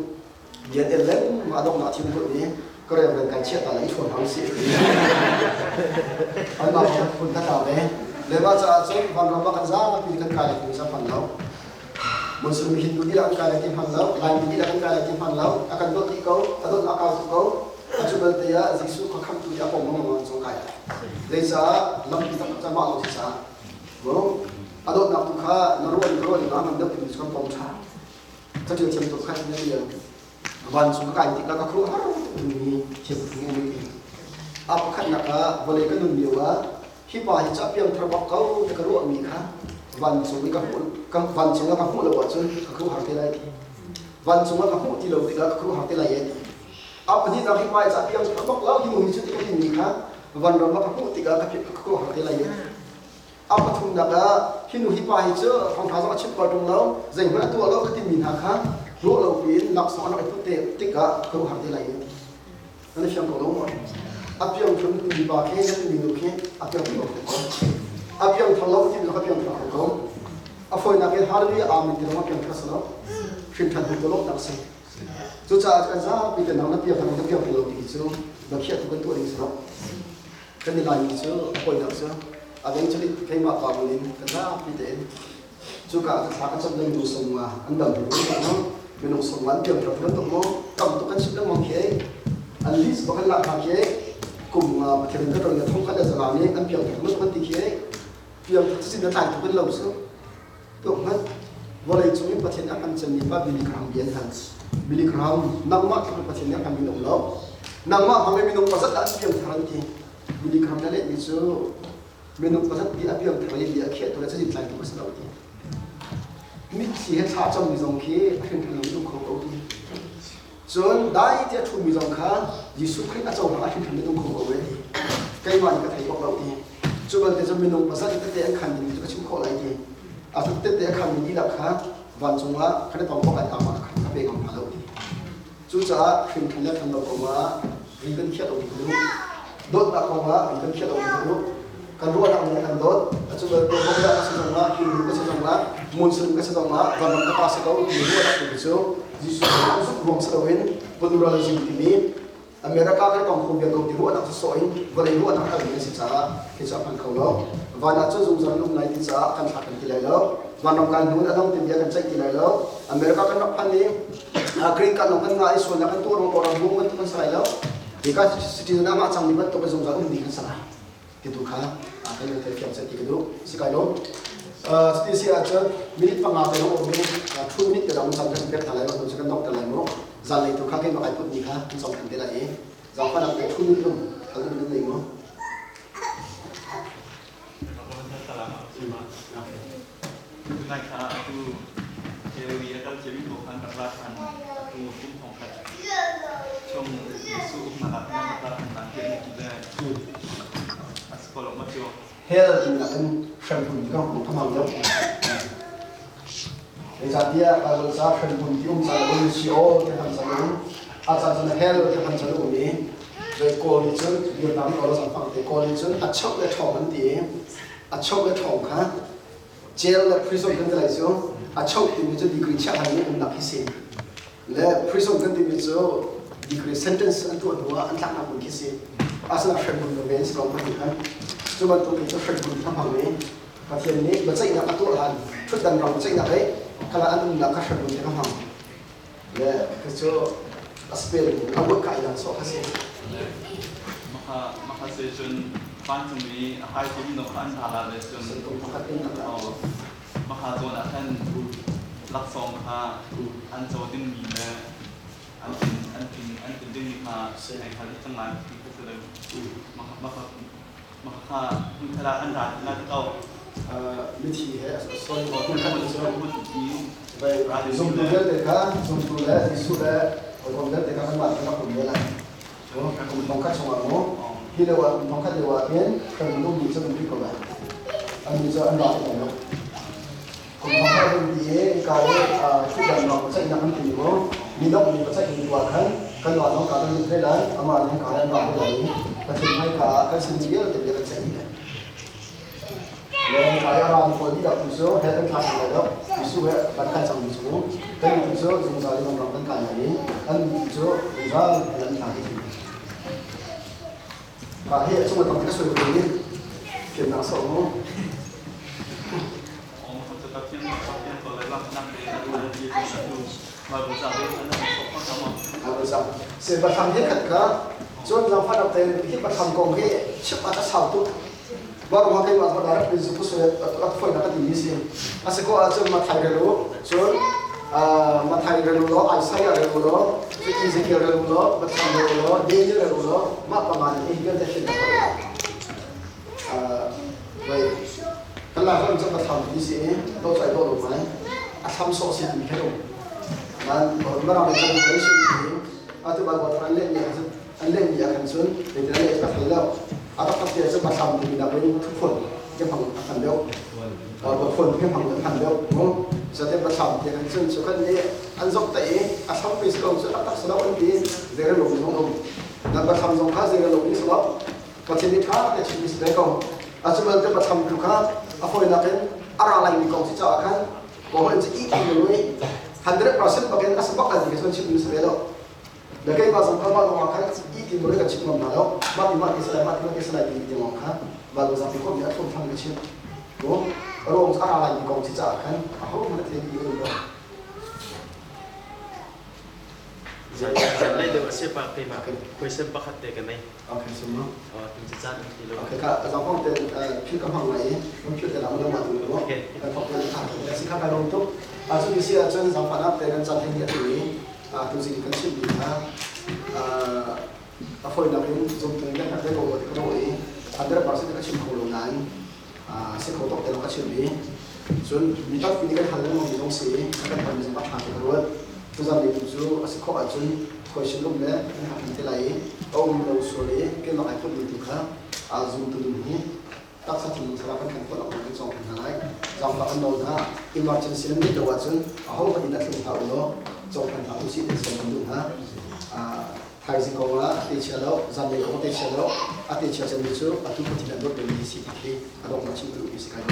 Lian el lengmang a donghnak thim duh i ka reverend kai chiah ta lai i ṭhuan hang sih. Anmah kong phun ka tla ve. Le mah caah cun vanram ah kan zapi kan kai lai ti sa hman lo. Muslim Hindu dihlak an kai lai ti hman lo, Laimi dihlak an kai lai ti hman lo, a kan dawt dih ko, a dawtnak a kau tuk ko. A cu belte ah Jesuh kha khamhtu i a pom lengmang cung kai lai. Zeicah lampi taktak cu amah lawng si caah. A dawtnak tu kha na ruah in ruah in a ngan deuh timi cu kan pom ṭha. Caṭial thiam tuk khan na ti vancung ka kai tikah ka khuaruahhar mi thil phung um i a pakhatnak ah vawlei ka nun lio ah hi pa hi ca piangthar bak ko ti ka ruahmi kha vancung i ka hmuh vancung ah ka hmuh lo ahcun ka khuaruahhar te lai ti vancung ah ka hmuh ti lo tikah ka khuaruahhar te lai e ti a pahnihnak hi pa hi ca piangthar bak lo hi nu hi cu ti ka timi kha vanram ah ka hmuh tikah ka khuaruahhar te lai e A pathumnak ah hi nu hi pa hi cu thawngṭha zong a chimh bal ṭung lo, zeihmanh a tuah lo ka timi hna kha ruah lo piin laksawng an rak i put te tikah ka ruah har te lai ti. Nan i fiang ko lo maw? A piang thar mi pa khi nan minu khi a piang thar ko. A piang thar lo timi a piang thar ko. A fawinak in hallelujah amen ti zong a piang thar si lo. Hrinṭhan hnu lo tak si. Cucaah kan zapi te nang na piang thar na piang thar lo ti cu na khiah tu kan tuah ding si lo. Kan i Laimi cu a hawinak cu a deng cu keimah pa in kan zapi tein cuka ah thla ka cam minung sawmnga an dam mu minung sawmnga an piang thar bantuk mu tam tuk kan chim lengmang khi an list bak an lak hna khi kum nga Pathian ka ron le thong khat le zanga nih an piang thar bantuk an ti khi piang thar sin na tlai tuk kan lo su tuk hmanh. Vawlei cung i Pathian a hman cemmi pa Billy Graham bia an hal. Billy Graham, nangmah tluk in Pathian nih a hmanmi na um lo. Nangmah hmang in minung pazat dah an piangthar an ti. Billy Graham na lehmi cu minung pazat ti a piangthar i bia a khiahtu le cazin tlaitu ka si lo ti. Mitthli he thla cammi zong khi a hrinṭhan lo mi um kho ko ti. Cun dai ti a ṭhumi zong kha Jesuh Khrih a cohlang a hrinṭhan mi um kho ko ve ti. Keimah nih ka thei bak lo ti. Cu balte cu minung pazat i tete an khan dingmi cu ka chim khawh lai ti. A tete a khanmi dihlak kha vancung ah kan i tong khawh lai ta ma ka pe ngam hna lo ti. Cucaah hrinṭhan le ṭhan lo kong ah ri kan khiah lo ding cu dawtnak kong ah ri kan khiah lo ding cu kan ruahnak nih a kan dawt. Cu bantuk bawmhnak ka si zong ah, Hindu ka si zong ah, Muslim ka si zong ah, vanram ka pa si ko ti ruahnak tu cu Jesuh an zumh ruang si loin pluralism timi America kan tong kho bia ko ti ruahnak cu sawh in vawlei ruahnak kalmi an si caah khi cu a hman kho lo. Van ah cun zungzal an um lai ti caah kan thlak kan ti lai lo. Vanram kai hnu in a dang ti bia kan ceih ti lai lo. America kan rak phan i green card lawng kan ngah i sualnak kan tuah ruang kawlram hmu bantuk kan si lai lo. Hika citizen ah mah cangmi bantuk in zungzal um ding kan si lai. Ti tu kha kan in thei fiang seh ti ka duh. Si kai lo. Cuti si ahcun minute 5 te lawng um i 2 minute te lawng caan kan pek hna lai lo cu kan dongh ter lai mu. Zanlei tu kha keimah kai put ni kha kan cong than te lai i zaangfahnak te 2 minute lung hal in nei mu. Tunai kha atu Hillary a kal ciami ko khan rak ra ṭhan atu kum thong khat chung Jesuh uknak ah khan rak ra ṭhan nan tiah na ti le a si ko lo ma cu? Hell in ah kan hremhmun ti kan hmu thamang deuh. Zeicahtiah Bible ca hremhmun ti um ca lo in Sheol ti hman ca lo a caan cun hell ti hman ca lo um i zei Kawl nih cun Vietnam kawl a fang te Kawl nih cun a cheuh le ṭhawng an ti i a cheuh le ṭhawng kha jail le prison kan ti lai cu a choh timi cu degree chiah hlan nih umnak hi si le prison kan timi cu degree sentence an tuah hnu ah an tlaknak hmun khi si asina hremhmun ve an si ko pahnih khan cu bantuk in cu hremhmun kha hmang i Pathian nih biaceihnak a tuah hlan ṭhutdan ram biaceihnak i khala an umnak kha hremhmun te kha hmang le khi cu a spell a buat kai dang sawh kha si. Maka maka se cun vancung i a hai tum no kha an hna la le cun kum pakhat in an maka zawn ah khan laksawng kha an co dingmi le an tin an tin an tin dingmi kha hei hal cang lai ti kha si lo maka maka maka kha hmun khat ah an ra la te ko. Mithi he sorry hmun khat cu zumtu vialte kha zumtu le Jesuh le hawikom vialte kha kanmah kan rak um ve lai. Kum thong khat chungah mu hi lio ah kum thong khat lio ah hin kan minung mi cu kan ri ko lai. Annih cu an ra ti lai lo. Kum thong khat um ti i ka i thutdan lawng ceihnak an ti mu mi dongh mi paceih mi tu ah khan kanmah zong ka kan lut ve lai amah nih ka an ra ve lai i Pathian hmaika ah kan sin vialte bia kan ceih dih lai. Le kai a ram pawl dihlak tu cu he kan thlak lai lo. Jesuh he kan kai cangmi cu kan tu cu zungzal in ram kan kai lai i an tu cu zungzal an thla hi. Ka hi a cung a tam ka soi ko ni fiannak so mu. Se batham he khat ka cun lamfan te hi batham kong hi chip a ta sau tuk. Baruang keimah cu direct in zu a foinak ka timi si. A si ko ahcun Mathai rel u, cun Mathai rel u law, Isaiah rel u law, cun Ezekiel rel u law, Bathlam rel u law, Daniel rel u law, mah panga nih hi vialte hrin a Vai kan lai holh cu Bathlam ti si i dawh cu ai dawh lo mai. A thlam sawh si timi kha um. Nan Mirang in translation ti atu Bible thar an leh mi an lehmi ah khan cun zeitin an leh ka thei lo. A taktak ti ahcun bathlam timi nakin thuphun ke hmang a hman deuh. Baphun ke hmang a hman deuh. Mu zate bathlam ti khan cun cu kan nih an zok ta i a thlam pe si lo cu taktak si lo an ti zeirel lo zong um. Nan bathlam zong kha zeirel lo ni si lo. Pathian nih ṭha te chimmi si ve ko. A cu belte bathlam tu kha a fawinak in a ra laimi kong si caah khan kawl in cu i ti lo i 100% bakin a si bak lai ti khi cun chimmi si ve lo. Na keimah zong kha mah lawngah khan i ti maw ka chim ngam hna lo. Mah ti mah ti salai, mah ti mah ti salai ti ti lawng kha mah lo zapi kawm nih a thlum tham ka chim. Ko ruang a ra lai mi kong ci caah khan aho hmanh a thei ti ka duh lo. Zan lei deuh A si pa keimah question pakhat te ka nei. Okay, summa. Tu cu caan um ti lo. Okay, ka zong te phil ka hmang lai i kan phil te la mo ma tu lo. Kan thok te tha te si kha ka lom tuk. A cu si ahcun zangfahnak te nan caan theng ti i tu zing kan chim mi kha a fawinak in zumtu in kan te ko ti ka i 100% ka chim kho lo nain si kho tok te lo ka chim i cun mi tampi nih kan hal lengmang mi zong si i kan hal mi zong a ṭha ti ka ruat. Tuzan ni tu cu a si khawh ahcun khuaisin um le kan hak te lai i a um lo sual i keimah ai put mi tu kha zumtu ding hi taksa thinlung thlarau kan khen khawh nak kan cawng hna lai. Zaangfah kan nawl hna. Emergency nan ngeih lo ahcun ahohmanh in a thlung hlah u law cawng hna usih ti sawm kan duh hna. Thaizing kong ah a te chia lo, zanlei kong a te chia lo, a te chia cemmi cu atu Pathian an dawt deuhmi si ti khi a donghnak chim ka duhmi si kai.